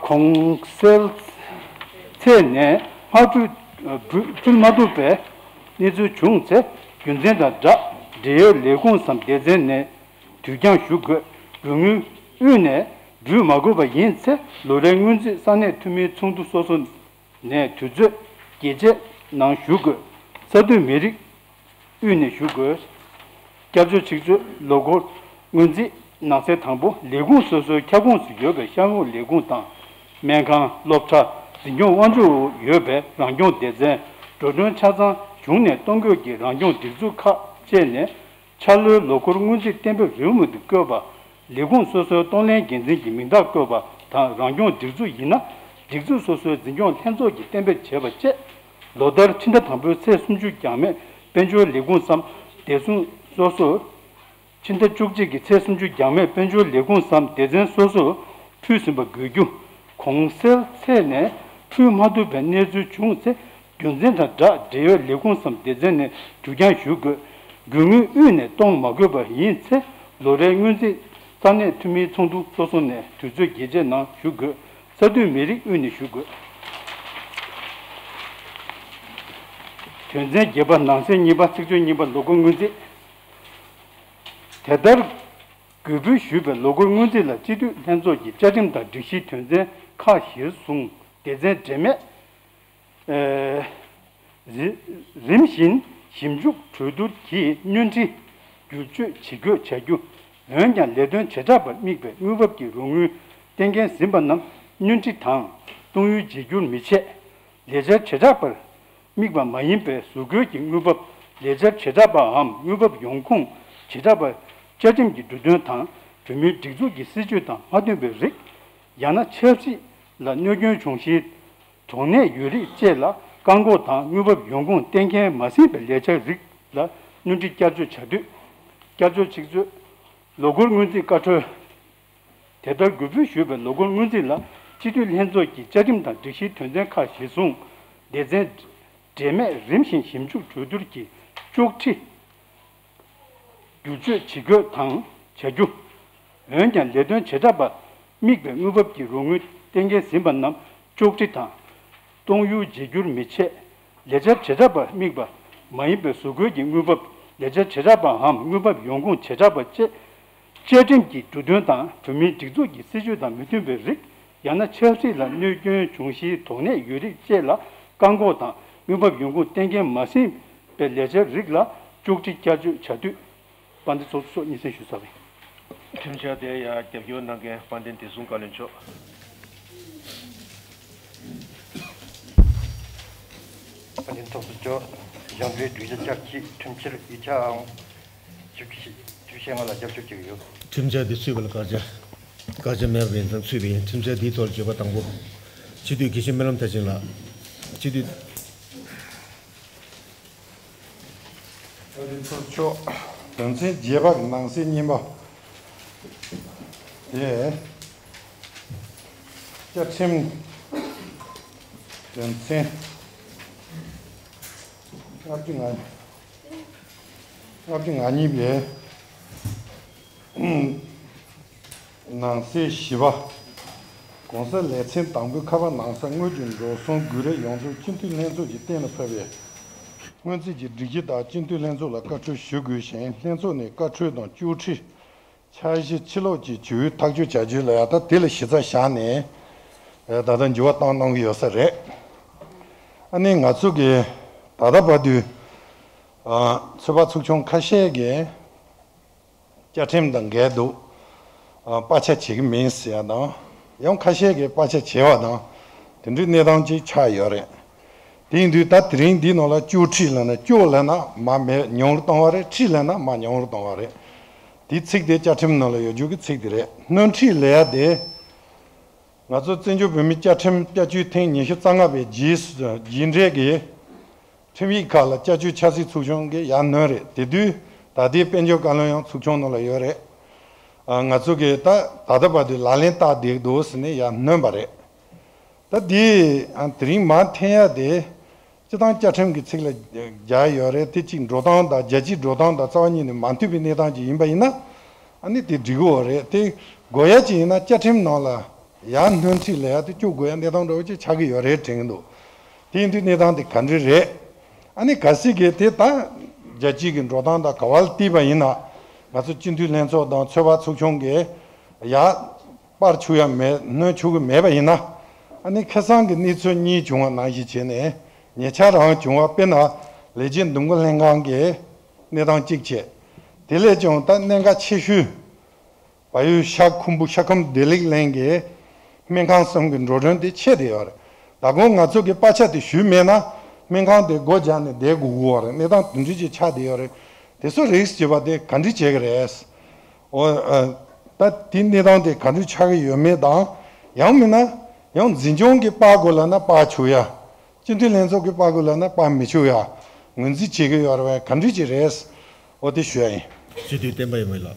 གོང་གསལ་ཚད་ནས་མ་འཁྲུལ་འཁྲུལ་མ་ཐུབ་པའི་གནས་ཚུལ་བྱུང་ཚེ་རྒྱུ་མཚན་དང་སྦྲགས་འབྲེལ་ཡོད་ལས་ཁུངས་སམ་སྡེ་ཚན་ནས་དུས་འགྱངས་ཞུ་དགོས། རྒྱུ་དངུལ་དབུས་ནས་འབུལ་མ་དགོས་པ་ཡིན་ཚེ་ལོ་རེའི་སྔོན་རྩིས་ས་གནས་འཐུས་མིའི་ཚོགས་འདུ་སོ་སོ་ནས་དུས་ཚོད་རྒྱས་བཅད་ནང་ཞུ་དགོས། གསར་གཏོད་མི་རིགས་དབུས་ནས་ཞུ་དགོས། བསྐྱར་བཅོས་ཚིག་བརྗོད། ལོ་འཁོར་སྔོན་རྩིས་ནང་གསེས་དང་པོ། ལས་ཁུངས་སོ་སོའི་ཁྱབ་ཁོངས་སུ་ཡོད་པའི་གཤམ་འོག་ལས་ཁུངས་དང་། སྨན་ཁང་། སློབ་གྲྭ། འཛིན་སྐྱོང་དབང་ཆའི་འོག་ཡོད་པའི་རང་སྐྱོང་སྡེ་ཚན། འགྲོ་གྲོན་ཆ་ཚང་གཞུང་ནས་གཏོང་དགོས་ཀྱི་རང་སྐྱོང་སྒྲིག་འཛུགས་ཁག་བཅས་ནས། འཆར་ལོའི་ལོ་འཁོར་སྔོན་རྩིས་གཏན་འབེབས་རེའུ་མིག་ཏུ་བཀོད་པ། ལས་ཁུངས་སོ་སོའི་གཏོང་ལེན་འགན་འཛིན་གྱི་མིང་རྟགས་བཀོད་པ་དང་རང་སྐྱོང་སྒྲིག་འཛུགས་ཡིན་ན་སྒྲིག་འཛུགས་སོ་སོའི་འཛིན་སྐྱོང་ལྷན་ཚོགས་ཀྱིས་གཏན་འབེབས་བྱས་པ་བཅས། ལོ་ལྟར་ཕྱི་ཟླ་དང་པོའི་ཚེས་སུམ་ཅུ་འགྱངས་མེད་དཔལ་འབྱོར་ལས་ཁུངས་སམ་བདེ་སྲུང་སོ་སོར། ཕྱི་ཟླ་བཅུ་གཅིག་གི་ཚེས་སུམ་ཅུ་འགྱངས་མེད་དཔལ་འབྱོར་ལས་ཁུངས་སམ་སྡེ་ཚན་སོ་སོར་ཕུལ་ཟིན་པ་དགོས་རྒྱུ། གོང་གསལ་ཚད་ནས་འཁྲུལ་མ་ཐུབ་པའི་གནས་ཚུལ་བྱུང་ཚེ་རྒྱུ་མཚན་དང་སྦྲགས་འབྲེལ་ཡོད་ལས་ཁུངས་སམ་སྡེ་ཚན་ནས་དུས་འགྱངས་ཞུ་དགོས། རྒྱུ་དངུལ་དབུས་ནས་གཏོང་མ་དགོས་པ་ཡིན་ཚེ་ལོ་རེའི་སྔོན་རྩིས་ས་གནས་འཐུས་མིའི་ཚོགས་འདུ་སོ་སོ་ནས་དུས་ཚོད་རྒྱས་བཅད་ནང་ཞུ་དགོས། གསར་གཏོད་མི་རིགས་དབུས་ནས་ཞུ་དགོས། དོན་ཚན་བརྒྱད་པ་ནང་གསེས་གཉིས་པ་ཚིག་བརྗོད་གཉིས་པ། ལོ་འཁོར་སྔོན་རྩིས། དེ་ལྟར་གུས་འབུལ་ཞུས་པའི་ལོ་འཁོར་སྔོན་རྩིས་ལ་སྤྱི་འཐུས་ལྷན་ཚོགས་ཀྱི་བཅའ་ཁྲིམས་དང་སྒྲིག་གཞིའི་དོན་ཚན་ཁག་གཞིར་བཟུང་སྡེ་ཚན་འབྲེལ་མེད། ཨེ། རི་རིམ་བཞིན་ཞིབ་འཇུག་གྲོས་བསྡུར་གྱིས་བསྙོན་འཕྲི་བསྒྱུར་བཅོས་ཇི་དགོས་བྱ་རྒྱུ། འོན་ཀྱང་ལས་དོན་བྱེ་བྲག་པར་དམིགས་པའི་དངུལ་འབབ་ཀྱི་རོགས་དངུལ་གཏན་འཁེལ་ཟིན་པ་རྣམས་བསྙོན་འཕྲི་དང་གཏོང་ཡུལ་བརྗེ་བསྒྱུར་མི་བྱེད། ལས་འཆར་བྱེ་བྲག་པར་དམིགས་པ་མ་ཡིན་པའི་བཟོ་བཀོད་ཀྱི་དངུལ་འབབ། ལས་འཆར་བྱེ་བྲག་པའམ་དངུལ་འབབ་ཡོང་ཁུངས་བྱེ་བྲག་པ། བཅའ་ཁྲིམས་ཀྱི་འབྲུ་དོན་དང་གྲོས་མོལ་སྒྲིག་འཛུགས་ཀྱི་སྲིད་བྱུས་དང་མ་མཐུན་པའི་རིགས། ཡང་ན་ཆབ་སྲིད་ལ་གནོད་སྐྱོན་འབྱུང་གཞིའི་དོགས་གནད་ཡོད་རིགས་བཅས་ལ་བཀག་འགོག་དང་དངུལ་འབབ་ཡོང་ཁུངས་གཏན་འཁེལ་མ་ཟིན་པའི་ལས་འཆར་རིགས་ལ་བསྙོན་འཕྲི་བསྐྱར་བཅོས་བྱ་དུས། བསྐྱར་བཅོས་ཚིག་མཛོད། ལོ་འཁོར་སྔོན་རྩིས་བཀའ་འཁྲོལ། དེ་ལྟར་གུས་འབུལ་ཞུས་པའི་ལོ་འཁོར་སྔོན་རྩིས་ལ་སྤྱི་འཐུས་ལྷན་ཚོགས་ཀྱི་བཅའ་ཁྲིམས་དང་སྒྲིག་གཞིའི་དོན་ཚན་ཁག་གཞིར་བཟུང་སྡེ་ཚན་འབྲེལ་མེད་རིམ་བཞིན་ཞིབ་འཇུག་གྲོས་བསྡུར་གྱིས་གཅོག་འཕྲི་བསྒྱུར་བཅོས་ཇི་དགོས་དང་བྱ་རྒྱུ། འོན་ཀྱང་ལས་དོན་བྱེ་བྲག་པར་དམིགས་པའི་དངུལ་འབབ་ཀྱི་རོགས་དངུལ་གཏན་འཁེལ་ཟིན་པ་རྣམས་གཅོག་འཕྲི་དང་། གཏོང་ཡུལ་བརྗེ་བསྒྱུར་མི་བྱེད། ལས་འཆར་བྱེ་བྲག་པར་དམིགས་པ་མ་ཡིན་པའི་བཟོ་བཀོད་ཀྱི་དངུལ་འབབ། ལས་འཆར་བྱེ་བྲག་པའམ་དངུལ་འབབ་ཡོང་ཁུངས་བྱེ་བྲག་པ་བཅས། བཅའ་ཁྲིམས་ཀྱི་འབྲུ་དོན་དང་གྲོས་མོལ་སྒྲིག་འཛུགས་ཀྱི་སྲིད་བྱུས་དང་མི་མཐུན་པའི་རིགས། ཡང་ན་ཆབ་སྲིད་ལ་གནོད་སྐྱོན་འབྱུང་གཞིའི་དོགས་གནད་ཡོད་རིགས་བཅས་ལ་བཀག་འགོག་དང་དངུལ་འབབ་ཡོང་ཁུངས་གཏན་འཁེལ་མ་ཟིན་པའི་ལས་འཆར་རིགས་ལ་བཅོས་སྒྲིག་བསྐྱར་བཅོས་བྱ་དུས། དཔལ་ལྡན་ཚོགས་གཙོ་མཆོག་སྙན་སེང་ཞུ་ཚར་བ་ཡིན། ཁྲིམས་འཆར་དེ་ཡང་རྒྱབ་སྐྱོར་གནང་མཁན་དཔལ་ལྡན་བདེ་སྲུང་བཀའ་བློན་མཆོག་དཔལ་ལྡན་ཚོགས་གཙོ་མཆོག་གཞུང་འབྲེལ་གྲོས་ཆོད་བསྐྱར་བཅོས་ཁྲིམས་འཆར་ཡིག་ཆའམ་བཅུ་བཞི་བཅུ་བཞི་ལྔ་ལ་རྒྱབ་སྐྱོར་བྱེད་ཀྱི་ཡོད། ཁྲིམས་འཆར་འདི་ཚུད་པ་ལ་བཀག་ཆ། བཀག་ཆ་མེད་པ་ཡིན་ཙང་ཚུད་པ་ཡིན། ཁྲིམས་འཆར་འདིའི་ཐོག་ལ་བརྗོད་པ་དང་པོ། སྤྱི་འཐུས་དགེ་བཤེས་སྨོན་ལམ་མཐར་ཕྱིན་ལགས། སྤྱི་འཐུས། བཀའ་དྲིན་ཚོགས་མཆོག་དོན་ཚན་བརྒྱད་པ་གི་ནང་གསེས་གཉིས་པ། དེ། བཅའ་ཁྲིམས་དོན་ཚན་ལྔ་བཅུ་ང་ལྔ་བཅུ་ང་གཉིས་པའི་ནང་གསེས་བཞི་པ། གོང་ས་ལེ་ཚན་དང་པོའི་ཁ་པར་ནང་གསལ་དངུལ་གྱི་འགྲོ་སོང་དགོས་རིགས་ཡོངས་རྫོགས་སྤྱི་འཐུས་ལྷན་ཚོགས་ཀྱིས་གཏན་ལ་ཕབ་པའི་སྔོན་རྩིས་ཀྱི་སྒྲིག་གཞི་ལྟར་སྤྱི་འཐུས་ལྷན་ཚོགས་ལ་བཀའ་འཁྲོལ་ཞུ་དགོས་ཤིང་། ལྷན་ཚོགས་ནས་བཀའ་འཁྲོལ་དང་བཅོས་ཁྲིད། འཆར་གཞི་ཕྱིར་སློག་བཅས་བྱེད་ཡུལ་ཐག་གཅོད་བྱ་རྒྱུ་ལ་ཡང་ད་དེ་ལ་གཞི་རྩ་བཞག་ནས་ད་ལྟ་འགྱུར་བ་བཏང་གནང་གི་ཡོད་ས་རེད། ཨ་ནི་ང་ཚོ་གི་ད་ལྟ་བར་དུ་ཚོད་དཔག་ཚོགས་ཆུང་ཁ་ཤས་ཀྱིས་བཅའ་ཁྲིམས་དང་འགལ་འདུག་བར་ཆད་བྱེད་ཀྱི་མིན་ཟེར་ཡ་དང་། ཡང་ཁ་ཤས་ཀྱིས་བར་ཆད་བྱེད་པ་དང་། དེ་འདྲའི་གནས་སྟངས་ཅིག་ཆགས་ཡོད་རེད། དེ་ཡིན་དུས་ད་དེ་རིང་འདི་ནང་ལ་བཅོས་ཁྲིད་ལབ་ན། བཅོས་ལབ་ན་མར་མེད་ཉུང་རུ་གཏོང་བ་རེད། ཁྲིད་ལབ་ན་མར་ཉུང་རུ་གཏོང་བ་རེད། དེའི་ཚིག་དེ་བཅའ་ཁྲིམས་ནང་ལ་ཡོད་རྒྱུ་གི་ཚིག་དེ་རེད། སྣོན་ཁྲིད་ལབ་ཡ་དེ། ང་ཚོ་བཙན་བྱོལ་བོད་མིའི་བཅའ་ཁྲིམས་བསྐྱར་བཅོས་ཐེངས་ཉི་ཤུ་རྩ་ལྔ་པའི་རྗེས་སུ་རྗེས་འབྲས་ཀྱི་ཁྲིམས་ཡིག་ཁག་ལ་བསྐྱར་བཅོས་ཆབ་སྲིད་ཚོགས་ཆུང་གིས་ཡར་སྣོན་རེད། དེ་དུས་ད་ལྟའི་དཔལ་འབྱོར་བཀའ་བློན་ཡང་ཚོགས་ཆུང་ནང་ལ་ཡོད་རེད། ཨ། ང་ཚོ་གིས་ད་ད་ལྟ་བར་དུ་ལག་ལེན་བསྟར་བསྡད་འདུག་ཟེར་ནས་ཡར་སྣོན་པ་རེད། ད་དེ། ཨ། དེ་རིང་མར་འཐེན་ཡ་དེ། སྤྱི་བཏང་བཅའ་ཁྲིམས་ཀྱི་ཚིག་ལ་སྦྱར་ཡོད་རེད། དེ་གཅིག་འགྲོ་སྟངས་དང་རྒྱལ་སྤྱིའི་འགྲོ་སྟངས་དང་རྩ་བ་ཉིད་ནས་མ་མཐུན་པའི་གནས་སྟངས་ཅིག་ཡིན་པ་ཡིན་ན། ཨ་ནི་དེ་འགྲིག་གི་ཡོད་རེད། དེ་དགོས་ཡ་ཅིག་ཡིན་ན་བཅའ་ཁྲིམས་ནང་ལ་ཡར་སྣོན་ཁྲིད་ལབ་ཡ་དེ་བཅུག་དགོས་ཡ་གནས་སྟངས་འདྲ་བོ་ཅིག་ཆགས་ཀྱི་ཡོད་རེད་དྲན་གྱི་འདུག་དེ་ཡིན་དུས་གནས་སྟངས་དེ་ག་འདྲ་རེད། ཨ་ནི་གལ་སྲིད་ཀྱི་དེ་ད་རྒྱལ་སྤྱིའི་གི་འགྲོ་སྟངས་དང་ག་བ་ལ་བལྟས་པ་ཡིན་ན། ང་ཚོ་སྤྱི་འཐུས་ལྷན་ཚོགས་དང་ཚོད་དཔག་ཚོགས་ཆུང་གིས་ཡར་སྤར་ཆོག་ཡ་མེད། སྣོན་ཆོག་གི་མེད་པ་ཡིན་ན། ཨ་ནི་ཁ་སང་གི་གནས་ཚུལ་གཉིས་བྱུང་བ་ནང་བཞིན་བྱས་ནས། ཉེ་ཆར་རང་བྱུང་བ། དཔེར་ན་ལས་བྱེད་འདེམས་བསྐོ་ལྷན་ཁང་གི་གནས་སྟངས་གཅིག་བྱས། དེ་ལས་ཀྱང་ད་གནད་འགག་ཆེ་ཤོས་བལ་ཡུལ་ཤར་ཁུམ་བུ་ཤར་ཁུམ་བདེ་ལེགས་གླིང་གི་སྨན་ཁང་གསུམ་གྱི་འགྲོ་གྲོན་དེ་ཆད་བསྡད་ཡོད་རེད། ད་དགོང་ང་ཚོ་གིས་པར་ཆས་དེ་ཞུས་མེད་ན་སྨན་ཁང་དེ་སྒོ་རྒྱག་ནས་བསྡད་དགོས་ཀྱི་ཡོད་རེད། གནས་སྟངས་དེ་འདྲ་ཅིག་ཆགས་བསྡད་ཡོད་རེད། དེ་ཚོ་རིགས་ཅེས་པ་དེ་ག་འདྲ་བྱེད་ཀྱི་རེད། འོ། ཨ། ད་དེ་གནས་སྟངས་དེ་ག་འདྲ་ཆགས་ཀྱི་ཡོད་མེད་དང་། ཡང་མིན་ན་ཡང་འཛིན་སྐྱོང་གིས་སྤར་དགོས་ལབ་ན་སྤར་ཆོག་ཡ། སྤྱི་འཐུས་ལྷན་ཚོགས་ཀྱིས་སྤར་དགོས་ལབ་ན་སྤར་མི་ཆོག་ཡ། ངོས་འཛིན་བྱེད་ཀྱི་ཡོད་རེད་པས། ག་འདྲ་ཅིག་རེད། འོ་དེ་ཞུ་ཡ་ཡིན། སྤྱི་འཐུས་བསྟན་པ་ཡེ་མོ་ལགས།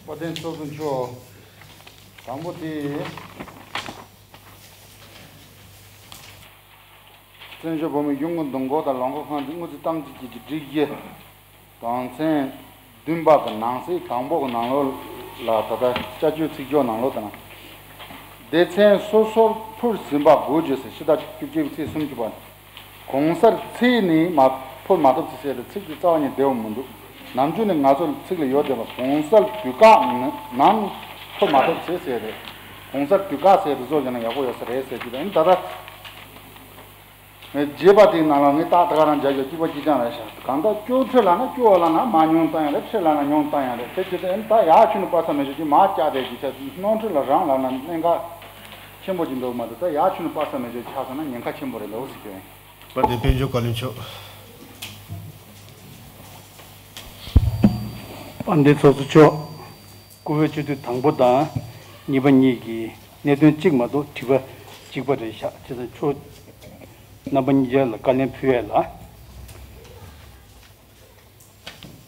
དཔལ་ལྡན་ཚོགས་གཙོ་མཆོག་དང་པོ་དེ། བཙན་བྱོལ་བོད་མིའི་གཞུང་གི་འདུ་འགོད་དང་ལས་འགུལ་ཁང་གི་དངུལ་རྩིས་སྟངས་འཛིན་བཅས་ཀྱི་སྒྲིག་གཞི་དོན་ཚན་བདུན་པ་གི་ནང་གསེས་དང་པོ་གི་ནང་ལོགས་ལ། ད་ལྟ་བསྐྱར་བཅོས་ཚིག་སྦྱོར་ནང་ལོགས་དང་། སྡེ་ཚན་སོ་སོར་འཕུར་ཟིན་པ་དགོས་རྒྱུ་ཟེར། ཕྱི་ཟླ་བཅུ་གཅིག་པའི་ཚེས་སུམ་ཅུ་པ། གོང་གསལ་ཚེས་ནས་མ་འཕུར་མ་ཐུབ་ཚེ་ཟེར་ཏེ་ཚིག་དེ་རྩ་བ་ཉིད་བདེ་བོ་མི་འདུག་ནམ་རྒྱུན་ནས་ང་ཚོ་ཚིག་ལ་ཡོད་བསྡད་པ། གོང་གསལ་དུས་བཀག་ནང་འཕུར་མ་ཐུབ་ཚེ་ཟེར་ཏེ། གོང་གསལ་དུས་བཀག་ཟེར་ཏེ་བཟོ་བྱས་ན་ཡག་པོ་ཡོད་ས་རེད་ཟེར་གྱི་རེད། ད་ལྟ་རྗེས་པ་དེའི་ནང་ལ་ངས་ཏག་ཏག་རང་རྒྱག་རྒྱུ་གཅིག་པ་གཅིག་རྐྱང་རེད་ཤག་གང་ལྟར་བཅོས་ཁྲིད་ལབ་ན་བཅོས་ལབ་ན་མར་ཉུང་བཏང་ཡ་རེད། ཁྲིད་ལབ་ན་ཉུང་བཏང་ཡ་རེད། དེ་བྱེད་དུས་ཨ་ནི་ད་ཡར་ཆུ་ནས་སྤར་ས་མེད་ཆོག་ཅིག་མར་བཀྱག་བསྡད་ཀྱི་ཆ། སྣོན་ཁྲིད་ལ་རང་ལབ་ན་གནད་འགག་ཆེན་པོ་ཅིག་འདུག་མ་གཏོགས། ད་ཡར་ཆུ་ནས་སྤར་ས་མེད་ཆོག་ཆགས་སོང་ན་ཉེན་ཁ་ཆེན་པོ་རེད་འདུག་ཟེར་གྱི་ཡོད། དཔལ་ལྡན་དཔལ་འབྱོར་བཀའ་བློན་མཆོག་དཔལ་ལྡན་ཚོགས་གཙོ་མཆོག་བཀུར་འོས་སྤྱི་འཐུས་དང་པོ་དང་གཉིས་པ་གཉིས་ཀྱིས་གནད་དོན་གཅིག་མ་གཏོགས་དྲི་བ་གཅིག་པ་རེད་ཤག་བྱས་ཙང་ཁྱོད་རྣམ་པ་གཉིས་ཆར་ལ་བཀའ་ལན་ཕུལ་ཡས་ལ།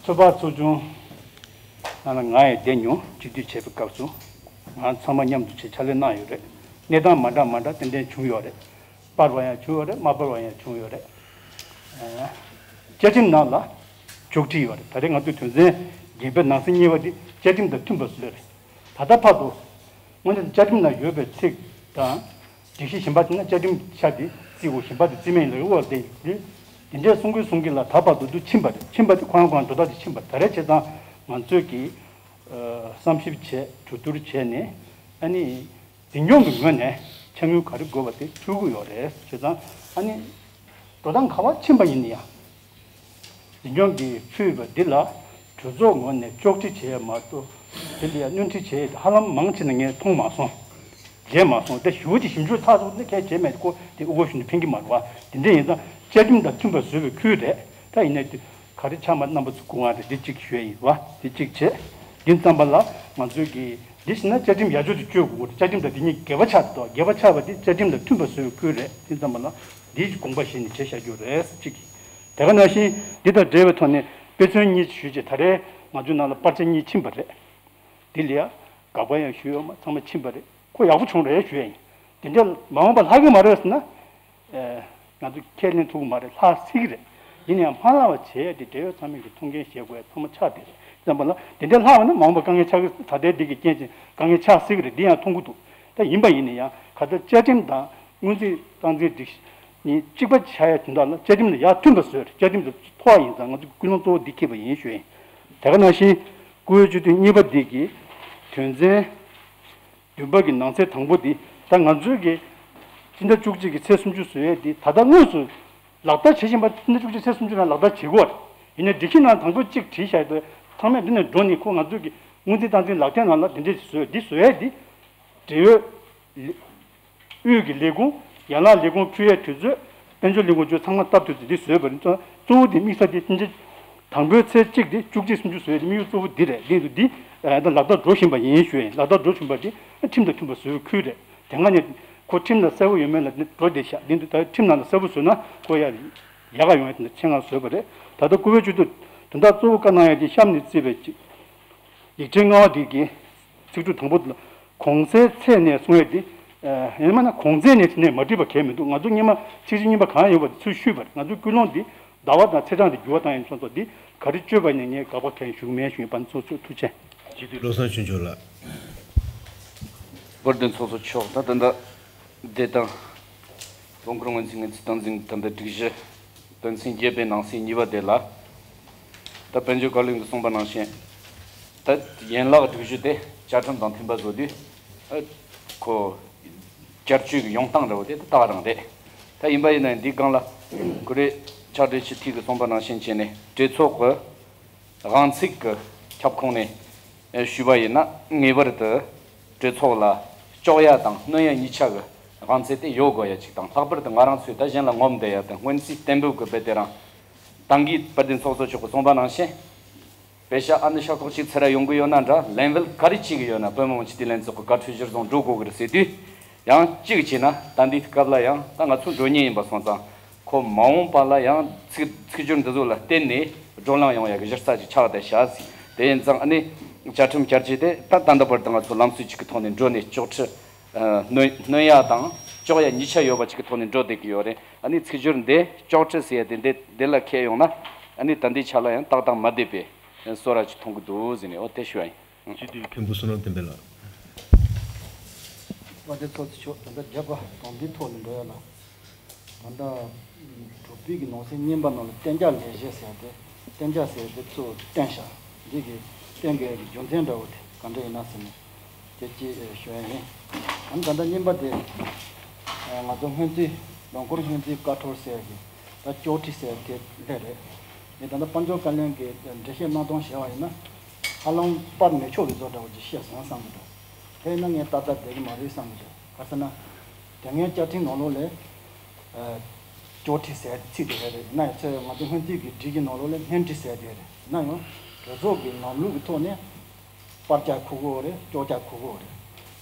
ཚོད་དཔག་ཚོགས་ཆུང་ནང་ལ་ང་ཡང་བསྡད་མྱོང་། སྤྱི་འཐུས་བྱས་པའི་སྐབས་སུ་ང་ཚང་མ་མཉམ་དུ་བྱས་ཕྱག་ལས་གནང་ཡོད་རེད། གནས་སྟངས་མ་འདྲ་མ་འདྲ་ཏན་ཏན་བྱུང་ཡོད་རེད། སྤར་བ་ཡང་བྱུང་ཡོད་རེད། མ་སྤར་བ་ཡང་བྱུང་ཡོད་རེད། ཨ། བཅའ་ཁྲིམས་ནང་ལ་བཅོས་ཁྲིད་ཡོད་རེད། ད་རེས་ང་ཚོས་དོན་ཚན་བརྒྱད་པའི་ནང་གསེས་གཉིས་པ་འདི་བཅའ་ཁྲིམས་དང་མཐུན་པ་བཟོས་རེད། ད་ལྟ་བར་དུ་དངོས་གནས་བཅའ་ཁྲིམས་ནང་ཡོད་པའི་ཚིག་དང་སྒྲིག་གཞི་གཞན་པ་བྱས་ན་བཅའ་ཁྲིམས་ཆ་དེ་བརྩི་དགོས། གཞན་པ་དེ་བརྩི་མེད་ལབ་ཀྱི་ཡོད་རེད། དེ་འདྲའི་གསུང་གིན་གསུང་གིན་ལ་ད་བར་དུ་འདི་ཕྱིན་པ་རེད། ཕྱིན་པ་དེ་ཁོ་རང་ཁོ་རང་འགྲོ་སྟངས་དེ་ཕྱིན་པ་རེད། ད་རེས་བྱས་ཙང་ ང་ཚོས་ཀྱིས་ཨ་བསམ་ཞིབ་བྱས་གྲོས་བསྡུར་བྱས་ནས་ཨ་ནི་འཛིན་སྐྱོང་གི་ངོས་ནས་ཕྱག་དངུལ་ག་རེ་དགོས་པ་དེ་འཁུར་གྱི་ཡོད་རེད། བྱས་ཙང་ཨ་ནི་འགྲོ་སྟངས་ག་པར་ཕྱིན་པ་ཡིན་ན་ཡང་། འཛིན་སྐྱོང་གིས་ཕུལ་བ་འདི་ལ་གྲོས་ཚོགས་ངོས་ནས་གཅོག་འཕྲི་བྱས་མ་གཏོགས་དེ་ལ་ཡང་སྣོན་འཕྲི་བྱས་ཧ་ལམ་མང་ཆེ་ནས་ངས་མཐོང་མ་སོང་། མཇལ་མ་སོང་། དེ་ཞུ་བ་ཅིག་ཞིབ་འཇུག་ཚགས་ཚུད་ནས་གལ་བྱས་མེད་ཁོ་དེ་དབུ་སྐོར་ཞུ་ནས་ཕན་གྱི་མ་རེད་བ། དེ་འདྲ་ཡིན་ཙང་བཅའ་ཁྲིམས་དང་མཐུན་པ་བཟོས་པའི་ཁུལ་རེད། ད་ཡིན་ནའི་དེ་ག་རེ་ཆགས་མ་རྣམ་པ་ཚོ་སྐུ་དབང་རེད། འདི་གཅིག་ཞུ་ཡ་ཡིན་བ། དེ་གཅིག་བྱས། འདི་ཙམ་པ་ལ་ང་ཚོས་ཀྱིས་འདི་བྱས་ན་བཅའ་ཁྲིམས་ཡག་ཤོས་དེ་གཅོད་དགོས་ཀྱི་རེད། བཅའ་ཁྲིམས་དང་དེ་གཉིས་འགལ་བ་ཆགས་འདུག་འགལ་བ་ཆགས་པ་དེ་བཅའ་ཁྲིམས་དང་མཐུན་པ་བཟོས་པའི་ཁུལ་རེད། འདི་ཙམ་པ་ལ་འདིའི་དགོངས་པ་བཞེས་ནས་བྱས་བཞག་རྒྱུ་རེད་གཅིག་དེ་ག་ནང་བཞིན་འདི་དང་འབྲེལ་བའི་ཐོག་ནས་དཔེ་མཚོན་གཉིས་ཞུས་རྗེས་ད་རེས་ང་ཚོའི་ནང་ལ་པར་ཆས་གཉིས་ཕྱིན་པ་རེད། འདི་ལ་ཡ་དགག་པ་ཡང་ཞུས་ཡོད་མ་ཚང་མ་ཕྱིན་པ་རེད། ཁོ་ཡག་པོ་བྱུང་རེད་ཞུ་ཡ་ཡིན། དེ་འདྲ་མ་འོངས་པ་ལྷག་གི་མ་རེད་ཟེར་ན། ཨེ། ང་ཚོ་ཁས་ལེན་ཐུབ་ཀྱི་མ་རེད། ལྷག་སྲིད་ཀྱི་རེད། ཡིན་ཡང་མ་ལྷག་པ་བྱས་ཏེ་འབྲེལ་ཡོད་ཚང་མས་ཀྱི་ཐུགས་འགན་བཞེས་དགོས་ཡ་ཚང་མ་ཆགས་བསྡད་རེད། བསམ་པ་ལ་དེ་འདྲ་ལྷག་པ་ན་མ་འོངས་པ་དཀའ་ངལ་ཆགས་ཀྱི། ད་ལྟའི་འདི་གི་རྐྱེན་གྱིས་དཀའ་ངལ་ཆགས་སྲིད་ཀྱི་རེད། འདི་ཡང་མཐོང་གི་འདུག་ད་ཡིན་པ་ཡིན་ན་ཡང་ག་ཚོད་བཅའ་ཁྲིམས་དང་སྔོན་རྩིས་རྟགས་འཛིན་སྒྲིག་གཞི་གཉིས་གཅིག་པ་བྱ་ཡ་དོན་དག་ལ་བཅའ་ཁྲིམས་ལ་ཡར་མཐུན་པ་བཟོས་རེད། བཅའ་ཁྲིམས་ལ་མཐོ་བ་ཡིན་ཙང་ང་ཚོ་ཀུན་སློང་གཙོ་བོ་འདི་འཁྱེར་བ་ཡིན་ཞུ་ཡིན། དེ་ག་ནང་བཞིན་བཀུར་འོས་སྤྱི་འཐུས་གཉིས་པ་འདི་གི་དོན་ཚན་བདུན་པ་གི་ནང་གསེས་དང་པོ་འདི་ད་ང་ཚོའི་གི་སྤྱི་ཟླ་བཅུ་གཅིག་གི་ཚེས་སུམ་ཅུ་བཟོ་ཡས་འདི་ད་ལྟ་དངོས་སུ་ལག་བསྟར་བྱེད་བཞིན་པ། སྤྱི་ཟླ་བཅུ་གཅིག་ཚེས་སུམ་ཅུ་ནང་ལག་བསྟར་བྱེད་དགོས་རེད། ཡིན་ནའི་སྒྲིག་གཞི་ནང་དང་པོ་གཅིག་བྲིས་བཞག་ཡོད་དུས་ཚང་མས་འདི་ནས་འགྲོ་ནས་ཁོ་ང་ཚོའི་གི་སྔོན་རྩིས་རྟགས་འཛིན་ལག་དེབ་ནང་ལ་དེ་འདྲས་བཟོས། འདི་བཟོ་ཡས་འདི་འབྲེལ་ཡོད་དབུས་ཀྱི་ལས་ཁུངས། ཡན་ལག་ལས་ཁུངས་ཕུད་ཡས་དུས་ཚོད། དཔལ་འབྱོར་ལས་ཁུངས་བརྗོད་ཚང་མ་སྟབས་བསྟུན་ཏེ་འདི་བཟོས་པ་རེད། གཙོ་བོ་འདི་དམིགས་ས་འདི་ཕྱིན་ཆད་དང་པོའི་ཚེས་གཅིག་འདི་བཅུ་གཅིག་སུམ་ཅུ་བཟོས་ཡས་དེ་དམིགས་ཡུལ་གཙོ་བོ་འདི་རེད། འདི་འདི་ཨ་ད་ལག་བསྟར་འགྲོ་བཞིན་པ་ཡིན་ཞུ་ཡིན། ལག་བསྟར་འགྲོ་བཞིན་པ་འདི་ཁྲིམས་དང་མཐུན་པ་བཟོས་པའི་ཁུལ་རེད། དེ་སྔ་ནས་ཁོ་ཁྲིམས་ལ་གསལ་པོ་ཡོད་མེད་ལ་འདི་འགྲོ་བསྡད་ཤག་འདི་འདི་ད་ཁྲིམས་ནང་ལ་གསལ་པོ་བཟོས་ན་ཁོ་ཡ་ཡག་ག་ཡོང་ཡ་དེ་འདྲ་ཆེད་མངགས་བཟོས་པ་རེད། ད་ལྟ་བཀུར་འོས་སྤྱི་འཐུས་དོན་དག་གཙོ་བོ་བཀའ་གནང་ཡ་དེ་གཤམ་ནས་བརྩིས་པའི་ཅིག་ཡིག་ཆའི་ལྔ་པ་དེ་གི་ཚིག་འབྲུ་དང་པོ་དེ་ལ་གོང་གསལ་ཚད་ནས་གསུང་ཡས་དེ། ཨ་ཡང་མིན་ན་གོང་ཚད་ནས་དེ་ནས་མ་བྲིས་པ་གལ་མི་འདུག་ང་ཚོ་སྔོན་མ་ཚིག་གཅིག་གཉིས་པ་གང་ཡོད་པ་དེ་ཚུར་ཞུས་པ་རེད། ང་ཚོའི་ཀུན་སློང་འདི་ཟླ་བ་དང་ཚེས་གྲངས་དེ་འགྱུར་བ་བཏང་ཡས་སོང་ཙང་འདི་ག་རེ་བཅོས་པ་ཡིན་ནའི་ངས་དགག་པ་གང་ཡང་ཞུ་གི་མེད་ཞུ་ཡིན། པ་ཚོ་ཚོ་ཐུགས་རྗེ་ཆེ། སྤྱི་འཐུས་བློ་བཟང་ཆོས་འབྱོར་ལགས། བོད་དོན་ཚོགས་གཙོ་མཆོག་ད་ད་ལྟ་བདེ་ཐང་། ལོ་འཁོར་སྔོན་ཚེས་ངན་ཚེས་སྟངས་འཛིན་ད་ལྟ་སྒྲིག་གཞི་དོན་ཚན་བརྒྱད་པའི་ནང་གསེས་གཉིས་པ་དེ་ལ། ད་དཔལ་འབྱོར་བཀའ་བློན་གྱིས་གསུངས་པ་ནང་བཞིན། ད་ཡན་ལག་སྒྲིག་གཞི་དེ་བཅའ་ཁྲིམས་དང་མཐུན་པ་བཟོ་དུས། ཨ་ཁོ་བསྐྱར་བཅོས་ཀྱི་ཡོང་སྟངས་འདྲ་བོ་དེ་ད་ད་རང་རེད། ད་ཡིན་པ་ཡིན་ན་འདིའི་སྒང་ལ་ཀུ་རེ་ཕྱག་སྦྲེལ་སྤྱི་འཐུས་ཀྱིས་གསུངས་པ་ནང་བཞིན་བྱས་ནས་གྲོས་ཚོགས་ཀྱི་དབང་ཚད་ཀྱི་ཁྱབ་ཁོངས་ནས་ཞུས་པ་ཡིན་ན། ངེས་པར་དུ་གྲོས་ཚོགས་ལ་གཅོག་ཡ་དང་གནོན་ཡ་གཉིས་ཆ་གི་དབང་ཚད་དེ་ཡོད་དགོས་ཡ་གཅིག་དང་། ལྷག་པར་དུ་ང་རང་ཚོས་ད་གཞན་ལ་ངོམ་བསྡད་ཡ་དང་སྔོན་རྩིས་གཏན་འབེབས་ཀྱི་རྦད་དེ་རང་ཏང་གིས་དཔལ་ལྡན་ཚོགས་གཙོ་མཆོག་གིས་གསུངས་པ་ནང་བཞིན། པེ་ཤ་ཨ་ནི་ཤ་ཁོག་གཅིག་ཚེ་ར་ཡོང་གི་ཡོད་ན་འདྲ། ལེན་ཝལ་ག་རེ་བྱེད་ཀྱི་ཡོད་ན་བོད་མི་མང་སྤྱི་འཐུས་ལྷན་ཚོགས་ཀྱི་བཀའ་འཁྲོལ་གཞིར་བཟུང་འགྲོ་དགོས་ཀྱི་རེད་ཟེར་དུས། ཡང་གཅིག་བྱས་ན་ད་འདི་སྐབས་ལ་ཡང་ད་ང་ཚོ་འགྲོ་ཉེན་ཡིན་པ་སོང་ཙང་། ཁོ་མ་འོངས་པ་ལ་ཡང་ཚིག་ཚིག་སྦྱོར་འདི་ཚོ་ལ་བརྟེན་ནས་བགྲོ་གླེང་ཡོང་ཡ་གི་གཞི་རྩ་ཅིག་ཆགས་བསྡད་ཤག་ཟེར། དེ་ཡིན་ཙང་ཨ་ནི་བཅའ་ཁྲིམས་བསྐྱར་བཅོས་དེ་ད་ད་ལྟ་བར་དུ་ང་ཚོ་ལམ་སྲོལ་གཅིག་གི་ཐོག་ནས་འགྲོ་ནས་གཅོག་འཕྲི་ཨ་གནོན་གནོན་ཡ་དང་གཅོག་ཡ་གཉིས་ཆ་ཡོད་པ་ཅིག་གི་ཐོག་ནས་འགྲོ་བསྡད་ཀྱི་ཡོད་རེད། ཨ་ནི་ཚིག་སྦྱོར་འདི་གཅོག་འཕྲི་ཟེར་ཡ་དེ་འདི་འདི་ལ་འཁེལ་ཡོང་ན་ཨ་ནི་ད་འདི་ཆ་ལ་ཡང་ཏག་ཏག་མ་བསྡད་པའི་བཟོ་འདྲ་ཅིག་མཐོང་གི་འདུག་ཟེར་ནས་འོ་དེ་ཞུ་བ་ཡིན། སྤྱི་འཐུས་མཁན་པོ་བསོད་ནམས་བསྟན་འཕེལ་ལགས། དཔལ་ལྡན་ཚོགས་གཙོ་མཆོག་ད་ལྟ་བརྒྱབ་པ་དང་འདིའི་ཐོག་ནས་འགྲོ་ཡ་ལ། ད་ལྟ་གྲུབ་འབྲས་ཀྱི་ནང་གསེས་གཉིས་པ་ནང་ལ་གཏན་འཇགས་ལས་གཞི་ཟེར་ཏེ། གཏན་འཇགས་ཟེར་ཏེ་གཙོ་བོ་བཏོན་ཤག་འདི་གི་གཏན་འཁེལ་གྱི་རྒྱུ་མཚན་འདྲ་བོ་དེ་ག་འདྲ་ཡིན་ན་ཟེར་ནས་དེ་ཅིག་ཞུ་ཡ་ཡིན། ཨ་ནི་ད་ལྟ་གཉིས་པ་དེ་ང་ཚོ་སྔོན་རྩིས་ལོ་འཁོར་སྔོན་རྩིས་བཀའ་འཁྲོལ་ཟེར་གྱི་ད་གཅོག་འཕྲི་ཟེར་དེ་སླེབས་རེད། ངས་ད་ལྟ་དཔལ་འབྱོར་བཀའ་བློན་གྱིས་འགྲེལ་བཤད་གནང་སྟངས་བྱས་པ་ཡིན་ན། ཧ་ལམ་པར་མི་ཆོག་གི་བཟོ་འདྲ་བོ་ཅིག་བཤད་སོང་བསམ་གྱི་འདུག་དེ་ཡིན་ན་ངས་ཏག་ཏག་བསྡད་ཀྱི་མ་རེད་བསམ་གྱི་འདུག་ག་ཟེར་ན། དེ་སྔའི་བཅའ་ཁྲིམས་ནང་ལོགས་ལ་གཅོག་འཕྲི་ཟེར་ཚིག་དེ་རེད། ཡིན་ན་ཡང་ཚེ་ང་ཚོ་སྔོན་རྩིས་ཀྱི་སྒྲིག་གཞི་ནང་ལོགས་ལ་སྣོན་འཕྲི་ཟེར་དེ་རེད། ཡིན་ན་ཡང་གྲོས་ཚོགས་ཀྱི་ལམ་ལུགས་ཀྱི་ཐོག་ནས་པར་རྒྱག་ཁུག་ཁུག་རེད། གཅོག་རྒྱག་ཁུག་ཁུག་རེད།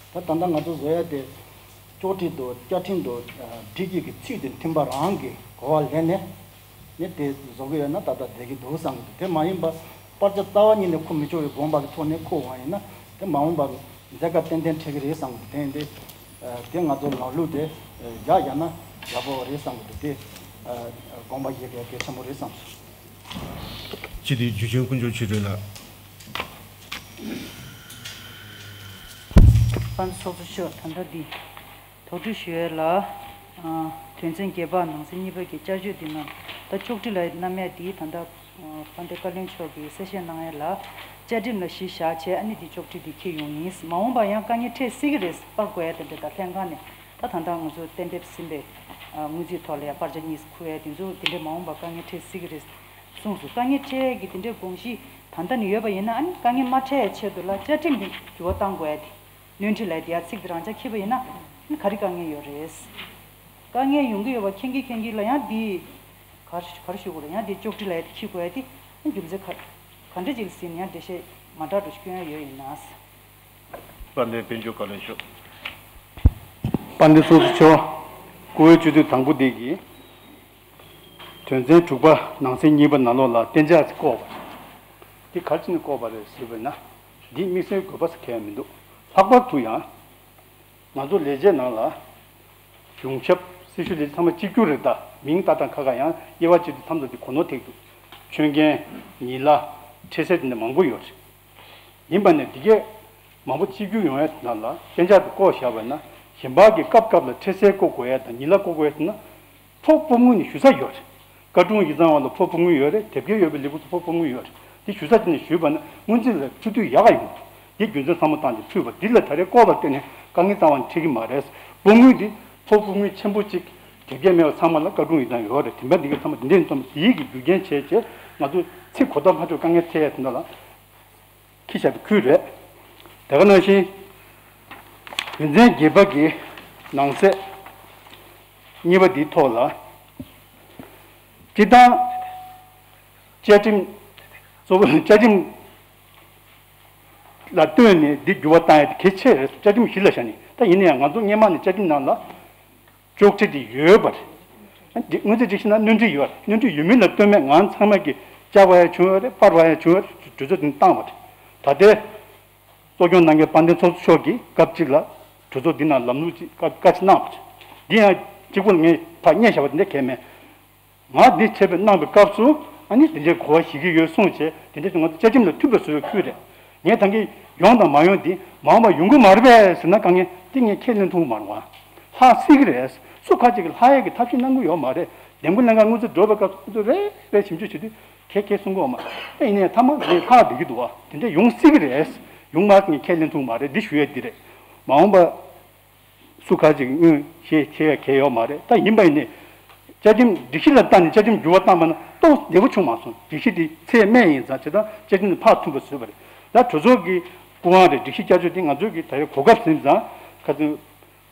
ད་ད་ལྟ་ང་ཚོ་བཟོ་ཡ་དེ་གཅོག་འཕྲི་དང་བཅའ་ཁྲིམས་དང་སྒྲིག་གཞི་གི་ཚིག་དེ་མཐུན་པ་རང་གི་གོ་བ་ལེན་ནས། ནི་དེ་བཟོ་གི་ཡོད་ན་ཏག་ཏག་བསྡད་ཀྱི་འདུག་བསམ་གྱི་འདུག་དེ་མ་ཡིན་པ་པར་ཆ་རྩ་བ་ཉིད་ནས་འཁུར་མི་ཆོག་པའི་དགོངས་པ་གི་ཐོག་ནས་འཁུར་བ་ཡིན་ན། དེ་མ་འོངས་པར་མཛད་དཀའ་ཏན་ཏན་འཕྲད་ཀྱི་རེད་བསམ་གྱི་འདུག་དེ་ཡིན་དུས་དེ་ང་ཚོ་ལམ་ལུགས་དེ་རྒྱག་བཞག་ན་ཡག་པོ་རེད་བསམ་གྱི་འདུག་དེ་དགོངས་པ་བཞེས་དགོས་གལ་ཆེན་པོ་རེད་བསམ་སོང་། སྤྱི་འཐུས་འཇུ་ཆེན་དཀོན་མཆོག་ཆོས་སྒྲོན་ལགས། དཔལ་ཚོགས་གཙོ་མཆོག་ད་ལྟ་འདི་དོགས་འདྲི་ཞུ་ཡས་ལ། ཨ་དོན་ཚན་བརྒྱད་པ་ནང་གསེས་གཉིས་པ་གི་བསྐྱར་བཅོས་འདི་ནང་ད་གཅོག་འཕྲི་ལ་བསྣམས་ཡ་འདི་ད་ལྟ་ དཔལ་ལྡན་བཀའ་བློན་མཆོག་གིས་གསལ་བཤད་གནང་ཡས་ལ་བཅའ་ཁྲིམས་ལ་གཞི་བཞག་བྱས་ཨ་ནི་འདི་གཅོག་འཕྲི་འདི་འཁྱེར་ཡོང་ཡིན། མ་འོངས་པ་ཡང་དཀའ་ངལ་འཕྲད་སྲིད་ཀྱི་རེད། པར་དགོས་ཡ་དེ་འདྲ་ད་ལྷན་ཁང་ནས་ད་ད་ལྟ་ང་ཚོ་གཏན་འབེབས་ཟིན་པའི་ཨ་སྔོན་རྩིས་ཐོག་ལ་ཡ་པར་ཆ་གཉིས་འཁུར་ཡ་དེ་ཚོ་དེ་འདྲའི་མ་འོངས་པ་དཀའ་ངལ་འཕྲད་སྲིད་ཀྱི་རེད་གསུངས་སོང་། དཀའ་ངལ་འཕྲད་ཡས་ཀྱི་དེ་འདྲའི་དགོངས་གཞི་ད་ལྟ་ནས་ཡོད་པ་ཡིན་ན་ཨ་ནི་དཀའ་ངལ་མ་འཕྲད་ཡའི་ཆེད་དུ་ལ་བཅའ་ཁྲིམས་དེ་འགྱུར་བ་གཏང་དགོས་ཡ་དེ། སྣོན་འཕྲི་ལབ་ཡ་དེ་ཡ་ཚིག་དེ་རང་འཇགས་འཁྱེར་པ་ཡིན་ན་ཨ་ནི་ག་རེ་དཀའ་ངལ་ཡོད་རེད། དཀའ་ངལ་ཡོང་གི་ཡོད་པ་མཁྱེན་གྱི་མཁྱེན་གྱི་ལ་ཡང་འདི་ག་རེ་ག་རེ་ཞུ་དགོས་རེད། ཡང་འདི་གཅོག་འཕྲི་ལབ་ཡ་དེ་འཁྱེར་དགོས་ཡ་དེ་ཨ་ནི་རྒྱུ་མཚན་ག་ག་འདྲ་ཅིག་ལ་ཟིན་ཡང་འགྲེལ་བཤད་མ་འདྲ་འགྲོ་ཞིག་སྐྱོན་ཡ་ཡོད་ཡིན་ན། དཔལ་ལྡན་དཔལ་འབྱོར་བཀའ་བློན་མཆོག་དཔལ་ལྡན་ཚོགས་གཙོ་མཆོག་སྐུ་འོས་སྤྱི་འཐུས་དང་པོ་དེ་གིས་དོན་ཚན་དྲུག་པ་ནང་གསེས་གཉིས་པ་ནང་ལོགས་ལ་གཏན་འཇགས་བཀོད་པ། འདི་ག་རེ་བྱས་ནས་བཀོད་པ་རེད་ཟེར་བས་ན། འདི་དམིགས་བསལ་དགོས་པ་ཟེར་གང་ཡང་མི་འདུག་ལྷག་པར་དུ་ཡང་ང་ཚོ་ལས་བྱེད་ནང་ལ་གཞུང་ཞབས་སྲི་ཞུ་ལས་བྱེད་ཚང་མ་གཅིག་གྱུར་རེད། ད་མིང་བཏགས་སྟངས་ཁ་ཁ་ཡང་དབྱེ་བ་ཕྱེ་དུས་མཚམས་མཚམས་འདི་གོ་ནོར་ཐེབས་འདུག་ཆོད་གན། ཉི་ལ། ཁྲལ་སེལ་དེ་འདྲ་མང་པོ་ཡོད་རེད། ཡིན་པ་ནས་འདི་གས་མང་པོ་གཅིག་གྱུར་ཡོང་ཡ་ནང་ལ་གཏན་འཇགས་སུ་བཀོད་བཞག་པ་ན་གཞན་པ་གི་སྐབས་སྐབས་ལ་ཁྲལ་སེལ་བཀོད་དགོས་ཡ་དང་ཉི་ལ་བཀོད་དགོས་ཡ་ཟེར་ན། ཕོགས་སྤོ་དངུལ་ནི་ཞུ་ས་ཡོད་རེད། བཀའ་དྲུང་ཡིག་ཚང་བ་ལ་ཕོགས་སྤོ་དངུལ་ཡོད་རེད། དེབ་སྐྱེལ་ཡོད་པའི་ལས་ཁུངས་སུ་ཕོགས་སྤོ་དངུལ་ཡོད་རེད། དེ་ཞུ་ས་དེ་ནས་ཞུས་པ་ན་སྔོན་རྩིས་ལ་འཕྲོ་མཐུད་ཡག་ག་ཡོང་། དེ་རྒྱུ་མཚན་ཚང་མ་བཏང་སྟེ་ཕུལ་བ་འདི་ལ་ད་རེས་བཀོད་པ་བརྟེན་ནས་དཀའ་ངལ་རྩ་བ་ནས་འཕྲད་ཀྱི་མ་རེད། སྤོ་དངུལ་འདི་ཕོགས་སྤོ་དངུལ་ཆེན་པོ་གཅིག་དེབ་སྐྱེལ་མེད་པ་ཚང་མ་ལ་བཀའ་དྲུང་ཡིག་ཚང་ཡོད་རེད། དེ་འདྲ་འདི་ག་ཚང་མ་དེ་འདྲ་ཡིན་ཙང་དེའི་གི་རྒྱུ་རྐྱེན་བྱས་བྱས་ང་ཚོ་ཚིག་གོ་བརྡ་མ་འཕྲོད་དཀའ་ངལ་འཕྲད་ཡ་དེ་འདྲ་ལ། ཁྱི་ཞབས་ཀྱི་ཁུལ་རེད། དེ་ག་ནང་བཞིན་དོན་ཚན་བརྒྱད་པ་གི་ནང་གསེས་གཉིས་པ་འདིའི་ཐོག་ལ། སྤྱིར་བཏང་བཅའ་ཁྲིམས་གཙོ་བོ་བཅའ་ཁྲིམས་ལ་ལྟོས་ནས་འདི་འགྱུར་བ་བཏང་ཡ་དེ་གལ་ཆེ་རེད། བཅའ་ཁྲིམས་གཞི་ལ་བཞག་ནས། ད་ཡིན་ན་ཡང་ང་ཚོ་སྔོན་མ་ནས་བཅའ་ཁྲིམས་ནང་ལ། གཅོག་འཕྲི་དེ་ཡོད་པ་རེད། སྔོན་རྩིས་སྒྲིག་གཞི་ནང་སྣོན་འཕྲི་ཡོད་རེད། སྣོན་འཕྲི་ཡོད་མིན་ལ་ལྟོས་མེད་ང་ཚང་མ་གིས་བཅར་བ་ཡང་བྱུང་ཡོད་རེད། པར་བ་ཡང་བྱུང་ཡོད་རེད། གྲོས་ཚོགས་དེ་བཏང་བ་རེད། ད་ལྟའི་གཙོ་སྐྱོང་གནང་མཁན་དཔལ་ལྡན་ཚོགས་གཙོ་མཆོག་གིས་སྐབས་གཅིག་ལ་གྲོས་ཚོགས་འདི་ནང་ལམ་ལུགས་ཅིག་བཀའ་བཀའ་ཅིག་གནང་བ་རེད། འདི་ཡང་གཅིག་པུ་ངས་ཕར་བརྙས་བཞག་པ་དེ་འདྲ་གང་ཡང་མེད། ང་འདི་ཆེད་དུ་གནང་བའི་སྐབས་སུ་ཨ་ནི་དེ་འདྲའི་གོ་བ་ཞིག་གི་ཡོད་གསུངས་བྱས་དེ་འདྲ་ང་ཚོ་བཅའ་ཁྲིམས་ལ་མཐུན་པ་བཟོ་བའི་ཁུལ་རེད། ངས་ད་གིན་ཡོང་དང་མ་ཡོང་འདི་མ་འོངས་པ་ཡོང་གི་མ་རེད་པས་ཟེར་ན་དཀའ་ངལ་དེ་ངས་ཁས་ལེན་ཐུབ་ཀྱི་མ་རེད་བ། ལྷག་སྲིད་ཀྱི་རེད། སུ་ཁ་ཅིག་གིས་ལྷག་ཡས་ཀྱི་ཐབས་ཤེས་གནང་གི་ཡོད་མ་རེད། འདེམས་བསྐོ་ལྷན་ཁང་སྔོན་རྩིས་འགྲོ་བའི་སྐབས་སུ་རེ་རེ་ཞིབ་འཇུག་བྱེད་དུས་ཁས་ཁས་གསུང་གི་ཡོད་མ་རེད། ད་ཡིན་ནའི་མཐའ་མ་ངས་ལྷག་བསྡད་ཀྱི་འདུག་བ། དེ་འདྲ་ཡོང་སྲིད་ཀྱི་རེད། ཡོང་མ་རེད་ངས་ཁས་ལེན་ཐུབ་ཀྱི་མ་རེད། འདི་ཞུ་ཡས་འདི་རེད། མ་འོངས་པ། སུ་ག་ཅིག་དངུལ་ཞེས་ཁྱེར་ཡ་གལ་ཡོད་མ་རེད། ད་ཡིན་པ་ཡིན་ནའི། བཅའ་ཁྲིམས་སྒྲིག་གཞི་ལ་བལྟས་ནས་བཅའ་ཁྲིམས་འགྱུར་བ་བཏང་པ་ན་ཏོག་བདེ་པོ་བྱུང་མ་སོང་། སྒྲིག་གཞི་དེ་ཚད་དམན་ཡིན་ཙང་བྱས་ཙང་བཅའ་ཁྲིམས་དེ་ཕར་མཐུན་པ་བཟོས་པ་རེད། ད་གྲོས་ཚོགས་ཀྱི་སྐུ་དབང་རེད། སྒྲིག་གཞི་བསྐྱར་བཅོས་དེ་ང་ཚོས་ཀྱི་ད་རེས་གོ་སྐབས་ཟིན་ཙང་ཁ་ཚོན་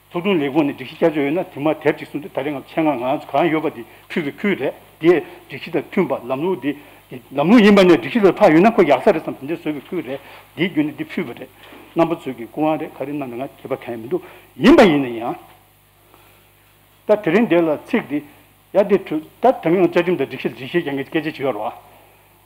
ཚོགས་དྲུང་ལས་ཁུངས་ནས་སྒྲིག་གཞི་བསྐྱར་བཅོས་ཡོད་ན་དེ་མ་དེབ་ཅིག་གསུངས་ཏེ་ད་རེས་ང་ཚོ་ཆེད་མངགས་ང་ཚོ་གང་ཡོད་པ་དེ་ཕུལ་བའི་ཁུལ་རེད། དེས་སྒྲིག་གཞི་དང་མཐུན་པ་ལམ་ལུགས་དེ་ལམ་ལུགས་ཡིན་པ་ནས་སྒྲིག་གཞི་ལ་ཕར་ཡོད་ན་ཁོ་ཡག་ས་རེད་བསམ་དེ་འདྲ་བཟོས་པའི་ཁུལ་རེད། དེའི་བརྒྱུད་ནས་འདི་ཕུལ་བ་རེད། རྣམ་པ་ཚོས་ཀྱི་སྐུ་དབང་རེད། ག་རེ་གནང་ན་ང་འགྱོད་པ་གང་ཡང་མི་འདུག་ཡིན་པ་ཡིན་ན་ཡང་། ད་དེ་རིང་འདིར་ལ་ཚིག་འདི་ཡ་འདི་གྲུ་ད་དེ་རིང་བཅའ་ཁྲིམས་དང་སྒྲིག་གཞི་ལ་འགྲེལ་བཤད་རྒྱག་མཁན་སྐད་ཆ་བྱེད་ཡོད་རེད་བ།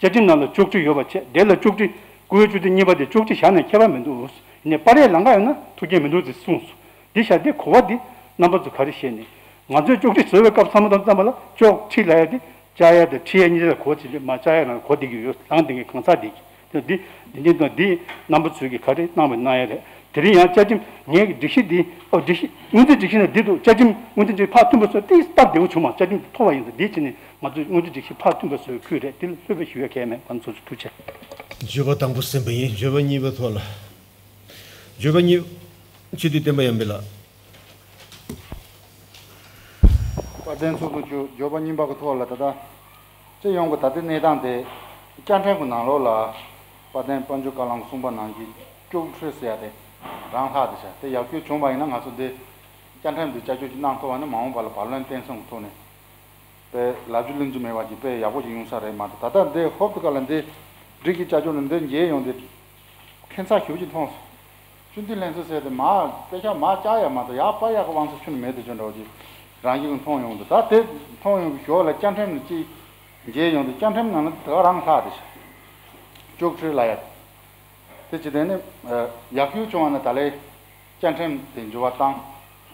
བཅའ་ཁྲིམས་ནང་ལ་གཅོག་འཕྲི་ཡོད་པ་བྱས་དེ་ལ་གཅོག་འཕྲི་སྐུ་འོས་སྤྱི་འཐུས་གཉིས་པ་དེ་གཅོག་འཕྲི་བཞག་ནས་ཁྱད་པར་མི་འདུག་ཡིན་ནའི་པར་ཡས་ལམ་ཁ་ཡོད་ན་ཐུགས་འགན་མི་འདུག་ཅེས་གསུངས་སོང་། འདི་བཞག་འདི་གོ་བ་འདི་རྣམ་པ་ཚོ་ག་རེ་བཤད་ནས་ང་ཚོས་གཅོག་འཕྲི་བཟོ་བའི་སྐབས་ཚང་མ་དང་ཙམ་པ་ལ་གཅོག་འཕྲི་ལབ་ཡ་འདི་བཅར་ཡ་དང་འཕྲི་ཡ་གཉིས་ལ་གོ་བ་བྱེད་ཀྱི་མ་བཅར་ཡ་རང་གོ་བསྡད་ཀྱི་ཡོད། ལངས་བསྡད་མཁན་གང་ཟག་བསྡད་ཀྱི། དེ་འདི་འདི་འདི་དང་འདི་རྣམ་པ་ཚོས་ཀྱི་ག་རེ་གནང་བ་གནང་ཡ་རེད། དེ་རིང་ཡང་བཅའ་ཁྲིམས་ངས་ཀྱི་སྒྲིག་གཞི་འདི་ཨོ་སྒྲིག་གཞི་སྔོན་རྩིས་སྒྲིག་གཞི་ནང་འདི་འདུག་བཅའ་ཁྲིམས་སྔོན་རྩིས་སྒྲིག་གཞི་ཕར་མཐུན་པ་བཟོས་ཏེ་སྟབས་བདེ་བོ་བྱུང་བ། བཅའ་ཁྲིམས་འདི་ཐོབ་པ་ཡིན་ཙང་འདིའི་ཕྱི་ནས་ང་ཚོས་སྔོན་རྩིས་སྒྲིག་གཞི་ཕར་མཐུན་པ་བཟོས་ཁུལ་རེད། འདི་ལ་ལྷོད་པའི་ཞུ་ཡ་གལ་མེད། ང་ཚོ་ཐུགས་རྗེ་ཆེ། བརྗོད་པ་དང་པོ་ཟིན་པ་ཡིན། བརྗོད་པ་གཉིས་པའི་ཐོག་ལ། བརྗོད་པ་གཉིས། སྤྱི་འཐུས་བསྟན་པ་ཡར་འཕེལ་ལགས། དཔལ་ལྡན་ཚོགས་གཙོ་མཆོག་བརྗོད་པ་གཉིས་པ་གི་ཐོག་ལ་ད་ལྟ་སྤྱི་ཡོངས་ཀྱི་ད་ལྟའི་གནས་སྟངས་དེ་བཅའ་ཁྲིམས་ཀྱི་ནང་ལོགས་ལ་དཔལ་ལྡན་དཔལ་འབྱོར་བཀའ་བློན་གསུངས་པ་ནང་བཞིན་གཅོག་འཕྲི་ཟེར་ཡ་དེ་རང་ལྷག་དེ་བྱ་དེ་ཡག་ཤོས་བྱུང་བ་ཡིན་ན་ང་ཚོ་འདི་བཅའ་ཁྲིམས་འདི་བསྐྱར་བཅོས་ཅིག་གནང་ཐུབ་པ་ན་མ་འོངས་པ་ལ་བར་ལན་བརྟན་གསུམ་གྱི་ཐོག་ནས་དཔེ་ལབ་རྒྱུ་གླེང་རྒྱུ་མེད་པ་ཅིག་དཔེ་ཡག་པོ་ཅིག་ཡོང་ས་རེད་མ་གཏོགས། ད་ལྟ་འདི་ཧོབ་ཏེ་ཀ་ལ་འདི་སྒྲིག་གཞི་བསྐྱར་བཅོས་ནས་འདི་མཇལ་ཡོང་དེ། ཁྱད་མཚར་ཞེ་པོ་ཅིག་མཐོང་སོང་། སྤྱི་འཐུས་ལྷན་ཚོགས་ཟེར་དེ་མ་དཔེ་ཆ་མ་བཅར་ཡ་མ་གཏོགས་ཡར་པར་ཡག་གི་དབང་ཚད་ཁྱོན་ནས་མེད་དེ་ཅོ་འདྲ་བོ་ཅིག་རང་བཞིན་གྱིས་མཐོང་ཡོང་འདུག་ད་དེ་མཐོང་ཡོང་གི་ཞོར་ལ་བཅའ་ཁྲིམས་ནས་ཅིག་མཇལ་ཡོང་དུས་བཅའ་ཁྲིམས་ནང་ལ་དེ་ག་རང་ལྷག་དེ་ཤག་གཅོག་འཕྲི་ལབ་ཡ་དེ་ཅི་དེ་ནི་ཡག་ཤོས་བྱུང་བ་ནི་ད་ལས་བཅའ་ཁྲིམས་དེ་འགྱུར་བ་བཏང་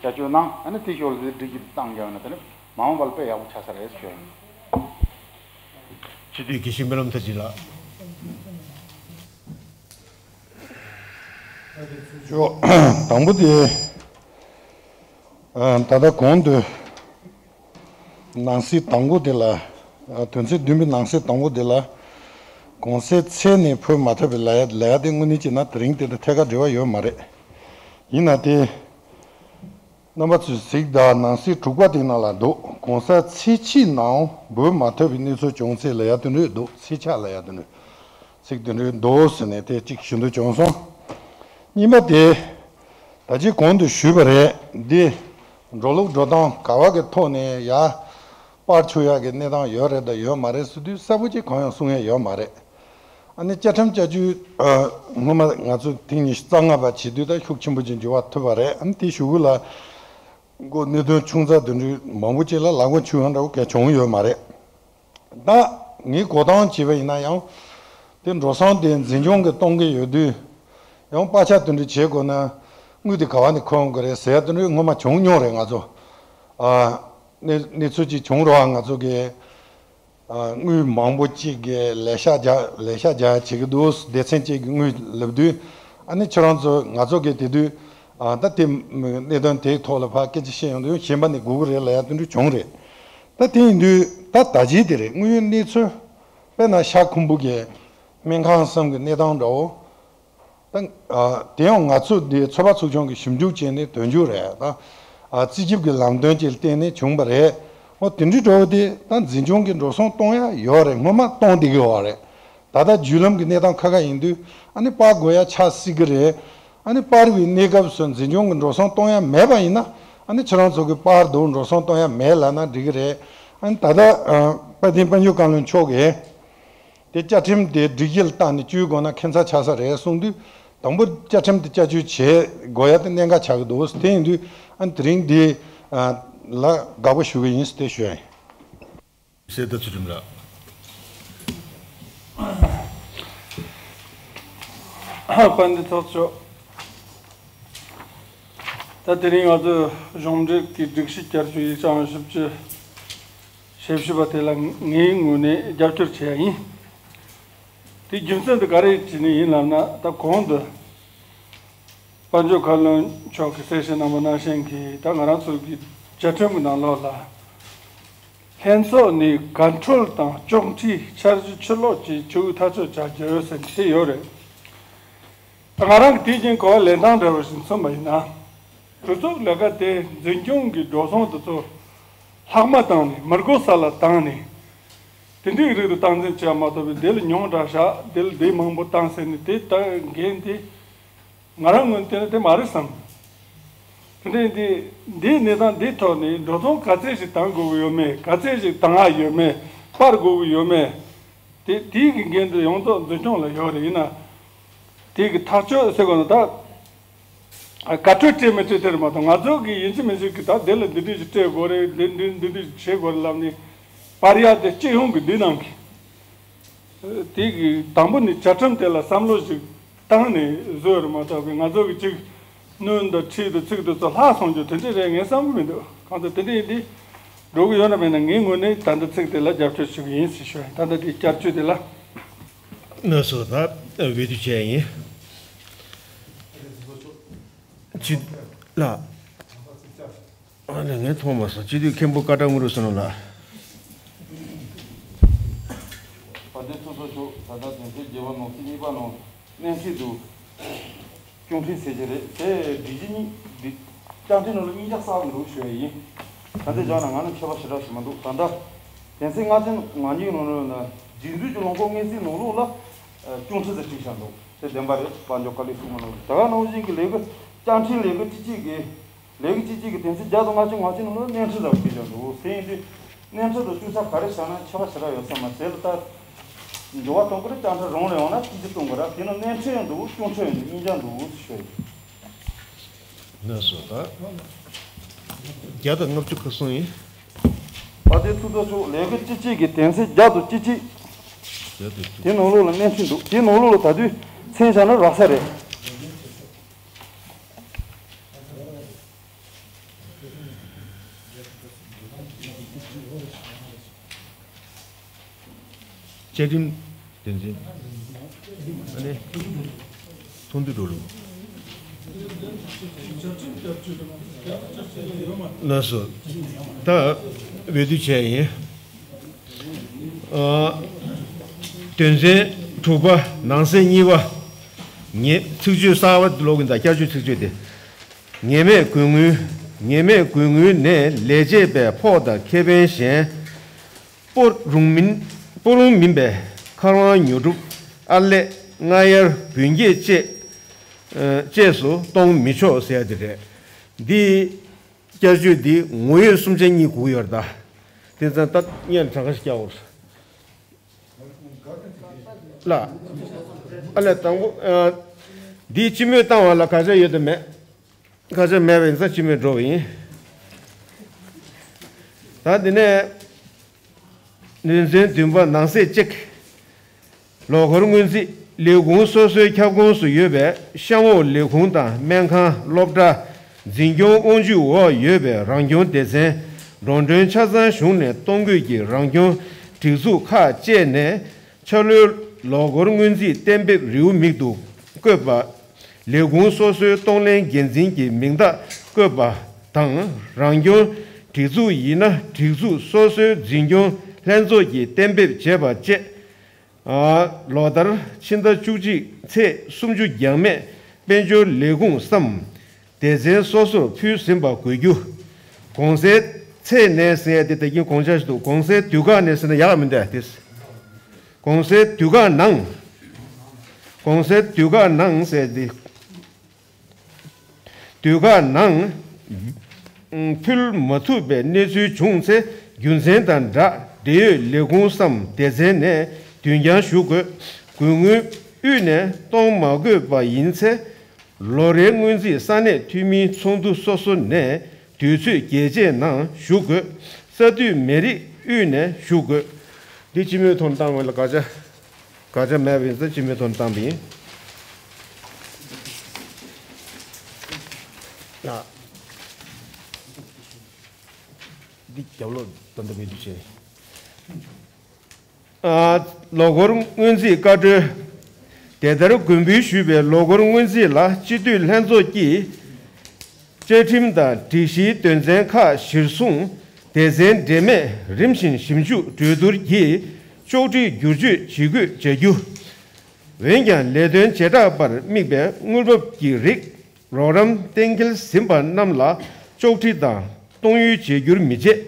བསྐྱར་བཅོས་གནང་ཨ་ནི་དེ་ཞོར་ལ་དེ་སྒྲིག་གཞི་བཏང་རྒྱུ་ན་དེ་ནི་མ་འོངས་པ་ལ་དཔེ་ཡག་པོ་ཆགས་ས་རེད་ཞུ་ཡ་ཡིན། སྤྱི་འཐུས་དགེ་བཤེས་སྨོན་ལམ་མཐར་ཕྱིན་ལགས། ཅོ། དང་པོ་དེ། ཨ། ད་ལྟ་གོང་དུ་ནང་གསེས་དང་པོ་དེ་ལ། ཨ། དོན་ཚན་བདུན་པའི་ནང་གསེས་དང་པོ་དེ་ལ་ གོང་གསལ་ཚད་ནས་ཕུལ་མ་ཐུབ་པའི་ལ་ཡ་ལ་ཡ་དེ་དངོས་གནས་བྱས་ན་དེ་རིང་དེ་དང་ཐད་ཀར་འབྲེལ་བ་ཡོད་མ་རེད། ཡིན་ན་དེ། རྣམ་པ་ཚོས་གཟིགས་དང་ནང་གསེས་དྲུག་པ་དེ་ནང་ལ་འདུག་གོང་གསལ་ཚད་ཆེའི་ནང་འབུལ་མ་ཐུབ་པའི་གནས་ཚུལ་བྱུང་ཚེ་ལ་ཡ་དེ་འདྲ་འདུག་ཚད་ཆག་ལ་ཡ་དེ་འདྲ། ཚིག་དེ་འདྲ་འདུག་ཟེར་ནས་དེ་གཅིག་ཞུ་འདོད་བྱུང་སོང་། གཉིས་པ་དེ། ད་ཅི་གོང་དུ་ཞུས་པ་རེད་འདི། འགྲོ་ལུགས་འགྲོ་སྟངས་ག་བ་གི་ཐོག་ནས་ཡ། སྤར་ཆོག་ཡག་གི་གནས་སྟངས་ཡོད་རེད་དང་ཡོད་མ་རེད་ཟེར་དུས་གསལ་པོ་ཅིག་གང་ཡང་གསུང་ཡ་ཡོད་མ་རེད། ཨ་ནི་བཅའ་ཁྲིམས་བཅའ་བཅོས་ཨ། སྔོན་མ་ང་ཚོ་ཐེངས་ཉི་ཤུ་རྩ་ལྔ་པ་བྱེད་དུས་ད་ཤུགས་ཆེན་པོ་ཅིག་འགྱུར་བ་ཐུབ་པ་རེད། ཨ་ནི་དེའི་གཞུག་གུ་ལ་མགོ་གནད་དོན་ཆུང་ཙག་དེ་འདྲའི་མང་པོ་ཅིག་ལ་ལག་པ་འཆུ་ཡ་འདྲ་བོ་གལ་བྱུང་ཡོད་མ་རེད། ད་ངས་གོ་སྟངས་བྱས་པ་ཡིན་ན་ཡང་། དེ་འགྲོ་སོང་དེ་འཛིན་སྐྱོང་གིས་གཏོང་གི་ཡོད་དུས། ཡང་པར་ཆས་དེ་འདྲ་བྱེད་དགོས་ན། དངུལ་དེ་ག་བ་ནས་འཁོར་ཡོང་གི་རེད་ཟེར་ཡ་དེ་འདྲ་སྔོན་མ་བྱུང་མྱོང་རེད་ང་ཚོ། ཨ། གནས་གནས་ཚུལ་ཅིག་བྱུང་རེད་བ། ང་ཚོ་གི། ཨ། དངུལ་མང་པོ་ཅིག་གི་ལས་ཤག་རྒྱག་ལས་ཤག་རྒྱག་ཡ་བྱེད་ཀྱི་འདུག་སྡེ་ཚན་ཅིག་གིས་དངུལ་ལབ་དུས། ཨ་ནི་ཁྱེད་རང་ཚོ་ང་ཚོ་གི་དེ་དུས། ཨ། ད་དེ་གནད་དོན་དེའི་ཐོག་ལ་ཕར་སྐད་ཆ་བཤད་ཡོང་དུས་གཞན་པ་ནས་དགོས་ཀྱི་རེད་ལབ་ཡ་དེ་འདྲ་བྱུང་རེད། ད་དེ་ཡིན་དུས་ད་ད་ཅི་དེ་རེད། དངོས་ཡོད་གནས་ཚུལ། དཔེར་ན་ཤ་ཁུམ་བུ་གི་སྨན་ཁང་གསུམ་གྱི་གནས་སྟངས་འདྲ་བོ། ད་ཨ། དེ་ཡང་ང་ཚོ་འདི་ཚོགས་པ་ཚོགས་ཆུང་གིས་ཞིབ་འཇུག་བྱས་ནས་དོན་འཁྱོལ་རེད་ད། ཨ། རྩིས་ཞིབ་ཀྱི་ལམ་སྟོན་ཅིག་བརྟེན་ནས་བྱུང་བ་རེད། འོ་དེ་འདྲའི་འགྲོ་བ་དེ་ད་འཛིན་སྐྱོང་གིས་འགྲོ་སོང་གཏོང་ཡ་ཡོད་རེད། སྔོན་མ་གཏོང་བསྡད་ཀྱི་ཡོད་རེད། ད་ལྟ་བརྒྱུད་ལམ་གྱི་གནས་སྟངས་ཁ་ཁ་ཡིན་དུས་ཨ་ནི་སྤར་དགོས་ཡ་ཆགས་སྲིད་ཀྱི་རེད། ཨ་ནི་སྤར་བའི་གནས་སྐབས་སུ་འཛིན་སྐྱོང་གིས་འགྲོ་སོང་གཏོང་ཡ་མེད་པ་ཡིན་ན། ཨ་ནི་ཁྱེད་རང་ཚོ་གིས་སྤར་འདུག་འགྲོ་སོང་གཏོང་ཡ་མེད་ལབ་ན་འགྲིག་གི་རེད། ཨ་ནི་ད་ལྟ་ཨ། དཔལ་ལྡན་དཔལ་འབྱོར་བཀའ་བློན་མཆོག་གིས། དེ་བཅའ་ཁྲིམས་དེ་སྒྲིག་གཞི་ལ་བཏང་ནས་བཅོས་དགོས་ན་ཁྱད་མཚར་ཆགས་ས་རེད་གསུངས་དུས། དང་པོ་བཅའ་ཁྲིམས་དེ་བསྐྱར་བཅོས་བྱེད་དགོས་ཡ་དེ་གནད་འགག་ཆགས་ཀྱི་འདུག་དེ་ཡིན་དུས་ཨ་ནི་དེ་རིང་འདི་ལ་དགག་པ་ཞུ་གི་ཡིན་ཟེར་དེ་ཞུ་ཡ་ཡིན། གསེར་རྟ་ཚུལ་ཁྲིམས་ལགས། དཔལ་ལྡན་ཚོགས་གཙོ། ད་དེ་རིང་ང་ཚོས་གཞུང་འབྲེལ་གྱི་སྒྲིག་གཞི་བསྐྱར་བཅོས་ཡིག་ཆ་ཨང་བཞི་བཅུ། ཞེ་བཞི་པ་དེ་ལ་ངའི་ངོས་ནས་རྒྱབ་སྐྱོར་བྱས་ཡིན། དེའི་རྒྱུ་མཚན་དེ་ག་རེ་བྱས་ནས་ཡིན་ལབ་ན། ད་གོང་དུ་དཔལ་འབྱོར་བཀའ་བློན་མཆོག་གིས་གསལ་བཤད་གནང་པ་ནང་བཞིན་གྱི། ད་ང་རང་ཚོ་གི་བཅའ་ཁྲིམས་ཀྱི་ནང་ལོགས་ལ་ལྷན་ཚོགས་ནས་ག་འཕྲོད་དང་གཅོག་འཕྲིའི་འཆར་གཞི་ཕྱིར་སློག་བཅས་བྱེད་དགོས་ཐག་གཅོད་བྱ་རྒྱུ་ཟེར་དེ་ཡོད་རེད། ད་ང་རང་གིས་དེ་བཞིན་གོ་བ་ལེན་སྟངས་འདྲ་བ་ཞིག་མཚོན་པ་ཡིན་ན། གྲོས་ཚོགས་ལས་ཀ་དེ་འཛིན་སྐྱོང་གི་འགྲོ་སོང་དེ་ཚོ་ལྷག་མ་བཏང་ནས་མི་དགོས་ས་ལ་བཏང་ནས། དེ་འདྲའི་རིགས་དུ་སྟངས་འཛིན་བྱས་མ་གཏོགས་པའི་དེ་ལ་ཉུང་དྲགས་བཞག་དེ་ལ་དེ་མང་པོ་བཏང་ཟེར་ནས་དེ་ལྟ་འགན་དེ་ང་རང་ངོས་ནས་བལྟས་ན་དེ་མ་རེད་བསམ། དེ་འདྲའི་འདི་འདིའི་གནས་སྟངས་འདིའི་ཐོག་ནས་འགྲོ་སོང་ག་ཚད་ཞིག་བཏང་དགོས་ཀྱི་ཡོད་མེད། ག་ཚད་ཞིག་བཏང་ཡ་ཡོད་མེད། སྤར་དགོས་ཀྱི་ཡོད་མེད། དེ་དེའི་གི་འགན་དེ་ཡོངས་རྫོགས་འཛིན་སྐྱོང་ལ་ཡོད་རེད། ཡིན་ན་དེ་གི་ཐག་གཅོད་ཟེར་དགོས་ན་ད། ཨ། ག་འཕྲོད་སྤྲད་མི་སྤྲད་དེ་རེད་མ་གཏོགས། ང་ཚོ་གི་ཡིན་གཅིག་མིན་གཅིག་གི་ད་དེ་ལ་འདི་འདྲ་ཞིག་སྤྲད་དགོས་རེད། འདི་འདི་འདི་འདྲ་ཞིག་བྱེད་དགོས་རེད་ལབ་ནས་སྤར་ཡ་དེ་སྤྱི་ཡོངས་ཀྱི་འདི་ནང་གི། དེ་གི་དང་པོ་ནས་བཅའ་ཁྲིམས་དེ་ལ་བསམ་བློ་ཞིག་བཏང་ནས་བཟོས་རེད་མ་གཏོགས་པའི་ང་ཚོ་གི་ཅིག་སྣོན་དང་ཁྲིད་དང་ཚིག་དེ་ཚོ་ལྷག་སོང་རྒྱུ་དེ་འདྲ་རེད་ངས་བསམ་གི་མི་འདུག་གང་ལྟར་དེ་འདྲ་ཡིན་དུས་འགྲོ་གི་ཡོད་ན་མེད་ན་ངའི་ངོས་ནས་ད་ལྟ་ཚིག་དེ་ལ་རྒྱབ་སྐྱོར་ཞུ་གི་ཡིན་ཟེར་ཞུ་ཡ་ཡིན། ད་ལྟ་དེ་བསྐྱར་བཅོས་དེ་ལ། ལགས་སོ། ད་འོས་བསྡུ་བྱས་ཡིན། སྤྱི་ལ། ཨ་ནི་ངས་མཐོང་མ་སོང་། སྤྱི་འཐུས་མཁན་པོ་ཀ་ཏ་དངོས་གྲུབ་བསོད་ནམས་ལགས། དཔལ་ལྡན་ཚོགས་གཙོ་མཆོག་ད་ལྟ་དོན་ཚན་བརྒྱད་པ་ནང་གསེས་གཉིས་པ་ནང་གནས་འཕྲིན་དུ་སྐྱོན་འཕྲིན་ཟེར་གྱི་རེད། དེ་སྒྲིག་གཞི་གཉིས་སྒྲིག་བཅའ་ཁྲིམས་ནང་ལ་གཉིས་ཀ་གསལ་པོ་འདུག་ཞུ་ཡ་ཡིན། ད་ལྟའི་ཆ་ནས་ང་ནི་ཁྱད་པར་ཞེ་དྲག་ཞིག་མི་འདུག་ད་ལྟ་དོན་ཚན་ལྔ་བཅུ་ང་གཉིས་ནང་ལ་ན་རྒྱུན་སྲོལ་གྱི་ལུང་ཕུག་སྔོན་རྩིས་ནང་ལོགས་ལ་སྐྱོན་འཕྲིན་ཟེར་བྲིས་བཞག་འདུག་དེ་བདེན་པ་རེད། དཔལ་འབྱོར་བཀའ་བློན་གསུངས་མ་གནང་། ད་ག་ནང་བཞིན་གྱི་ལས་ཀ་བཅའ་ཁྲིམས་ལས་ཀ་སྤྱི་སྤྱོད་ཀྱི་ལས་ཀ་སྤྱི་སྤྱོད་ཀྱི་དོན་ཚན་བརྒྱ་དང་ལྔ་བཅུ་ང་གཅིག་ནང་ལ་གནས་འཕྲི་ཟེར་བ་ཞིག་བྱུང་འདུག་དེ་ཡིན་དུས་གནས་འཕྲི་དང་སྐྱོན་ཆ་ག་རེ་བཞག་ན་ཁྱད་པར་ཞེ་དྲག་ཡོད་ས་མ་རེད། ད་འགྱུར་བ་གཏོང་དགོས་རེད། བཅའ་ཁྲིམས་རང་ལ་ཡོང་ན་གཅིག་གྱུར་གཏོང་དགོས་རེད། དེ་ནི་གནས་འཕྲི་ཡང་འདུག་སྐྱོན་འཕྲི་ཡང་འདུག་གཉིས་ཀ་འདུག་ཞུ་ཡ་ཡིན། ལགས་སོ། ད་བརྒྱ་དང་ལྔ་བཅུ་ཁ་གསུམ་ཡིན། དཔལ་ལྡན་ཚོགས་གཙོ་མཆོག་ལས་ཀ་སྤྱི་སྤྱོད་ཀྱི་དོན་ཚན་བརྒྱ་དང་བཅུ་གཅིག་བརྒྱ་དང་བཅུ་གཅིག་དེ་ནང་ལོགས་ལ་གནས་འཕྲི་འདུག་དེ་ནང་ལོགས་ལ་ད་དུས་མཚན་བཞག་ན་རག་ས་རེད། བཅའ་ཁྲིམས་དོན་ཚན། ཨ་ནི་ཚོགས་འདུ་འགྲོ་ལུགས། ལགས་སོ། ད་འོས་བསྡུ་བྱས་ཡིན། ཨ། དོན་ཚན་ དྲུག་པ། ནང་གསེས་གཉིས་པ། ངེས་ཚིག་བརྗོད་གསར་པ་ཀློག་གིན་གདའ། བསྐྱར་བཅོས་ཚིག་བརྗོད་དེ། ངེས་མེད་སྒོ་དངུལ། ངེས་མེད་སྒོ་དངུལ་ནས་ལས་བྱེད་པའི་ཕོགས་དང་ཁེ་ཕན་གཞན། སྤོ་རུང་མིན། སྤོ་རུང་མིན་པའི་མཁར་དབང་ཉོ་སྒྲུབ། ཨར་ལས། རྔ་གཡར་འབུལ་སྐྱེད་བཅས། ཨ། བཅས་སུ་གཏོང་མི་ཆོག་ཟེར་ཡ་དེ་རེད། འདི། བསྐྱར་བཅོས་འདི་ངོ་ཡོད་གསུམ་ཆ་གཉིས་དགོས་ཀྱི་ཡོད་རེད་ད། དེ་ཙང་ད་སྔོན་གྲངས་ཀ་ཞིག་བསྐྱར་འོར། ལ། ཨ་ལས་དང་པོ། ཨ། འདི་སྤྱི་མོས་བཏང་བ་ལ་དགག་བྱ་ཡོད་དམ་མེད། དགག་བྱ་མེད་པ་ཡིན་ཙང་སྤྱི་མོས་འགྲོ་བ་ཡིན། ད་འདི་ནས། དོན་ཚན་བདུན་པ། ནང་གསེས་གཅིག། ལོ་འཁོར་སྔོན་རྩིས། ལས་ཁུངས་སོ་སོའི་ཁྱབ་ཁོངས་སུ་ཡོད་པའི་གཤམ་འོག་ལས་ཁུངས་དང་སྨན་ཁང་། སློབ་གྲྭ། འཛིན་སྐྱོང་དབང་ཆའི་འོག་ཡོད་པའི་རང་སྐྱོང་སྡེ་ཚན། འགྲོ་གྲོན་ཆ་ཚང་གཞུང་ནས་གཏོང་དགོས་ཀྱི་རང་སྐྱོང་སྒྲིག་འཛུགས་ཁག་བཅས་ནས་འཆར་ལོའི་ལོ་འཁོར་སྔོན་རྩིས་གཏན་འབེབས་རེའུ་མིག་ཏུ་བཀོད་པ། ལས་ཁུངས་སོ་སོའི་གཏོང་ལེན་འགན་འཛིན་གྱི་མིང་རྟགས་བཀོད་པ་དང་། རང་སྐྱོང་སྒྲིག་འཛུགས་ཡིན་ན་སྒྲིག་འཛུགས་སོ་སོའི་འཛིན་སྐྱོང་ལྷན་ཚོགས་ཀྱིས་གཏན་འབེབས་བྱས་པ་བཅས། ཨ། ལོ་ལྟར་ཕྱི་ཟླ་བཅུ་གཅིག་ཚེས་སུམ་ཅུ་འགྱངས་མེད་དཔལ་འབྱོར་ལས་ཁུངས་སམ། སྡེ་ཚན་སོ་སོར་ཕུལ་ཟིན་པ་དགོས་རྒྱུ། གོང་གསལ་ཚེས་ནས་ཟེར་ཡ་དེ་ད་གིན་དགོངས་འཆར་ཞིག་འདུག། གོང་གསལ་དུས་བཀག་ནས་ཟེར་ན་ཡག་མི་འདུག་དེ། གོང་གསལ་དུས་བཀག་ནང་། གོང་གསལ་དུས་བཀག་ནང་ཟེར་ཏེ། དུས་བཀག་ནང་ཕུལ་མ་ཐུབ་པའི་གནས་ཚུལ་བྱུང་ཚེ། རྒྱུ་མཚན་དང་སྦྲགས་འབྲེལ་ཡོད་ལས་ཁུངས་སམ་སྡེ་ཚན་ནས་དུས་འགྱངས་ཞུ་དགོས། སྒོ་དངུལ་དབུས་ནས་གཏོང་མ་དགོས་པ་ཡིན་ཚེ། ལོ་རེའི་སྔོན་རྩིས་ས་གནས་འཐུས་མིའི་ཚོགས་འདུ་སོ་སོ་ནས་དུས་ཚོད་རྒྱས་བཅད་ནང་ཞུ་དགོས། ས་འཐུས་མི་རིགས་དབུས་ནས་ཞུ་དགོས། འདི་སྤྱི་མོས་ཐོག་ནས་བཏང་བ་ལ་དགག་བྱ། དགག་བྱ་མེད་པ་ཡིན་ཙང་སྤྱི་མོས་ཐོག་ནས་བཏང་བ་ཡིན། ཡ། འདི་རྒྱབ་ལོགས་ད་ལྟ་མི་འདུག་བྱས། ཨ། ལོ་འཁོར་སྔོན་རྩིས་བཀའ་འཁྲོལ། དེ་ལྟར་དགོངས་འབུལ་ཞུས་པའི་ལོ་འཁོར་སྔོན་རྩིས་ལ་སྤྱི་འཐུས་ལྷན་ཚོགས་ཀྱིས་བཅའ་ཁྲིམས་དང་སྒྲིག་གཞིའི་དོན་ཚན་ཁག་གཞིར་བཟུང་སྡེ་ཚན་འབྲེལ་མས་རིམ་བཞིན་ཞིབ་འཇུག་གྲོས་བསྡུར་གྱིས་ལྕོགས་ཁྲིད་བསྒྱུར་བཅོས་ཇི་དགོས་བྱ་རྒྱུ། འོན་ཀྱང་ལས་དོན་བྱེ་བྲག་པར་དམིགས་པའི་དངུལ་འབབ་ཀྱི་རིགས་རོགས་རམ་གཏན་འཁེལ་ཟིན་པ་རྣམས་ལ་ལྕོགས་ཁྲིད་དང་གཏོང་ཡུལ་བརྗེ་བསྒྱུར་མི་བྱེད།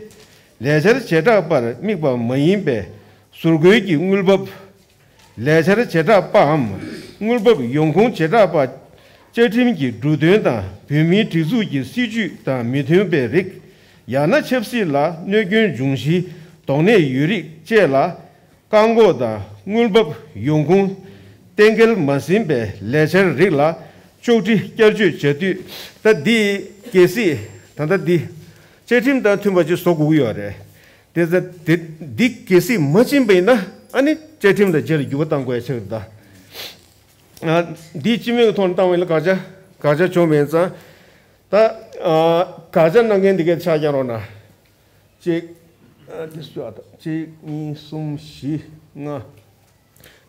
ལས་འཆར་བྱེ་བྲག་པར་དམིགས་པ་མ་ཡིན་པའི་ཟུར་བཀོལ་གྱི་དངུལ་འབབ། ལས་འཆར་བྱེ་བྲག་པའམ་དངུལ་འབབ་ཡོང་ཁུངས་བྱེ་བྲག་པ། བཅའ་ཁྲིམས་ཀྱི་འབྲུ་དོན་དང་བོད་མིའི་སྒྲིག་འཛུགས་ཀྱི་སྲིད་བྱུས་དང་མི་མཐུན་པའི་རིགས། ཡང་ན་ཆབ་སྲིད་ལ་གནོད་སྐྱོན་འབྱུང་གཞིའི་དོགས་གནད་ཡོད་རིགས་བཅས་ལ། བཀག་འགོག་དང་དངུལ་འབབ་ཡོང་ཁུངས་གཏན་འཁེལ་མ་ཟིན་པའི་ལས་འཆར་རིགས་ལ་ལྕོགས་འཕྲི་བསྐྱར་བཅོས་བྱ་དུས། ད་འདི་གལ་སྲིད་ད་ལྟ་འདི་བཅའ་ཁྲིམས་དང་མཐུན་པ་ཅིག་བཟོ་དགོས་ཀྱི་ཡོད་རེད། དེ་ཚ་དེ་འདི་གལ་སྲིད་མ་ཕྱིན་པ་ཡིན་ན་ཨ་ནི་བཅའ་ཁྲིམས་ལ་རྗེས་ལ་འགྱུར་བ་གཏང་དགོས་ཡ་ཆགས་ཀྱི་རེད་ད། ཨ། འདི་སྤྱི་མོས་ཀྱི་ཐོག་ནས་བཏང་བ་ཡིན་ན་དགག་བྱ་དགག་བྱ་བྱུང་མེད་ཙང་། ད། ཨ། དགག་བྱ་གནང་མཁན་འདི་གས་ཆ་རྐྱང་རོགས་གནང་། གཅིག་ཨ། འདི་སུ་ཨ། ད་གཅིག་གཉིས། གསུམ། བཞི། ལྔ།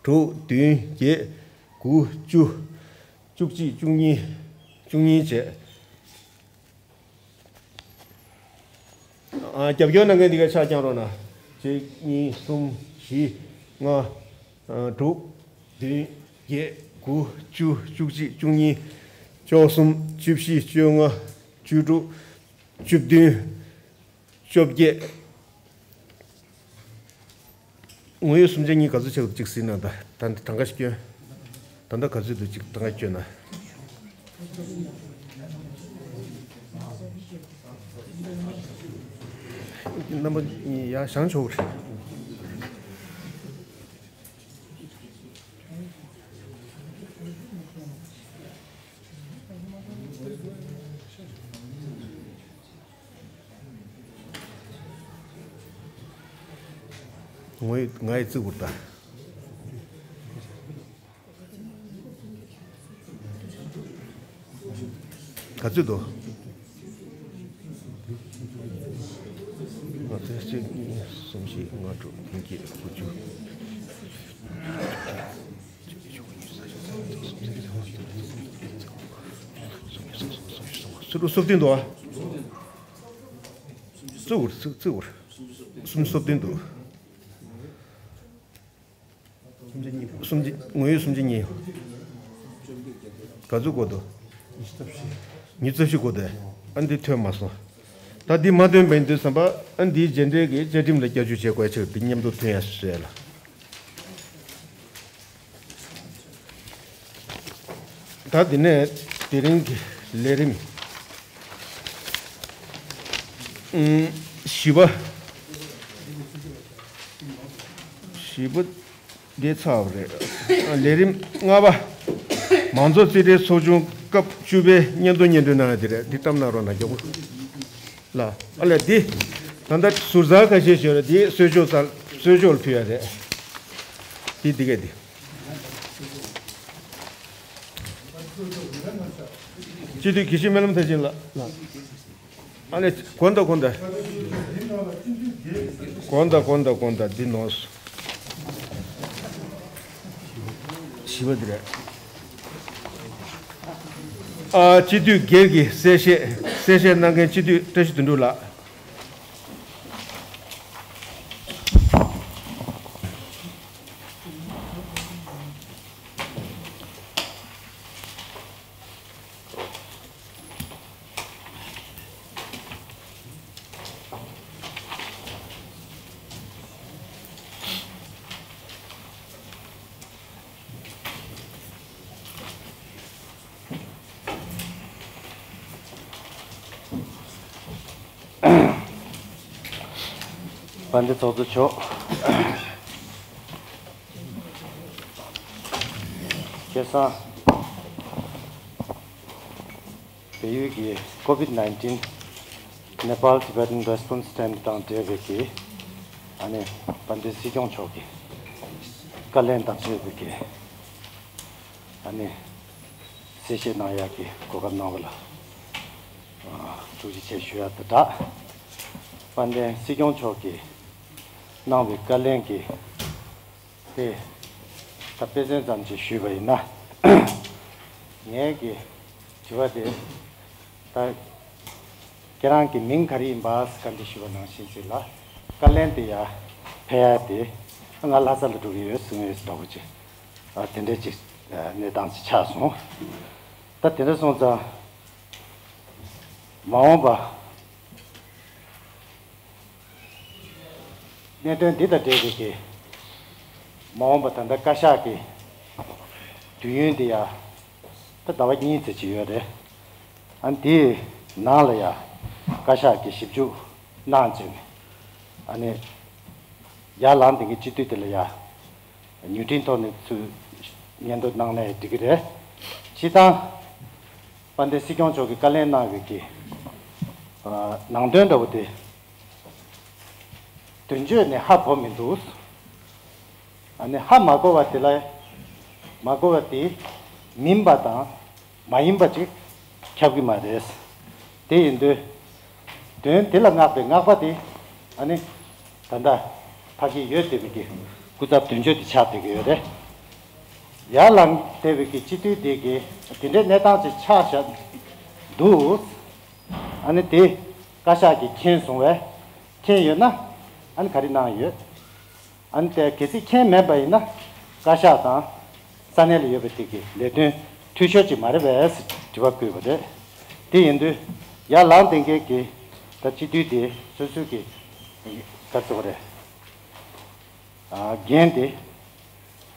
དྲུག་བདུན། བརྒྱད། དགུ། བཅུ། བཅུ་གཅིག་བཅུ་གཉིས། བཅུ་གཉིས་བྱས། ཨ། རྒྱབ་སྐྱོར་གནང་མཁན་འདི་གས་ཆ་རྐྱང་རོགས་གནང་། གཅིག་གཉིས། གསུམ། བཞི། ལྔ། ཨ། དྲུག་བདུན། བརྒྱད། དགུ། བཅུ། བཅུ་གཅིག་བཅུ་གཉིས། བཅུ་གསུམ། བཅུ་བཞི། བཅོ་ལྔ། བཅུ་དྲུག་བཅུ་བདུན། བཅོ་བརྒྱད། ངོ་ཡོད་གསུམ་ཆ་གཉིས་ག་ཚོད་ཆགས་འདུག་གཅིག་གཟིགས་གནང་ད། ད་གྲངས་ཀ་ཞིག་སྐྱོན། ད་ལྟ་ག་ཚོད་འདུག་གཅིག་གྲངས་ཀ་སྐྱོན་ན། རྣམ་པ་གཉིས་ཡར་བཞེངས་ཆོག་གི་རེད། ངོ་ཡི་ང་ཡི་བརྩི་བཀུར་དང་། ག་ཚོད་འདུག་ང་ཚོས་གཅིག་གཉིས་གསུམ་བཞི་ལྔ་དྲུག་བདུན་བརྒྱད་དགུ་བཅུ། སུམ་ཅུ་སོ་བདུན་འདུག་ཨ། བརྩི་བཀུར་བརྩི་བརྩི་བཀུར། སུམ་ཅུ་སོ་བདུན་འདུག། སུམ་ཅུ་གཉིས་པ། སུམ་ཅུ་ངོ་ཡོད་སུམ་ཅུ་གཉིས། ག་ཚོད་གོ་འདུག་ཉི་ཤུ་རྩ་བཞི་གོ་འདུག་ཨ་འདི་ཐོན་མ་སོང་། ད་འདི་མ་ཐོན་པའི་དུས་ཙམ་པ་ཨ་འདིའི་རྗེས་འབྲེལ་གྱི་བཅའ་ཁྲིམས་ལ་བསྐྱར་བཅོས་བྱེད་དགོས་ཆེད་འདི་མཉམ་དུ་ཐོན་ཡ་བཟོས་ལ། ད་འདི་ནས་དེ་རིང་གི་ལས་རིམ་ཨུམ་བཞི་པ། བཞི་པ། འདི་ཚར་བ་རེད། ལས་རིམ་ལྔ་པ། མང་གཙོ་རྩིས་ཁྲའི་ཚོགས་ཆུང་སྐབས་བཅུ་པའི་སྙན་ཐོ་སྙན་སྒྲོན་གནང་ཡ་དེ་རེད། འདི་གཏམ་གནང་རོགས་གནང་། མགྱོགས་པོ་ལ། ཨ་ལས་འདི་ད་ལྟ་ཟུར་ཟ་ཁ་ཤས་ཤིག་ཡོད་རེད། འདི་གསོལ་ལྕོག་ཚར་གསོལ་ལྕོག་ལ་ཕུལ་ཡ་རེད། འདི་འདི་གས་འདི། སྤྱི་འཐུས་དགེ་བཤེས་སྨོན་ལམ་མཐར་ཕྱིན་ལགས། ཨ་ནི་གོ་འདུག་གོ་འདུག་གོ་འདུག་གོ་འདུག་གོ་འདུག་འདི་ནོར་སོང་། བཞི་པ་འདི་རེད། ཨ་སྤྱི་འཐུས་སྒེར་གྱི་གསལ་བཤད་གསལ་བཤད་གནང་མཁན་སྤྱི་འཐུས་བཀྲ་ཤིས་དོན་གྲུབ་ལགས། དཔལ་ལྡན་ཚོགས་གཙོ་མཆོག་སྐལ་བཟང་བལ་ཡུལ་གྱི་ཀོ་བིད་ནའིན་ཊིན་Nepal Tibetan Response Team དང་འབྲེལ་བའི་གི་ཨ་ནི་དཔལ་ལྡན་སྲིད་སྐྱོང་མཆོག་གི་བཀའ་ལན་དང་འབྲེལ་བའི་གི་ཨ་ནི་གསལ་བཤད་གནང་ཡག་གི་གོ་སྐབས་གནང་བ་ལ་ཨ་ཐུགས་རྗེ་ཆེ་ཞུ་ཡག་དང་སྦྲགས། དཔལ་ལྡན་སྲིད་སྐྱོང་མཆོག་གིས་གནང་བའི་བཀའ་ལན་གྱི་དེ་ད་དཔེ་མཚོན་ཙམ་ཅིག་ཞུས་པ་ཡིན་ན། ངའི་གི་དྲི་བ་དེ་ད་ཁྱེད་རང་གི་མིང་ག་རེ་ཡིན་པ་བཀའ་འདྲི་ཞུས་པ་ནང་བཞིན་ཞིག་ལ། བཀའ་ལན་དེ་ཡར་ཕེབས་ཡ་དེ་ང་ལྷ་ས་ལ་འགྲོ་གི་ཡོད་གསུང་ཡོད་འདྲ་པོ་ཅིག་ཨ་དེ་འདྲ་ཅིག་གནས་སྟངས་ཅིག་ཆགས་སོང་། ད་དེ་འདྲ་སོང་ཙང་མ་འོངས་པ། གནད་དོན་འདི་དང་འབྲེལ་བའི་གི་མ་འོངས་པ་ད་ལྟ་བཀའ་ཤག་གི་དུས་ཡུན་འདི་ཡ་ད་ཟླ་བ་གཉིས་ཙམ་ཅིག་ཡོད་རེད། ཨ་ནི་དེའི་ནང་ལ་ཡ་བཀའ་ཤག་གི་ཞིབ་འཇུག་གནང་བྱས་ནས་ཨ་ནི་ཡར་ལངས་དེ་གི་སྤྱི་འཐུས་དེ་ལ་ཡ་མྱུར་འཕྲིན་ཐོག་ནས་ཚུར་སྙན་ཐོ་གནང་ནའི་འགྲིག་གི་རེད། སྤྱིར་བཏང་དཔལ་ལྡན་སྲིད་སྐྱོང་མཆོག་གིས་བཀའ་ལན་གནང་བའི་གི་ནང་དོན་འདྲ་བོ་དེ། དོན་བརྗོད་ནས་ཧ་གོ་མི་འདུག་ཨ་ནི་ཧ་མ་གོ་བ་དེ་ལ་མ་གོ་བ་དེ་མིན་པ་དང་མ་ཡིན་པ་ཅིག་ཁྱབ་ཀྱི་མ་རེད། དེ་ཡིན་དུས་དོན་དེ་ལ་བསྔགས་པའི་བསྔགས་པ་དེ་ཨ་ནི་ད་ལྟ་ཕ་གི་ཡོད་བསྡད་པའི་གི་སྐུ་ཚབ་དོན་བརྗོད་དེ་ཆགས་བསྡད་ཀྱི་ཡོད་རེད། ཡར་ལངས་བསྡད་པའི་གི་སྤྱི་འཐུས་དེ་གི་དེ་འདྲའི་གནས་སྟངས་ཅིག་ཆགས་བཞག་འདུག་ཨ་ནི་དེ་བཀའ་ཤག་གིས་མཁྱེན་སོང་བས། མཁྱེན་ཡོད་ན་ཨ་ནི་ག་རེ་གནང་ཡོད། ཨ་ནི་དེ་གལ་སྲིད་མཁྱེན་མེད་པ་ཡིན་ན་བཀའ་ཤག་དང་ས་གནས་ལ་ཡོད་པའི་དེ་གི་ལས་དོན་འཐུས་ཤོར་ཅིག་མ་རེད་པས་དྲི་བ་བཀོད་པ་རེད། དེ་ཡིན་དུས་ཡར་ལངས་བསྡད་མཁན་གྱི་ད་སྤྱི་འཐུས་དེ་སོ་སོའི་གི་ག་ཚོད་རེད། ཨ་འགན་དེ་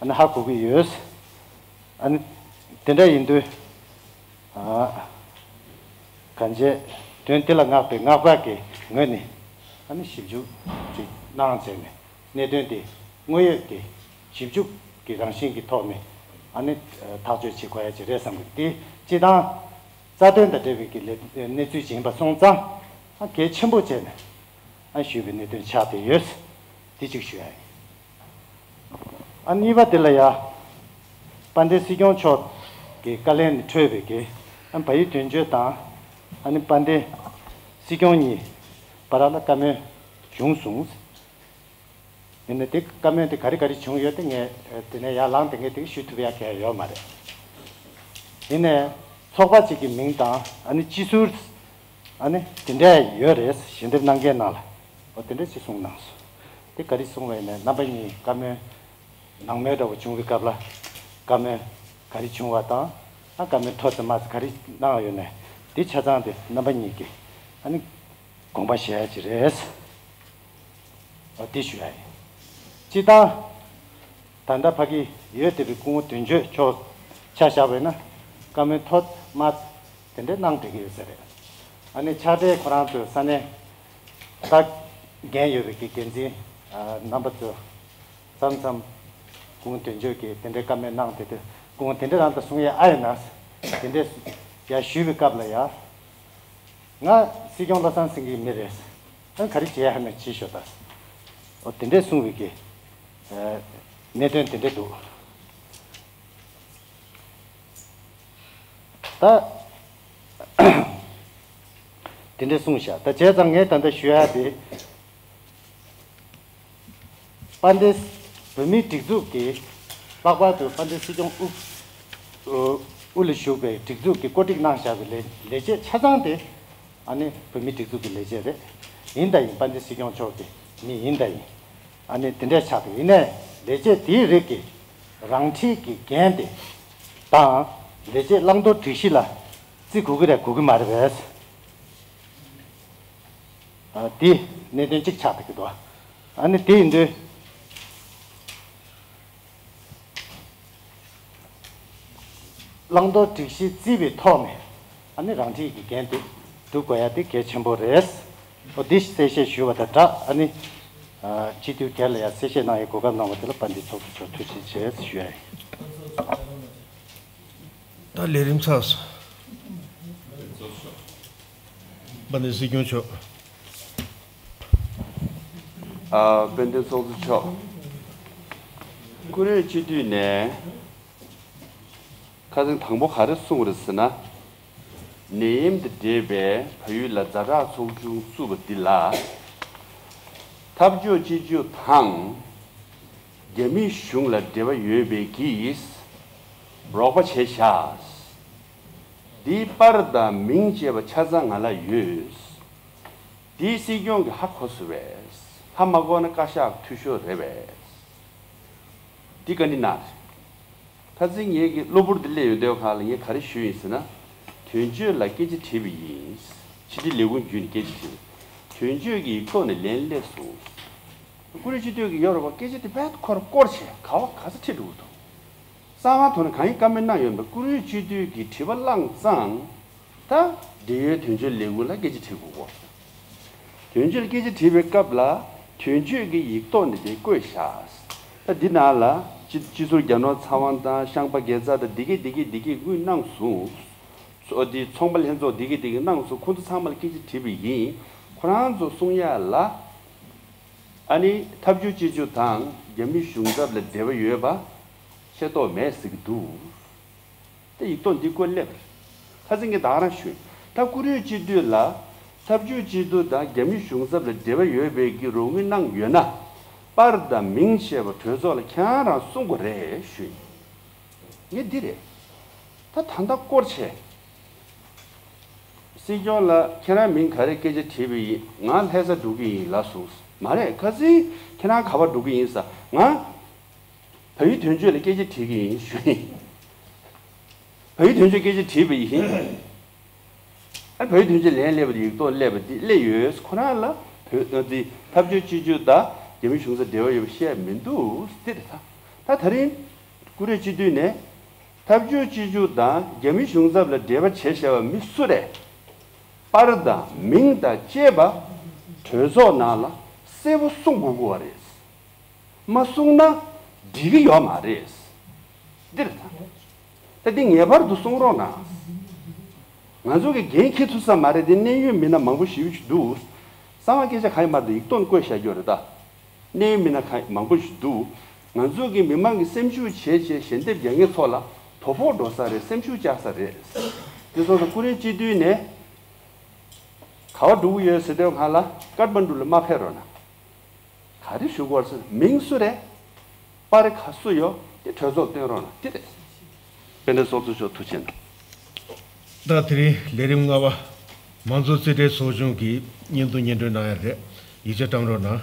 ཨ་ནི་ཧ་གོ་གི་ཡོད། ཨ་ནི་དེ་འདྲ་ཡིན་དུས་ཨ་གང་བྱས་དོན་དེ་ལ་བསྔགས་པའི་བསྔགས་པ་གི་ངོས་ནས་ཨ་ནི་ཞིབ་འཇུག་ཅིག་གནང་བྱས་ནས་གནད་དོན་དེ་དངོས་ཡོད་ཀྱི་ཞིབ་འཇུག་གི་རང་བཞིན་གྱི་ཐོག་ནས་ཨ་ནི་ཐག་གཅོད་བྱེད་དགོས་ཡ་ཅིག་རེད་བསམ་གི། དེ་སྤྱི་བཏང་རྩ་དོན་དང་འབྲེལ་བའི་གི་ལས་གནས་ཚུལ་ཅིག་ཡིན་པ་སོང་ཙང་ཨ་གལ་ཆེན་པོ་བྱས་ནས། ཨ་ཞུས་པའི་གནད་དོན་ཆགས་བསྡད་ཡོད། དེ་གཅིག་ཞུ་ཡ་ཡིན། ཨ་གཉིས་པ་དེ་ལ་ཡ། དཔལ་ལྡན་སྲིད་སྐྱོང་མཆོག་གི་བཀའ་ལན་ནས་འཕྲོས་པའི་གི་ཨ་བལ་ཡུལ་དོན་གཅོད་དང་ཨ་ནི་དཔལ་ལྡན་སྲིད་སྐྱོང་གཉིས་བར་ལ་བཀའ་མོལ་བྱུང་སོང་། ཡིན་ནའི་དེ་བཀའ་མོལ་དེ་ག་རེ་ག་རེ་བྱུང་ཡོད་དེ་ངས་དེ་ནས་ཡར་ལངས་དེ་ངས་དེ་ཞུ་ཐུབ་ཡ་གང་ཡང་ཡོད་མ་རེད། ཡིན་ནའི་ཚོགས་པ་གཅིག་གི་མིང་དང་ཨ་ནི་སྤྱི་ཟུར། ཨ་ནི་དེ་འདྲ་ཡོད་རེད། ཞལ་འདེབས་གནང་མཁན་ནང་ལ་འོ་དེ་འདྲ་ཅིག་གསུངས་གནང་སོང་། དེ་ག་རེ་གསུངས་པ་ཡིན་ནའི་རྣམ་པ་གཉིས་བཀའ་མོལ་ ནང་མོལ་འདྲ་བོ་བྱུང་བའི་སྐབས་ལ་བཀའ་མོལ་ག་རེ་བྱུང་བ་དང་། ཨ། བཀའ་མོལ་ཐོག་ཙམ་མ་ཙམ་ག་རེ་གནང་ཡོད་ནས། དེ་ཆ་ཚང་དེ་རྣམ་པ་གཉིས་ཀྱིས་ཨ་ནི་དགོངས་པ་བཞེས་ཡ་ཅིག་རེད། འོ། དེ་ཞུ་ཡ་ཡིན། སྤྱིར་བཏང་ད་ལྟ་ཕ་གི་ཡོད་བསྡད་པའི་སྐུ་ངོ་དོན་གཅོད་མཆོག་ཆ་བཞག་པ་ཡིན་ན། བཀའ་མོལ་ཐོག་མ་དེ་འདྲ་གནང་བསྡད་ཀྱི་ཡོད་ས་རེད། ཨ་ནི་ཕྱག་སྦྲེལ་ཁོ་རང་ཚོའི་ས་གནས་ད་འགན་ཡོད་པའི་གི་འགན་འཛིན། ཨ། རྣམ་པ་ཚོ་མཚམས་མཚམས་སྐུ་ངོ་དོན་གཅོད་ཀྱིས་དེ་འདྲའི་བཀའ་མོལ་གནང་བསྡད་དུས། སྐུ་ངོ་དེ་འདྲ་རང་ད་གསུང་ཡ་ཨ་ཡོད་ན། དེ་འདྲའི་ཡ་ཞུས་པའི་སྐབས་ལ་ཡ། ང་སྲིད་སྐྱོང་བློ་བཟང་སེང་གེའི་མི་རེད། ཨ། ག་རེ་བྱེད་ཡ་ཧ་ནས་བྱེད་ཤོག་ད། འོ། དེ་འདྲས་གསུངས་པའི་གི། ཨ། གནད་དོན་དེ་འདྲས་འདུག། ད་དེ་འདྲས་གསུངས་ཤག། ད་བྱས་ཙང་ངས་ད་ལྟ་ཞུ་ཡ་དེ། དཔལ་ལྡན། བོད་མིའི་སྒྲིག་འཛུགས་ཀྱི། ལྷག་པར་དུ་དཔལ་ལྡན་སྲིད་སྐྱོང་དབུ། དབུ་ལ་བཞུགས་པའི་སྒྲིག་འཛུགས་ཀྱི་བཀོད་སྒྲིག་གནང་བཞག་པའི་ལས་ལས་བྱེད་ཆ་ཚང་དེ། ཨ་ནི་བོད་མིའི་སྒྲིག་འཛུགས་ཀྱི་ལས་བྱེད་རེད། ཡིན་ད་ཡིན། དཔལ་ལྡན་སྲིད་སྐྱོང་མཆོག་གི་མི་ཡིན་ད་ཡིན། ཨ་ནི་དེ་འདྲས་ཆགས་འདུག། ཡིན་ནའི་ལས་བྱེད་དེའི་རིགས་ཀྱི་རང་འཁྲིའི་གི་འགན་དེ་དང་། ལས་བྱེད་བླང་དོར་སྒྲིག་གཞི་ལ་བརྩི་དགོས་ཀྱི་རེད་དགོས་ཀྱི་མ་རེད་པས། ཨ། དེ་གནད་དོན་གཅིག་ཆགས་བསྡད་ཀྱི་འདུག། ཨ་ནི་དེ་ཡིན་དུས། བླང་དོར་སྒྲིག་གཞི་བརྩིས་པའི་ཐོག་ནས། ཨ་ནི་རང་འཁྲིའི་གི་འགན་དེ་སྒྲུབ་དགོས་ཡ་དེ་གལ་ཆེན་པོ་རེད། འོ། འདི་གསལ་བཤད་ཞུས་པ་དང་སྦྲགས། ཨ་ནི། ཨ། སྤྱི་འཐུས་སྒེར་ལ་ཡ་གསལ་བཤད་གནང་ཡའི་གོ་སྐབས་གནང་བ་དེ་ལ་དཔལ་ལྡན་ཚོགས་གཙོ་མཆོག་ཐུགས་རྗེ་ཆེ་ཞུ་ཡ་ཡིན། ད་ལས་རིམ་ཚར་སོང་། དཔལ་ལྡན་སྲིད་སྐྱོང་མཆོག། ཨ། དཔལ་ལྡན་ཚོགས་གཙོ་མཆོག། བཀུར་འོས་སྤྱི་འཐུས་ནས་ཁ་སང་དང་པོ་ག་རེ་གསུངས་རེད་ཟེར་ན། ནད་ཡམས་དང་འབྲེལ་བའི་བལ་ཡུལ་ལ་ཛ་དྲག་ཚོགས་ཆུང་བཙུགས་པ་འདི་ལ་འཐབ་ཕྱོགས་གཅིག་གྱུར་དང་། རྒྱ་མི་གཞུང་ལ་འབྲེལ་བ་ཡོད་པའི་གིས་རོགས་པ་བྱས་བཞག། འདིའི་པར་དང་མིང་བཅས་པ་ཆ་ཚང་ང་ལ་ཡོད། འདིའི་སྲིད་སྐྱོང་གིས་ཧ་གོ་སོང་བས། ཧ་མ་གོ་ན་བཀའ་ཤག་འཐུས་ཤོར་རེད་པས། འདི་བཀའ་འདྲི་གནང་རེད། ཁ་སང་ངེད་ཀྱི་གློ་བུར་འདི་སླེབས་ཡོང་དུས་སྒང་ལ་ངས་ག་རེ་ཞུས་ཡིན་ཟེར་ན། དོན་གཅོད་ལ་སྐད་ཆ་དྲིས་པ་ཡིན། ཕྱི་དྲིལ་ལས་ཁུངས་བརྒྱུད་ནས་སྐད་ཆ་དྲིས་པ། དོན་གཅོད་ཀྱིས་ཡིག་ཐོག་ནས་ལན་སླེབས་སོང་། བཀུར་འོས་སྤྱི་འཐུས་ཀྱི་ཡོ་རོབ་པ་སྐད་ཆ་དེ་བས་ཁོ་ར་སྐོར་བྱས་ག་བ་ག་ས་ཁྲིད་འགྲོ་གི་འདུག། གསང་བ་ཐོག་ནས་གང་ཡིན་བཀའ་མོལ་གནང་ཡོད་པ། བཀུར་འོས་སྤྱི་འཐུས་ཀྱིས་དྲི་བ་བླངས་ཙང་། ད་འབྲེལ་ཡོད་དོན་གཅོད་ལས་ཁུངས་ལ་སྐད་ཆ་དྲི་དགོས་གོ། དོན་གཅོད་ལ་སྐད་ཆ་དྲིས་པའི་སྐབས་ལ་དོན་གཅོད་ཀྱིས་ཡིག་ཐོག་ནས་དེ་བཀོད་བཞག། ད་འདི་ནང་ལ་སྤྱི་སྤྱི་ཟུར་རྒྱ་ནོར་ཚེ་དབང་དང་ཤངས་པ་དགེ་རྩ་དང་འདི་གས་འདི་གས་འདི་གས་དངུལ་གནང་སོང་། ཚོ་འདི་ཚོང་པ་ལྷན་ཚོགས་འདི་གས་འདི་གས་གནང་སོང་། ཁོང་ཚོ་ཚང་མ་ལ་སྐད་ཆ་དྲིས་པ་ཡིན། ཁོ་རང་ཚོ་གསུང་ཡ་ལ། ཨ་ནི་འཐབ་ཕྱོགས་གཅིག་གྱུར་དང་རྒྱ་མི་གཞུང་ཚབ་ལ་འབྲེལ་བ་ཡོད་པ་ཤེས་རྟོགས་མེད་ཟེར་གྱི་འདུག། དེ་ཡིག་ཐོག་འདི་བཀོད་སླེབས་རེད། ཁ་སང་གི་ད་ག་རང་ཞུས། ད་བཀུར་འོས་སྤྱི་འཐུས་ལ་འཐབ་ཕྱོགས་གཅིག་གྱུར་དང་རྒྱ་མི་གཞུང་ཚབ་ལ་འབྲེལ་བ་ཡོད་པའི་གི་རོགས་དངུལ་གནང་ཡོད་ན། པར་དང་མིང་བཅས་པ་གྲོས་ཚོགས་ལ་ཁྱེད་རང་རང་གསུང་དགོས་རེད་ཞུས། ངས་འདི་རེད། ད་ད་ལྟ་སྐོར་བྱས། སྲིད་སྐྱོང་ལ་ཁྱེད་རང་མིང་ག་རེ་སྐད་ཆ་དྲིས་པ་ཡིན། ང་ལྷ་ས་འགྲོ་གི་ཡིན་ལབ་སོང་། མ་རེད། ཁ་སང་ཁྱེད་རང་ག་པར་འགྲོ་གི་ཡིན་ཟེར། ང་བལ་ཡུལ་དོན་གཅོད་ལ་སྐད་ཆ་དྲིས་ཀྱི་ཡིན་ཞུས་ཡིན། བལ་ཡུལ་དོན་གཅོད་སྐད་ཆ་དྲིས་པ་ཡིན། ཨ། བལ་ཡུལ་དོན་གཅོད་ལན་སླེབས་པ་དེ་ཡིག་ཐོག་སླེབས་པ་དེ་སླེབས་ཡོད། ཁོ་རང་ལ་བོད་འདི་འཐབ་ཕྱོགས་གཅིག་གྱུར་དང་རྒྱ་མི་གཞུང་ཚབ་འབྲེལ་བ་ཡོད་པ་བཤད་མི་འདུག། དེ་རེད་ད། ད་ད་རིང་བཀུར་འོས་སྤྱི་འཐུས་ནས་འཐབ་ཕྱོགས་གཅིག་གྱུར་དང་རྒྱ་མི་གཞུང་ཚབ་ལ་འབྲེལ་བ་བྱས་བཞག་པ་མི་སུ་རེད། པར་དང་མིང་དང་བཅས་པ་གྲོས་ཚོགས་ནང་ལ་གསལ་པོ་གསུང་དགོས་ཀྱི་ཡོད་རེད། མ་གསུངས་ན་འགྲིག་གི་ཡོད་མ་རེད། འདི་རེད་ད། ད་འདི་ངེས་པར་དུ་གསུང་རོགས་གནང་། ང་ཚོ་གི་འགན་འཁྱེར་ཐུབ་ས་མ་རེད་དེ། གནད་ཡོད་མི་སྣ་མང་པོ་ཞིག་འདུག། གསང་བ་སྐད་ཆ་གང་ཡིན་མ་རེད། ཡིག་ཐོག་ནས་བཀོད་བཞག་རྒྱུ་རེད་ད། གནད་ཡོད་མི་སྣ་གང་མང་པོ་ཞིག་འདུག། ང་ཚོ་གི་མི་མང་གི་སེམས་ཤུགས་བྱས་བྱས་ཞལ་འདེབས་རྒྱག་མཁན་ཚོ་ལ་དོ་ཕོག་འགྲོ་ས་རེད། སེམས་ཤུགས་བཅག་ས་རེད། དེ་སོང་ཙང་བཀུར་འོས་སྤྱི་འཐུས་ནས་ག་པར་འགྲོ་གི་ཡོད་ཟེར་དུས་སྒང་ལ་ཀཏ་མན་ཌུ་ལ་མ་ཕེབས་རོགས་གནང་། ག་རེ་ཞུ་དགོས་ཟེར། མིང་སུ་རེད། པར་ག་སུ་ཡོད་དེ་གྲོས་ཚོགས་སྟོན་རོགས་གནང་། དེ་རེད། དཔལ་ལྡན་ཚོགས་གཙོ་མཆོག་ཐུགས་རྗེ་གནང་། ད་དེ་རིང་ལས་རིམ་ལྔ་པ་མང་གཙོ་རྩིས་ཁྲའི་ཚོགས་ཆུང་གི་སྙན་ཐོ་སྙན་སྒྲོན་གནང་ཡ་རེད། ཡིག་ཆ་བཀྲམ་རོགས་གནང་།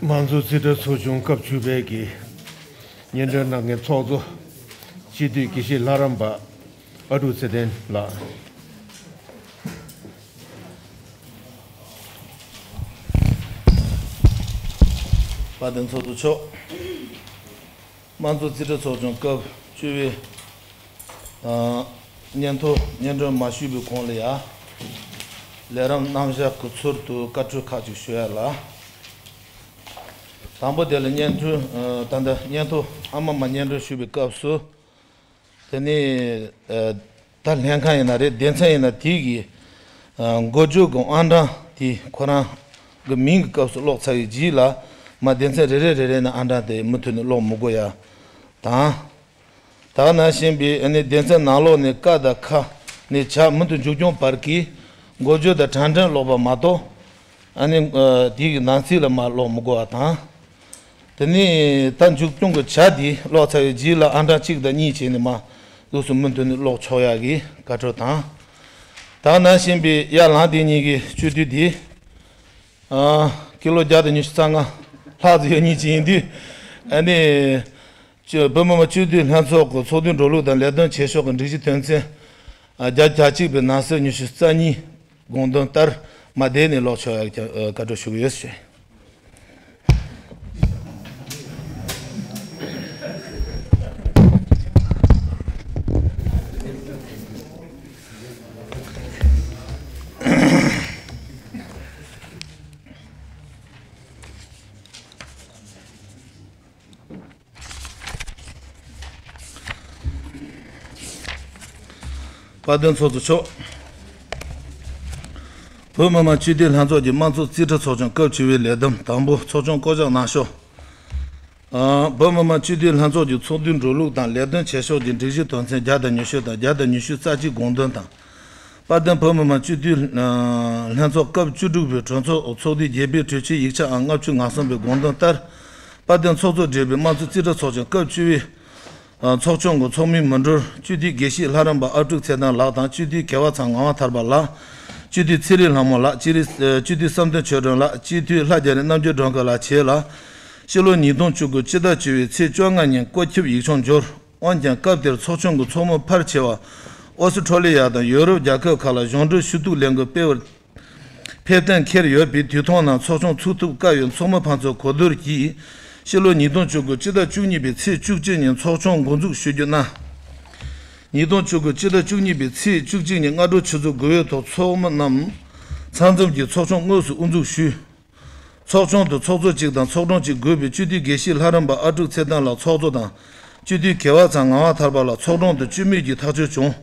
དམངས་གཙོ་རྩིས་ཁྲ་ཚོགས་ཆུང་སྐབས་བཅུ་པའི་གི་སྙན་སྒྲོན་གནང་མཁན་ཚོགས་གཙོ་སྤྱི་འཐུས་དགེ་བཤེས་ལྷ་རམས་པ་ཨ་ཀྲུག་ཚེ་བརྟན་ལགས། དཔལ་ལྡན་ཚོགས་གཙོ་མཆོག་དམངས་གཙོ་རྩིས་ཁྲ་ཚོགས་ཆུང་སྐབས་བཅུ་པའི་ཨ་སྙན་ཐོ་སྙན་སྒྲོན་མ་ཞུས་པའི་གོང་ལ་ཡ། ལས་རིམ་རྣམ་གཞག་གི་ཚུལ་དུ་བཀའ་འཁྲོལ་ཁག་ཅིག་ཞུ་ཡ་ལ། དང་པོ་དེ་ལ་སྙན་ཐོ་ཨ་ད་ལྟ་སྙན་ཐོ་ཨ་མ་མ་སྙན་སྒྲོན་ཞུ་བའི་སྐབས་སུ། དེ་ནས་ཨ་ད་ལྷན་ཁང་ཡིན་ན་རེད། སྡེ་ཚན་ཡིན་ན་དེ་གི་ཨ་འགོ་བརྗོད་ཀྱི་ཨང་གྲངས་དེ་ཁོ་རང་གི་མིང་གི་སྐབས་སུ་ཀློག་ཚར་བའི་རྗེས་ལ། མ་སྡེ་ཚན་རེ་རེ་རེ་རེ་ནས་ཨང་གྲངས་དེ་མུ་མཐུད་ནས་ཀློག་མི་དགོས་ཡ་དང་། ད་ག་ནང་བཞིན་པའི་ཨ་ནི་སྡེ་ཚན་ནང་ལོགས་ནས་ཀ་དང་ཁ་ནས་བྱ་མུ་མཐུད་མཇུག་སྐྱོང་བར་གྱི་འགོ་བརྗོད་དང་དྲང་དྲན་ཀློག་པ་མ་གཏོགས། ཨ་ནི་ཨ་དེའི་ནང་ཚིག་ལ་མར་ཀློག་མི་དགོས་པ་དང་། དེ་ནས་ད་མཇུག་སྐྱོང་གི་བྱ་དེ་ཀློག་ཚར་བའི་རྗེས་ལ་ཨང་གྲངས་གཅིག་དང་གཉིས་བྱས་ནས་མར་ལུགས་སུ་མུ་མཐུད་ནས་ཀློག་ཆོག་ཡག་གི་བཀའ་འཁྲོལ་དང་། ད་ག་ནང་བཞིན་པའི་ཡར་ལངས་དེ་གཉིས་ཀྱི་སྤྱི་འཐུས་དེ། ཨ་ཀི་ལོ་བརྒྱ་དང་ཉི་ཤུ་རྩ་ལྔ་ལྷག་ཙམ་ཡོད་མཁན་ཅིག་ཡིན་དུས། ཨ་ནི། ཅོ་བོད་མི་མང་སྤྱི་འཐུས་ལྷན་ཚོགས་ཀྱི་ཚོགས་འདུའི་འགྲོ་ལུགས་དང་ལས་དོན་བྱེད་ཕྱོགས་ཀྱི་སྒྲིག་གཞི་དོན་ཚན། ཨ་བརྒྱ་ཆ་གཅིག་པའི་ནང་གསེས་ཉི་ཤུ་རྩ་གཉིས་དགོངས་དོན་ལྟར་མ་བསྡད་ནས་ཀློག་ཆོག་ཡག་གི་བཀའ་འཁྲོལ་ཞུ་གི་ཡོད་ཟེར། དཔལ་ལྡན་ཚོགས་གཙོ་མཆོག་བོད་མི་མང་སྤྱི་འཐུས་ལྷན་ཚོགས་ཀྱི་དམངས་གཙོ་རྩིས་ཁྲ་ཚོགས་ཆུང་སྐབས་བཅུ་པའི་ལས་བསྡོམས་དང་པོ། ཚོགས་ཆུང་བསྐོ་གཞག་གནང་ཕྱོགས། ཨ་བོད་མི་མང་སྤྱི་འཐུས་ལྷན་ཚོགས་ཀྱི་ཚོགས་འདུའི་འགྲོ་ལུགས་དང་ལས་དོན་བྱེད་ཕྱོགས་ཀྱི་སྒྲིག་གཞི་དོན་ཚན་བརྒྱ་དང་ཉི་ཤུ་དང་བརྒྱ་དང་ཉི་ཤུ་རྩ་གཅིག་དགོངས་དོན་དང་། དཔལ་ལྡན་བོད་མི་མང་སྤྱི་འཐུས་ལྷན་ཚོགས་སྐབས་བཅུ་དྲུག་པའི་གྲོས་ཚོགས་ཚོགས་དུས་བརྒྱད་པའི་གྲོས་ཆོད་ཡིག་ཆ་ཨང་ལྔ་བཅུ་ང་གསུམ་པའི་དགོངས་དོན་ལྟར། དཔལ་ལྡན་ཚོགས་གཙོ་བགྲེས་པའི་དམངས་གཙོ་རྩིས་ཁྲ་ཚོགས་ཆུང་སྐབས་བཅུ་པའི་ཚོགས་ཆུང་གི་ཚོགས་མི་མི་འགྲོར་སྤྱི་འཐུས་དགེ་བཤེས་ལྷ་རམས་པ་ཨ་ཀྲུག་ཚེ་བརྟན་ལགས་དང་། སྤྱི་འཐུས་མཁས་པ་ཚང་ངག་དབང་ཐར་པ་ལགས། སྤྱི་འཐུས་ཚེ་རིང་ལྷ་མོ་ལགས། སྤྱི་རིགས་སྤྱི་འཐུས་བསམ་གཏན་ཆོས་སྒྲོན་ལགས། སྤྱི་འཐུས་ལྷ་རྒྱ་རི་རྣམ་རྒྱལ་སྒྲོལ་དཀར་ལགས་བཅས་ལ། ཕྱི་ལོ་ཉིས་སྟོང་བཅུ་དགུ་སྤྱི་ཟླ་བཅུ་པའི་ཚེས་བཅོ་ལྔ་ཉིན་བཀོད་ཁྱབ་ཡིག་ཆུང་འབྱོར། འོན་ཀྱང་སྐབས་དེར་ཚོགས་ཆུང་གི་ཚོགས་མི་ཕལ་ཆེ་བ་ཨོ་སི་ཁྲོ་ལི་ཡ་དང་ཡོ་རོབ་རྒྱལ་ཁབ་ཁག་ལ་གཞུང་འབྲེལ་ཞུ་གཏུག་ལས་འགུལ་སྤེལ་བར་ཕེབས་གཏན་འཁེལ་ཡོད་པས། དུས་ཐུང་ནང་ཚོགས་ཆུང་ཚུགས་ཐུབ་དཀའ་བའི་ཚོགས་མི་ཕན་ཚུན་གོ་བསྡུར་གྱིས། ཕྱི་ལོ་ཉིས་སྟོང་བཅུ་དགུ་སྤྱི་ཟླ་བཅུ་གཉིས་པའི་ཚེས་བཅུ་གཅིག་ཉིན་ཚོགས་ཆུང་འགོ་འཛུགས་ཞུ་རྒྱུ་གནང་། ཉིས་སྟོང་བཅུ་དགུ་སྤྱི་ཟླ་བཅུ་གཉིས་པའི་ཚེས་བཅུ་གཅིག་ཉིན་སྔ་དྲོ་ཆུ་ཚོད་དགུ་པའི་ཐོག་ཚོགས་མི་རྣམས་ཚང་འཛོམས་ཀྱིས་ཚོགས་ཆུང་དངོས་སུ་དབུ་འཛུགས་ཞུས། ཚོགས་ཆུང་དུ་ཚོགས་གཙོ་གཅིག་དང་ཚོགས་དྲུང་གཅིག་དགོས་པའི་སྤྱི་འཐུས་དགེ་བཤེས་ལྷ་རམས་པ་ཨ་ཀྲུག་ཚེ་བརྟན་ལགས་ཚོགས་གཙོ་དང་། སྤྱི་འཐུས་མཁས་པ་ཚང་ངག་དབང་ཐར་པ་ལགས་ཚོགས་དྲུང་དུ་བཅུད་མེད་ཀྱིས་ཐག་གཅོད་བྱུང་།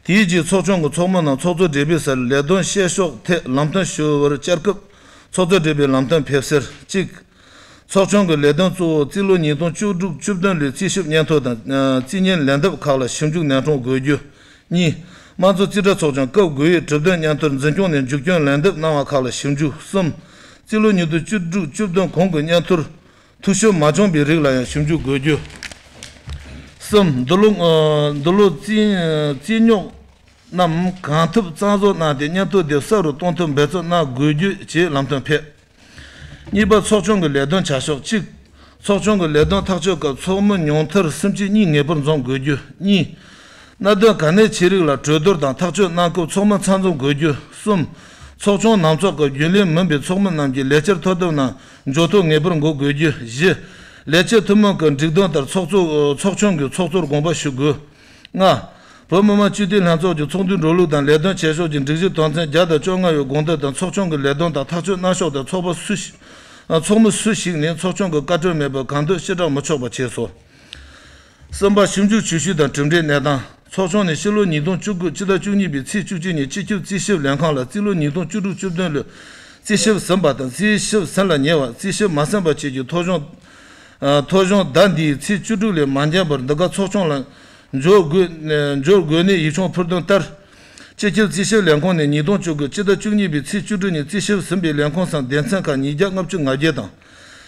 དེའི་རྗེས་ཚོགས་ཆུང་གི་ཚོགས་མི་རྣམས་ཚོགས་གཙོ་བགྲེས་པའི་སར་ལས་དོན་བཤད་ཕྱོགས་ཐད་ལམ་སྟོན་ཞུ་བར་བཅར་སྐབས། ཚོགས་གཙོ་བགྲེས་པའི་ལམ་སྟོན་ཕེབས་སར་གཅིག་ཚོགས་ཆུང་གི་ལས་དོན་གཙོ་བོ་རྩིས་ལོ་ཉིས་སྟོང་བཅུ་དྲུག་བཅུ་བདུན་ལོའི་རྩིས་ཞིབ་སྙན་ཐོ་དང་། ཨ་རྩིས་ཉན་ལན་འདེབས་ཁག་ལ་ཞིབ་འཇུག་ནན་སྲུང་དགོས་རྒྱུ། གཉིས། དམངས་གཙོ་རྩིས་ཁྲ་ཚོགས་ཆུང་སྐབས་དགུ་པའི་གྲུབ་དོན་སྙན་ཐོར་འཛིན་སྐྱོང་ནས་མཇུག་སྐྱོང་ལན་འདེབས་གནང་བ་ཁག་ལ་ཞིབ་འཇུག་གསུམ། རྩིས་ལོ་ཉིས་སྟོང་བཅུ་དྲུག་བཅུ་བདུན་གོང་གི་སྙན་ཐོར་འཐུས་ཤོར་མ་བྱུང་པའི་རིགས་ལ་ཡང་ཞིབ་འཇུག་དགོས་རྒྱུ། གསུམ། འདི་ལོ་ཨ་འདི་ལོ་རྩིས་རྩིས་རྙོག་རྣམས་གང་ཐུབ་གཙང་བཟོ་གནང་སྟེ་སྙན་ཐོ་དེ་གསལ་རུ་གཏོང་ཐབས་འབད་བརྩོན་གནང་དགོས་རྒྱུ་བཅས་ལམ་སྟོན་ཕེབས། གཉིས་པ། ཚོགས་ཆུང་གི་ལས་དོན་བྱ་ཕྱོགས། གཅིག་ཚོགས་ཆུང་གི་ལས་དོན་ཐག་གཅོད་སྐབས་ཚོགས་མི་ཉུང་མཐར་སུམ་ཅུ་གཉིས་ངེས་པར་འཛོམས་དགོས་རྒྱུ། གཉིས། གནད་དོན་གལ་གནད་ཆེ་རིགས་ལ་གྲོས་བསྡུར་དང་ཐག་གཅོད་གནང་སྐབས་ཚོགས་མི་ཚང་འཛོམས་དགོས་རྒྱུ། གསུམ། ཚོགས་ཆུང་ནང་ཚོགས་སྐབས་རྒྱུན་ལས་མིན་པའི་ཚོགས་མི་རྣམས་ཀྱིས་ལས་འཆར་ཐོ་དེབ་ནང་འཇོག་ཐོ་ངེས་པར་འགོད་དགོས་རྒྱུ། བཞི། ལས་བྱེད་ཐུན་མོང་གི་སྒྲིག་དོན་ལྟར་ཚོགས་གཙོ་ཚོགས་ཆུང་གི་ཚོགས་གཙོར་དགོངས་པ་ཞུ་དགོས། ལྔ། བོད་མི་མང་སྤྱི་འཐུས་ལྷན་ཚོགས་ཀྱི་ཚོགས་འདུའི་འགྲོ་ལུགས་དང་ལས་དོན་བྱེད་ཕྱོགས་ཀྱི་སྒྲིག་གཞི་དོན་ཚན་བརྒྱ་དང་བཅོ་ལྔ་པའི་དགོངས་དོན་དང་ཚོགས་ཆུང་གི་ལས་དོན་དང་ཐག་གཅོད་གནང་ཕྱོགས་དེ་ཚོགས་པ་སུ་ཞིག་ཚོགས་མི་སུ་ཞིག་ནས་ཚོགས་ཆུང་གི་བཀའ་འཁྲོལ་མེད་པར་གང་འདོད་ཕྱིར་བསྒྲགས་མི་ཆོག་པ་བྱས་སོ། གསུམ་པ། ཞིབ་འཇུག་ཇུས་གཞི་དང་གྲུབ་འབྲས་གནས་སྟངས། ཚོགས་ཆུང་ནས་ཕྱི་ལོ་ཉིས་སྟོང་བཅུ་དགུ་སྤྱི་ཟླ་བཅུ་གཉིས་པའི་ཚེས་བཅུ་གཅིག་ཉིན་སྤྱི་ཁྱབ་རྩིས་ཞིབ་ལས་ཁང་ལ་རྩིས་ལོ་ཉིས་སྟོང་བཅུ་དྲུག་བཅུ་བདུན་ལོའི་རྩིས་ཞིབ་ཟིན་པ་དང་རྩིས་ཞིབ་ཟིན་ལ་ཉེ་བ། རྩིས་ཞིབ་མ་ཟིན་པ་བཅས་ཀྱི་ཐོ་གཞུང་། ཨ་ཐོ་གཞུང་ཟླ་འདིའི་ཚེས་བཅུ་དྲུག་ལས་མ་འགྱངས་པར་འདི་ག་ཚོགས་ཆུང་ལ་འབྱོར་དགོས། འབྱོར་དགོས་ནས་ཡིག་ཆུང་ཕུལ་དོན་ལྟར། སྤྱི་ཁྱབ་རྩིས་ཞིབ་ལས་ཁང་ནས་ཉིས་སྟོང་བཅུ་དགུ་སྤྱི་ཟླ་བཅུ་གཉིས་པའི་ཚེས་བཅུ་དྲུག་ཉིན་རྩིས་ཞིབ་ཟིན་པའི་ལས་ཁུངས་སམ་སྡེ་ཚན་ཁག་ཉིས་བརྒྱ་ལྔ་བཅུ་ང་བརྒྱད་དང་།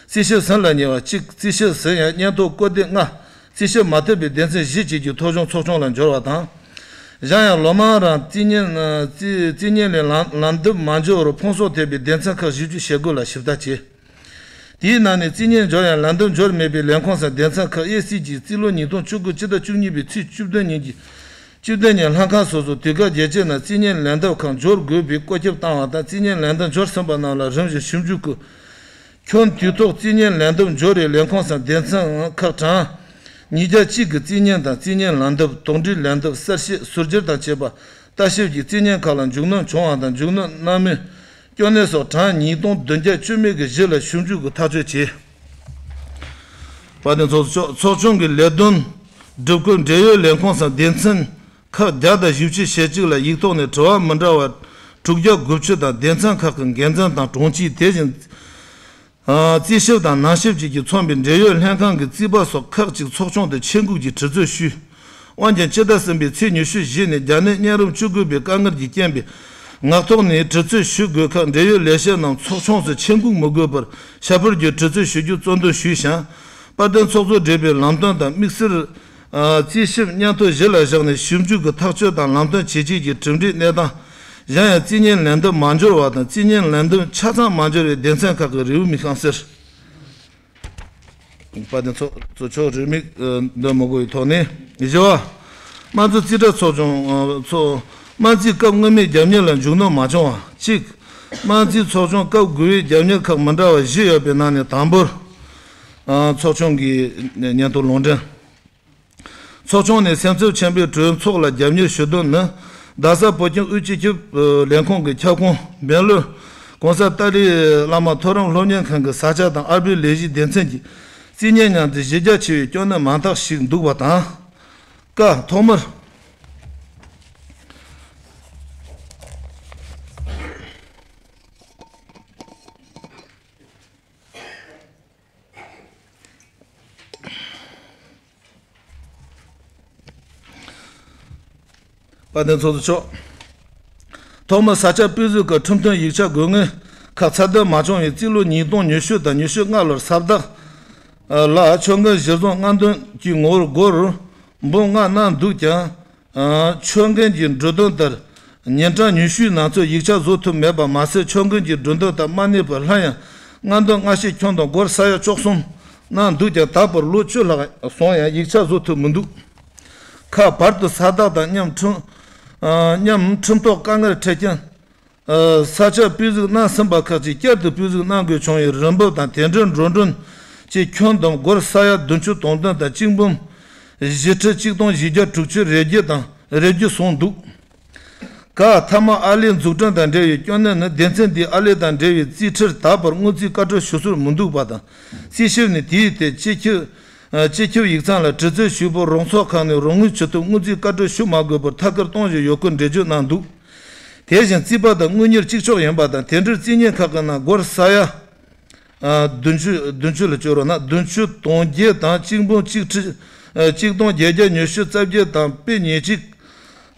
རྩིས་ཞིབ་ཟིན་ལ་ཉེ་བ་གཅིག་རྩིས་ཞིབ་ཟིན་ཡང་སྙན་ཐོ་བཀོད་དེ་ལྔ། རྩིས་ཞིབ་མ་ཐེབས་པའི་སྡེ་ཚན་བཞི་བཅས་ཀྱི་ཐོ་གཞུང་ཚོགས་ཆུང་ལ་འབྱོར་བ་དང་། གཞན་ཡང་ལོ་མང་རིང་རྩིས་ཉན་རྩིས་རྩིས་ཉན་ལས་ལམ་ལམ་འདེབས་མ་འབྱོར་བར་ཕུང་གསོག་ཐེབས་པའི་སྡེ་ཚན་ཁག་བཞི་བཅུ་ཞེ་དགུ་ལ་ཞིབ་ལྟ་བྱས། དེའི་ནང་ནས་རྩིས་གཉེར་འབྱོར་ཡང་ལན་འདེབས་འབྱོར་མེད་པའི་ལས་ཁུངས་སམ་སྡེ་ཚན་ཁག་ཨེ་སི་ཀྱིས་རྩིས་ལོ་ཉིས་སྟོང་བཅུ་དགུ་སྤྱི་ཟླ་བཅུ་གཉིས་པའི་ཚེས་བཅུ་བདུན་ཉིན་གྱི་བཅུ་བདུན་ཉིན་ལྷན་ཁང་སོ་སོར་དུས་བཀག་རྒྱལ་སྤྱིའི་ནང་རྩིས་གཉེར་ལན་འདེབས་ཁག་འབྱོར་དགོས་པའི་བཀོད་ཁྱབ་བཏང་བ་དང་། རྩིས་གཉེར་ལན་འདེབས་འབྱོར་ཟིན་པ་རྣམས་ལ་རིམ་བཞིན་ཞིབ་འཇུག་གི་ཁྱོན་དུས་ཐོག་རྩིས་གཉེར་ལན་འདེབས་འབྱོར་བའི་ལས་ཁུངས་སམ་སྡེ་ཚན་ཁག་གྲངས་ཉིས་བརྒྱ་གཅིག་གི་རྩིས་གཉེར་དང་རྩིས་གཉེར་ལན་འདེབས། དོགས་འདྲིའི་ལན་འདེབས། གསལ་བཤད། ཟུར་བསྒྱུར་དང་བཅས་པ། ལྟ་ཞིབ་ཀྱི་རྩིས་གཉེར་ཁག་ལ་འཇིགས་སྣང་བྱུང་བ་དང་། འཇིགས་སྣང་གནང་མུས་སྐྱོན་གནས་སོགས་གྲངས་ཉིས་སྟོང་བདུན་བརྒྱ་བཅུ་མེད་ཀྱི་གཞི་ལ་ཞིབ་འཇུག་གིས་ཐག་གཅོད་བྱས། དཔལ་ལྡན་ཚོགས་གཙོ་མཆོག་ཚོགས་ཆུང་གི་ལས་དོན་སྒྲུབ་སྐབས། འབྲེལ་ཡོད་ལས་ཁུངས་སམ་སྡེ་ཚན་ཁག་བརྒྱ་དང་བཞི་བཅུ་ཞེ་གཅིག་ལ་ཡིག་ཐོག་ནས་དྲི་བ་མི་འདྲ་བ་དྲུག་བརྒྱ་དགུ་བཅུ་དང་། སྡེ་ཚན་ཁག་གི་འགན་འཛིན་དང་དྲུང་ཆེ། དེ་བཞིན་རྩིས་ཞིབ་དང་ནང་ཞིབ་བཅས་ཀྱིས་མཚོན་པའི་འབྲེལ་ཡོད་ལྷན་ཁང་གི་རྩིས་པ་སོགས་ཁག་ཅིག་ཚོགས་ཆུང་དུ་ཆེད་འགོད་ཀྱིས་དྲི་རྩད་ཞུས། འོན་ཀྱང་སྤྱི་ཟླ་གསུམ་པའི་ཚེས་ཉི་ཤུ་བཞི་ནས་རྒྱ་ནད་གཉན་རིམས་བཅུ་དགུ་པའི་དཀའ་ངལ་གྱི་རྐྱེན་པས། ངག་ཐོག་ནས་དྲི་རྩད་ཞུ་དགོས་ཁར། འབྲེལ་ཡོད་ལས་བྱེད་རྣམས་ཚོགས་ཆུང་སུ་ཆེད་འགོད་མི་དགོས་པར་ཁྱད་པར་གྱི་དྲི་རྩད་ཞུ་རྒྱུ་གཙོ་འདོན་ཞུས་ཤིང་། དཔལ་ལྡན་ཚོགས་གཙོས་བགྲེས་པའི་ལམ་སྟོན་དང་དམིགས་བསལ་རྩིས་ཞིབ་སྙན་ཐོ་གཞི་ལ་བཞག་ནས་ཞིབ་འཇུག་གི་ཐག་གཅོད་དང་ལམ་སྟོན་བྱེད་ཆེད་ཀྱི་གྲུབ་འབྲས་གནས་སྟངས། གཞན་ཡང་རྩིས་གཉེར་ལན་འདེབས་མ་འབྱོར་བ་དང་། རྩིས་གཉེར་ལན་འདེབས་ཆ་ཚང་མ་འབྱོར་བའི་སྡེ་ཚན་ཁག་གི་རེའུ་མིག་ཤང་གསལ། དཔལ་ལྡན་ཚོགས་གཙོ་མཆོག་རེའུ་མིག་འདོན་མི་དགོས་པའི་ཐོག་ནས། བཞི་པ། དམངས་གཙོ་རྩིས་ཁྲ་ཚོགས་ཆུང་ཚོ་དམངས་རྩིས་སྐབས་སྔོན་མའི་རྒྱབ་གཉེར་ལ་འཇིགས་སྣང་མ་བྱུང་བ། གཅིག། དམངས་རྩིས་ཚོགས་ཆུང་སྐབས་དགུ་པའི་རྒྱབ་གཉེར་ཁག་མི་འདྲ་བ་བཞི་ཡོད་པའི་ནང་ནས་དང་པོར། ཚོགས་ཆུང་གི་སྙན་ཐོ་ལུང་འདྲེན། ཚོགས་ཆུང་ནས་སེམས་འཚབ་ཆེན་པོས་གྲོས་ཚོགས་ལ་རྒྱབ་གཉེར་ཞུ་དོན་ནི། རྡ་ས་བོད་ཁྱིམ་དབུས་སྤྱི་ཁྱབ་ལས་ཁུངས་ཀྱི་ཁྱབ་ཁོངས་སྦེང་ལོར་༸གོང་ས་ཏཱ་ལའི་བླ་མ་མཐོ་རིམ་སློབ་གཉེར་ཁང་གི་ས་ཆ་དང་ཨར་པའི་ལས་གཞིའི་སྡེ་ཚན་གྱི་རྩིས་གཉེར་མཉམ་དུ་གཞི་རྒྱ་ཆེ་བའི་སྐྱོན་གནད་མང་དག་ཞིག་འདུག་པ་དང་། ཀ། ཐོག་མར། དཔལ་ལྡན་ཚོགས་གཙོ་མཆོག་ཐོག་མར་ས་ཆ་སྤུས་གཟུགས་ཀྱི་ཁྲིམས་མཐུན་ཡིག་ཆ་དགོས་ངེས་ཁག་ཚད་ལྡན་མ་བྱུང་བའི་རྩིས་ལོ་ཉིས་སྟོང་ཉི་ཤུ་དང་ཉི་ཤུ་ལྔ་ལོར་ས་བདག་ལ་ཆོད་འགན་གཞིར་བཟུང་ལྔ་འདོན་གྱི་ངོ་བོར་སྒོར་འབུམ་ལྔ་གནང་འདུག་ཀྱང་། ཆོད་འགན་གྱི་འབྲུ་དོན་ལྟར་ཉིན་གྲངས་ཉི་ཤུའི་ནང་ཚུད་ཡིག་ཆ་བཟོ་ཐུབ་མེད་པ་མ་ཟད། ཆོད་འགན་གྱི་འབྲུ་དོན་ལྟར་མ་གནས་པར་སླར་ཡང་ལྔ་འདོན་སྔ་ཕྱི་ཁྱོན་བསྡོམས་སྒོར་ས་ཡ་བཅུ་གསུམ་གནང་འདུག་ཀྱང་། ད་བར་ལོ་བཅུ་ལྷག་སོང་ཡང་ཡིག་ཆ་བཟོ་ཐུབ་མི་འདུག་ཁག་བར་དུ་ས་བདག་དང་མཉམ་ཁྲིམས་མཉམ་ཁྲིམས་ཐོག་དཀའ་ངལ་འཕྲད་རྐྱེན། ས་ཆ་སྤུས་གཟུགས་གནང་ཟིན་པ་ཁག་ཅིག་བསྐྱར་དུ་སྤུས་གཟུགས་གནང་དགོས་བྱུང་བའི་རིན་འབབ་དང་། དེ་འབྲེལ་འགྲོ་གྲོན་བཅས་ཁྱོན་བསྡོམས་སྒོར་ས་ཡ་བདུན་ཅུ་དོན་བདུན་དང་གཅིག་འབུམ་བཞི་ཁྲི་གཅིག་སྟོང་བཞི་བརྒྱ་དྲུག་ཅུ་རེ་བརྒྱད་དང་རེ་བརྒྱད་སོང་འདུག་ཀ། མཐའ་མ་ཨར་ལས་འཛུགས་སྐྲུན་དང་འབྲེལ་བའི་སྐྱོན་གནད་ནི། སྡེ་ཚན་འདིའི་ཨར་ལས་དང་འབྲེལ་བའི་རྩིས་ཁྲར་ད་བར་དངུལ་རྩིས་བཀའ་འཁྲོལ་ཞུ་སྲོལ་མི་འདུག་པ་དང་། རྩིས་ཞིབ་ནས་དེའི་ཐད་སྤྱི་ཁྱབ་སྤྱི་ཁྱབ་ཡིག་ཚང་ལ་དྲི་རྩད་ཞུས་པར་རོགས་ཚོགས་ཁག་ནས་རོགས་དངུལ་ཇི་ཐུབ་དངུལ་རྩིས་བཀའ་འཁྲོལ་ཞུ་མ་དགོས་པར་ཐད་ཀར་གཏོང་བཞིན་ཡོད་སྐོར་འགྲེལ་བརྗོད་གནང་འདུག་དེ་བཞིན་རྩིས་པ་དང་དངུལ་གཉེར་གཅིག་ལྕོགས་ཡིན་པ་དང་། དེ་འབྲེལ་རྩིས་གཉེར་ཁག་གི་ནང་སྒོར་ས་ཡ་བདུན་ཅུ་བདུན་ཅུ་ལ་བཅོལ་རོགས་གནང་། བདུན་ཅུ་དོན་བརྒྱད་དང་གཅིག་འབུམ་གཅིག་ཁྲི་གཅིག་སྟོང་བརྒྱད་བརྒྱ་ཉི་ཤུ་རྩ་བརྒྱད་དང་པའི་ཉེར་གཅིག་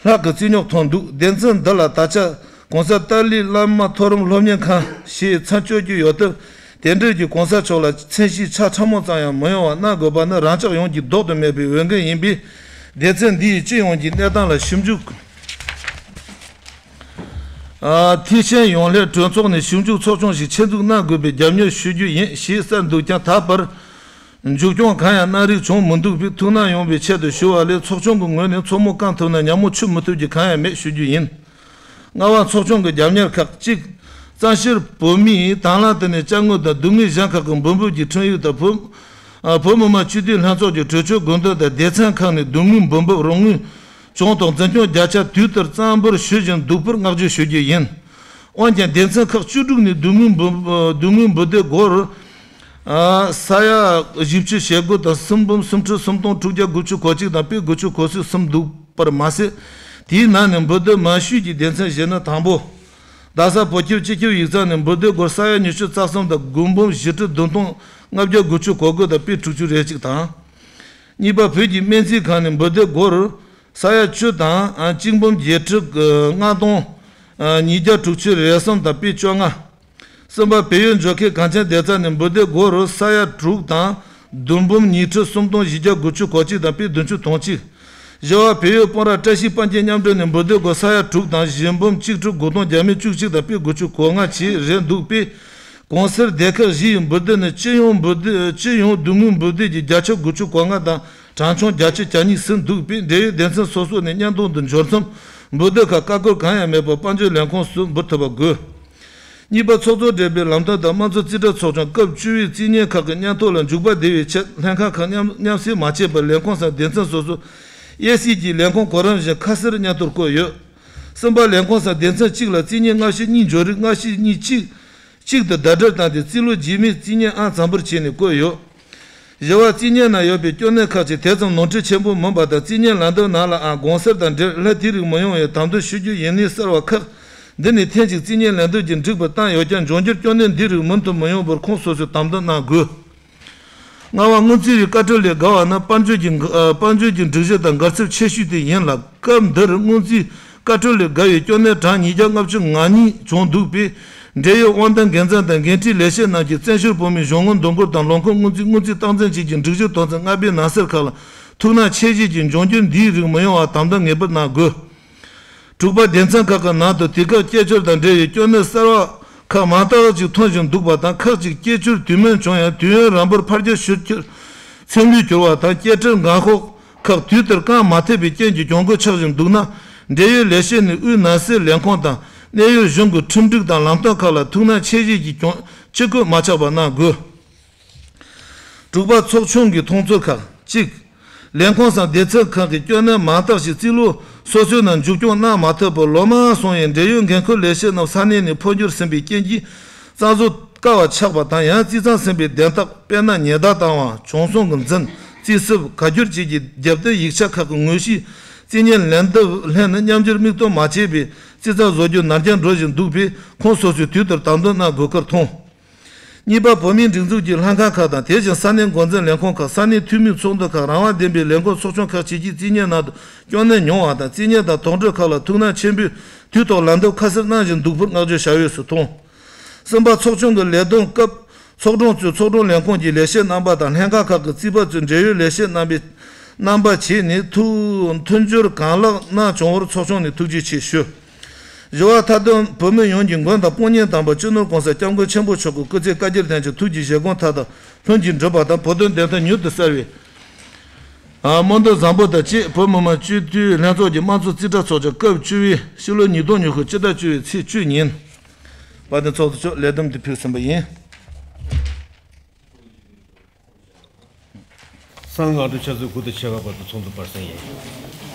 ལྷག་གི་རྩིས་རྙོག་ཐོན་འདུག་སྡེ་ཚན་འདི་ལ་ད་ཆ་༸གོང་ས་ཏཱ་ལའི་བླ་མ་མཐོ་རིམ་སློབ་གཉེར་ཁང་ཞེས་མཚན་བཅོལ་གྱི་ཡོད་སྟབས། དེ་འབྲེལ་གྱི་༸གོང་ས་མཆོག་ལ་མཚན་གཞི་ཆ་ཕྲ་མོ་ཙམ་ཡང་མི་ཡོང་བ་གནང་དགོས་པ་ནི་རང་ཅག་ཡོངས་ཀྱི་ལྡོག་ཏུ་མེད་པའི་འོས་འགན་ཡིན་པས། སྡེ་ཚན་འདི་ཡིས་སྤྱི་ཡོངས་ཀྱི་གནས་སྟངས་ལ་ཞིབ་འཇུག་ཨ། མཐིལ་ཕྱིན་ཡོང་སླད་གྲོས་ཚོགས་ནས་ཞིབ་འཇུག་ཚོགས་ཆུང་ཞིག་ཆེད་འཛུགས་གནང་དགོས་པའི་རྒྱབ་གཉེར་ཞུ་རྒྱུ་ཡིན་ཞེས་གསལ་འདུག་ཀྱང་། ད་བར་མཇུག་སྐྱོང་གང་ཡང་གནང་རིགས་བྱུང་མི་འདུག་པས། ཐུགས་སྣང་ཡོང་བའི་ཆེད་དུ་ཞུ་བ་ལས། ཚོགས་ཆུང་གི་ངོས་ནས་མཚན་མོ་བསྐང་ཐུབ་ན་ཉིན་མོ་མཆོད་མི་ཐུབ་རྒྱུ་གང་ཡང་མེད་ཞུ་རྒྱུ་ཡིན། ལྔ་པ། ཚོགས་ཆུང་གི་རྒྱབ་གཉེར་ཁག་གཅིག། གཙང་བཤེར་བོད་མིའི་དང་བླངས་དེ་ནས་ཅ་དངོས་དང་སྡུག་བསྔལ་གཞན་ཁག་གི་འབུལ་འབབ་ཀྱི་ཁྲིམས་ཡིག་དང་། བོད་ཨ། བོད་མི་མང་སྤྱི་འཐུས་ལྷན་ཚོགས་ཀྱི་གྲོས་ཆོད་དགོངས་དོན་དང་སྡེ་ཚན་ཁག་ནས་སྡུག་བསྔལ་འབུལ་འབབ་རོགས་དངུལ་བྱུང་དང་འཛིན་སྐྱོང་བརྒྱ་ཆ་དུས་ལྟར་གཙང་འབུལ་ཞུ་བཞིན་འདུག་པར་བསྔགས་བརྗོད་ཞུ་རྒྱུ་ཡིན། འོན་ཀྱང་སྡེ་ཚན་ཁག་བཅུ་དྲུག་ནས་སྡུག་བསྔལ་འབུལ་སྡུག་བསྔལ་འབུལ་སྡེ་སྒོར་ཨ། ས་ཡ་བཞི་བཅུ་ཞེ་དགུ་དང་སུམ་འབུམ་སུམ་ཁྲི་སུམ་སྟོང་དྲུག་བརྒྱ་དགུ་བཅུ་གོ་གཅིག་དང་པའི་དགུ་བཅུ་གོ་གསུམ་འདུག་པར་མ་ཟད། དེའི་ནང་ནས་འབུལ་སྡེ་མང་ཤོས་ཀྱི་སྡེ་ཚན་བཞི་ནི། དང་པོ། རྡ་ས་བོད་ཁྱིམ་སྤྱི་ཁྱབ་ཡིག་ཚང་ནས་འབུལ་སྡེ་སྒོར་ས་ཡ་ཉི་ཤུ་རྩ་གསུམ་དང་དགུ་འབུམ་བཞི་ཁྲི་བདུན་སྟོང་ལྔ་བརྒྱ་དགུ་བཅུ་གོ་དགུ་དང་པའི་དྲུག་ཅུ་རེ་གཅིག་དང་། གཉིས་པ། བོད་ཀྱི་སྨན་རྩིས་ཁང་ནས་འབུལ་སྡེ་སྒོར་ས་ཡ་བཅུ་དང་གཅིག་འབུམ་བརྒྱད་ཁྲི་ལྔ་སྟོང་ཉིས་བརྒྱ་དྲུག་ཅུ་རེ་གསུམ་དང་པའི་བཅོ་ལྔ། གསུམ་པ། བལ་ཡུལ་འབྱོར་མཁན་གངས་ཅན་སྡེ་ཚན་ནས་འབུལ་སྡེ་སྒོར་ས་ཡ་དྲུག་དང་བདུན་འབུམ་ཉིས་ཁྲི་སུམ་སྟོང་བཞི་བརྒྱ་དགུ་བཅུ་གོ་གཅིག་དང་པའི་བདུན་ཅུ་དོན་གཅིག། བཞི་བ། བལ་ཡུལ་སྤོང་ར་བཀྲ་ཤིས་པཎ་ཆེན་མཉམ་འབྲེལ་ནས་འབུལ་སྡེ་སྒོར་ས་ཡ་དྲུག་དང་བཞི་འབུམ་གཅིག་ཁྲི་དགུ་སྟོང་བརྒྱ་མེད་བཅུ་གཅིག་དང་པའི་དགུ་བཅུ་གོ་ལྔ་བཅས་རེད་འདུག་པས། གོང་གསལ་སྡེ་ཁག་བཞི་ཡི་འབུལ་སྡེ་ནི་སྤྱི་ཡོངས་འབུལ་སྡེ་སྤྱི་ཡོངས་བསྡུ་དངུལ་འབུལ་སྡེ་གྱི་བརྒྱ་ཆ་དགུ་བཅུ་གོ་ལྔ་དང་གྲངས་ཆུང་བརྒྱད་ཅུ་གྱ་གཉིས་ཟིན་འདུག་པས། འབྲེལ་ཡོད་སྡེ་ཚན་སོ་སོ་ནས་མཉམ་དུ་འབྱོར་མཚམས་འབུལ་སྡེ་ཁག་ཀ་ཁོལ་གང་ཡང་མེད་པར་དཔལ་འབྱོར་ལས་ཁུངས་སུ་འབུལ་ཐུབ་པ་དགོས། གཉིས་པ། ཚོགས་གཙོ་སྦྲེལ་པའི་ལམ་སྟོན་དང་དམངས་གཙོ་རྩིས་ཁྲ་ཚོགས་ཆུང་སྐབས་བཅུ་བའི་རྩིས་གཉེར་ཁག་གི་སྙན་ཐོ་ལ་འཇུག་པ་བདེ་བའི་ཆེད་ལྷན་ཁང་ཁག་མཉམ་མཉམ་བསྲེས་མ་བྱས་པར་ལས་ཁུངས་སམ་སྡེ་ཚན་སོ་སོ་ཨེ་སི་ཀྱི་ལས་ཁུངས་གོ་རིམ་བཞིན་ཁ་གསལ་སྙན་ཐོར་བཀོད་ཡོད། གསུམ་པ། ལས་ཁུངས་སམ་སྡེ་ཚན་གཅིག་ལ་རྩིས་གཉེར་སྔ་ཕྱི་གཉིས་འབྱོར་རིགས་སྔ་ཕྱི་གཉིས་གཅིག་གཅིག་ཏུ་ཟླ་སྒྲིལ་བཏང་སྟེ་རྩིས་ལོ་རྗེས་མའི་རྩིས་གཉེར་ཨང་དང་པོར་བྱས་ནས་བཀོད་ཡོད། བཞི་བ། རྩིས་གཉེར་ནང་ཡོད་པའི་སྐྱོན་གནད་ཁག་ཅིག་དེ་ཙམ་ནོར་འཁྲུལ་ཆེན་པོ་མིན་པ་དང་རྩིས་གཉེར་ལམ་སྟོན་ནང་ལའང་དགོངས་སེལ་དང་འབྲེལ་ལྷད་དེ་རིགས་མི་ཡོང་བའི་དམ་དོན་ཞུ་རྒྱུ་ཡིན་ནི་གསར་བ་ཁག་འདི་ནས་ཐེངས་གཅིག་རྩིས་གཉེར་ལམ་སྟོན་གྱིས་འགྲིག་པར་བཏང་ཡོད་ཀྱང་འབྱུང་འགྱུར་སྐྱོན་གནད་འདི་རིགས་མུ་མཐུད་མི་ཡོང་བར་ཁོང་སོ་སོས་དམ་དོན་གནང་དགོས། ལྔ་བ། སྔོན་རྩིས་པའི་བཀའ་འཁྲོལ་ལས་འགལ་བ་ནི་དཔལ་འབྱོར་གྱི་དཔལ་འབྱོར་གྱི་སྒྲིག་གཞི་དང་འགལ་ཚབས་ཆེ་ཤོས་དེ་ཡིན་ལ། སྐབས་འདིར་སྔོན་རྩིས་བཀའ་འཁྲོལ་ལས་འགལ་བའི་སྐྱོན་གནད་གྲངས་ཉིས་བརྒྱ་ལྔ་བཅུ་ང་གཉིས་བྱུང་འདུག་པས། འབྲེལ་ཡོད་དབང་ལྡན་འགན་འཛིན་དང་འགན་འཁྲིའི་ལས་བྱེད་རྣམས་ཀྱིས་བཙན་བྱོལ་བོད་མིའི་གཞུང་དངུལ་འདེམས་བསྐོ་དང་ལོ་འཁོར་སྔོན་རྩིས་སྔོན་རྩིས་སྟངས་འཛིན་བཅས་ཀྱི་སྒྲིག་གཞི་དོན་ཚན་ལྔ་པའི་ནང་གསེས་ཁག་ལ་ཐུགས་སྣང་ཆེ་བཞེས་ཀྱིས་འབྱུང་འགྱུར་འདིའི་རིགས་མི་ཡོང་བར་དམ་དོན་ངེས་པར་གནང་དགོས། དྲུག་པ། སྡེ་ཚན་ཁག་གི་ནང་དུ་དུས་སྐབས་སྐྱེད་སྤྱོད་དང་འབྲེལ་བའི་སྐྱོན་གནད་གསར་བ་ཁག་མང་དག་ཅིག་ཐོན་བཞིན་འདུག་པ་དང་། ཁག་ཅིག་སྐྱེད་སྤྱོད་དུས་སྨོན་བྱུང་ཡང་དུས་ཡུན་རིང་པོར་ཕར་རྒྱག་ཚུར་རྒྱག་ཚུར་ལུས་གྱུར་བ་དང་། སྐྱེད་སྤྲོད་འགན་འཁུར་ཁག་དུས་ལྟར་བསྐང་མ་ཐུབ་པའི་རྐྱེན་གྱིས་གྱོང་གུན་ཆག་བཞིན་འདུག་ན། འབྲེལ་ཡོད་ལས་བྱེད་ནས་དབུས་ནང་སྲིད་ལས་ཁུངས་དང་གནད་ཡོད་གཞུང་གི་ཁྲིམས་སྒྲིག་དང་ལམ་སྟོན་ཁག་ལ་ཐུགས་སྣང་ཆེ་བཞེས་ཀྱིས་གྱོང་ཅི་བཀོད་མ་ཆག་པ་གནང་དགོས། དྲུག་པ། ཚོགས་ཆུང་གི་མཐོང་ཚུལ་ཁག་གཅིག་ལས་ཁུངས་སམ་སྡེ་ཚན་ཁག་གི་སྐྱོན་གནད་མང་དག་ཞིག་རྩིས་ལོ་སོ་སོའི་ནང་མཇུག་སྐྱོང་གནང་མ་ཐུབ་པར་ལོ་མང་སོང་ཡང་། འབྲེལ་ཡོད་འགན་འཁུར་ལས་བྱེད་རྣམས་ས་གནས་ནས་འཕོ་འགྱུར་ཟིན་པའི་རྐྱེན་གྱིས་རྩ་འཛུགས་དཀའ་བ་ཆགས་པ་དང་། ཡང་རྩིས་ཚང་ཟིན་པའི་དན་རྟགས། དཔེར་ན། ཉེས་བརྡ་བཏང་བ། བྱུང་སོང་གི་འཛིན། རྩིས་ཚབ། བཀའ་འཁྱེར་བཅས་ཀྱི་རྒྱབ་རྟེན་ཡིག་ཆ་ཁག་གི་ངོས་བཞིན་རྩིས་གཉེར་ལན་འདེབས་ལྷན་ནས་མཉམ་སྦྱོར་མིག་སྟོན་མ་བྱས་པས་རྩིས་ཚང་བཟོ་རྒྱུ་ནར་འགྱངས་འགྲོ་བཞིན་འདུག་པས། ཁོང་སོ་སོས་དུས་ལྟར་དམ་དོན་གནང་དགོས་ཁར་མཐོང་། གཉིས་པ། བོད་མིའི་སྒྲིག་འཛུགས་ཀྱི་ལྷན་ཁང་ཁག་དང་། དེ་བཞིན་ས་གནས་འགོ་འཛིན་ལས་ཁུངས་ཁག་ས་གནས་འཐུས་མིའི་ཚོགས་འདུ་ཁག་རང་དབང་ལྡན་པའི་ལས་འགུལ་ཚོགས་ཆུང་ཁག་བཅས་ཀྱིས་རྩིས་གཉེར་ནང་དུ་སྐྱོན་གནད་ཉུང་བ་དང་། རྩིས་གཉེར་དང་དོགས་འདྲི་ཁག་ལ་ཐུགས་སྣང་ཆེན་པོས་དུས་ཐོག་ལམ་སྟོན་ཁ་གསལ་གནང་བཞིན་འདུག་པར་བསྔགས་བརྗོད་བྱ་འོས་སུ་མཐོང་། གསུམ་པ། ཚོགས་ཆུང་གི་ལས་དོན་སྐབས་ཚོགས་དྲུང་གཙོས་ཚོགས་དྲུང་ལས་ཁུངས་ཀྱི་ལས་བྱེད་རྣམ་པ་དང་། ལྷན་ཁང་ཁག་གི་རྩིས་པ་གཙོས་འབྲེལ་ཡོད་ལས་བྱེད་རྣམ་པའི་རྣམ་པ་བྱས་ནས་ཐུགས་མཐུན་སྦྱོར་གང་ལེགས་གནང་བྱུང་བར་ཚོགས་ཆུང་ནས་ཐུགས་རྗེ་ཆེ་ཞུ། བཞི་བ། མཐའ་དོན་བོད་མི་ཡོངས་ཀྱི་མགོན་དང་དཔུང་གཉེན་དམ་པ་སྤྱི་ནོར་༸གོང་ས་༸སྐྱབས་མགོན་ཆེན་པོ་མཆོག་གི་སྐུ་ཚེ་བསྐལ་བརྒྱར་བརྟན་ཅིང་ཐུགས་ཀྱི་བཞེད་དགོངས་མཐའ་དག་ལྷུན་གྱིས་འགྲུབ་པ་དང་། བོད་དོན་བདེན་མཐའ་མྱུར་དུ་གསལ་བའི་སྨོན་འདུན་བཟང་པོ་དང་བཅས། བོད་མི་མང་སྤྱི་འཐུས་ལྷན་ཚོགས་ཀྱི་དམངས་གཙོ་རྩིས་ཁྲ་ཚོགས་ཆུང་སྐབས་བཅུ་བའི་ཕྱི་ལོ་ཉིས་སྟོང་ཉི་ཤུ་སྤྱི་ཟླ་བཅུ་པའི་ཚེས་བཅུ་ཉིན། དཔལ་ལྡན་ཚོགས་གཙོ་མཆོག་ལས་བསྡོམས་འདི་ཕུལ་ཟིན་པ་ཡིན། གསང་སྔགས་འདི་ཆ་ཚུལ་གུ་དུ་ཆེ་བ་བར་དུ་ཚོགས་འདུ་པར་སེང་ཡིན།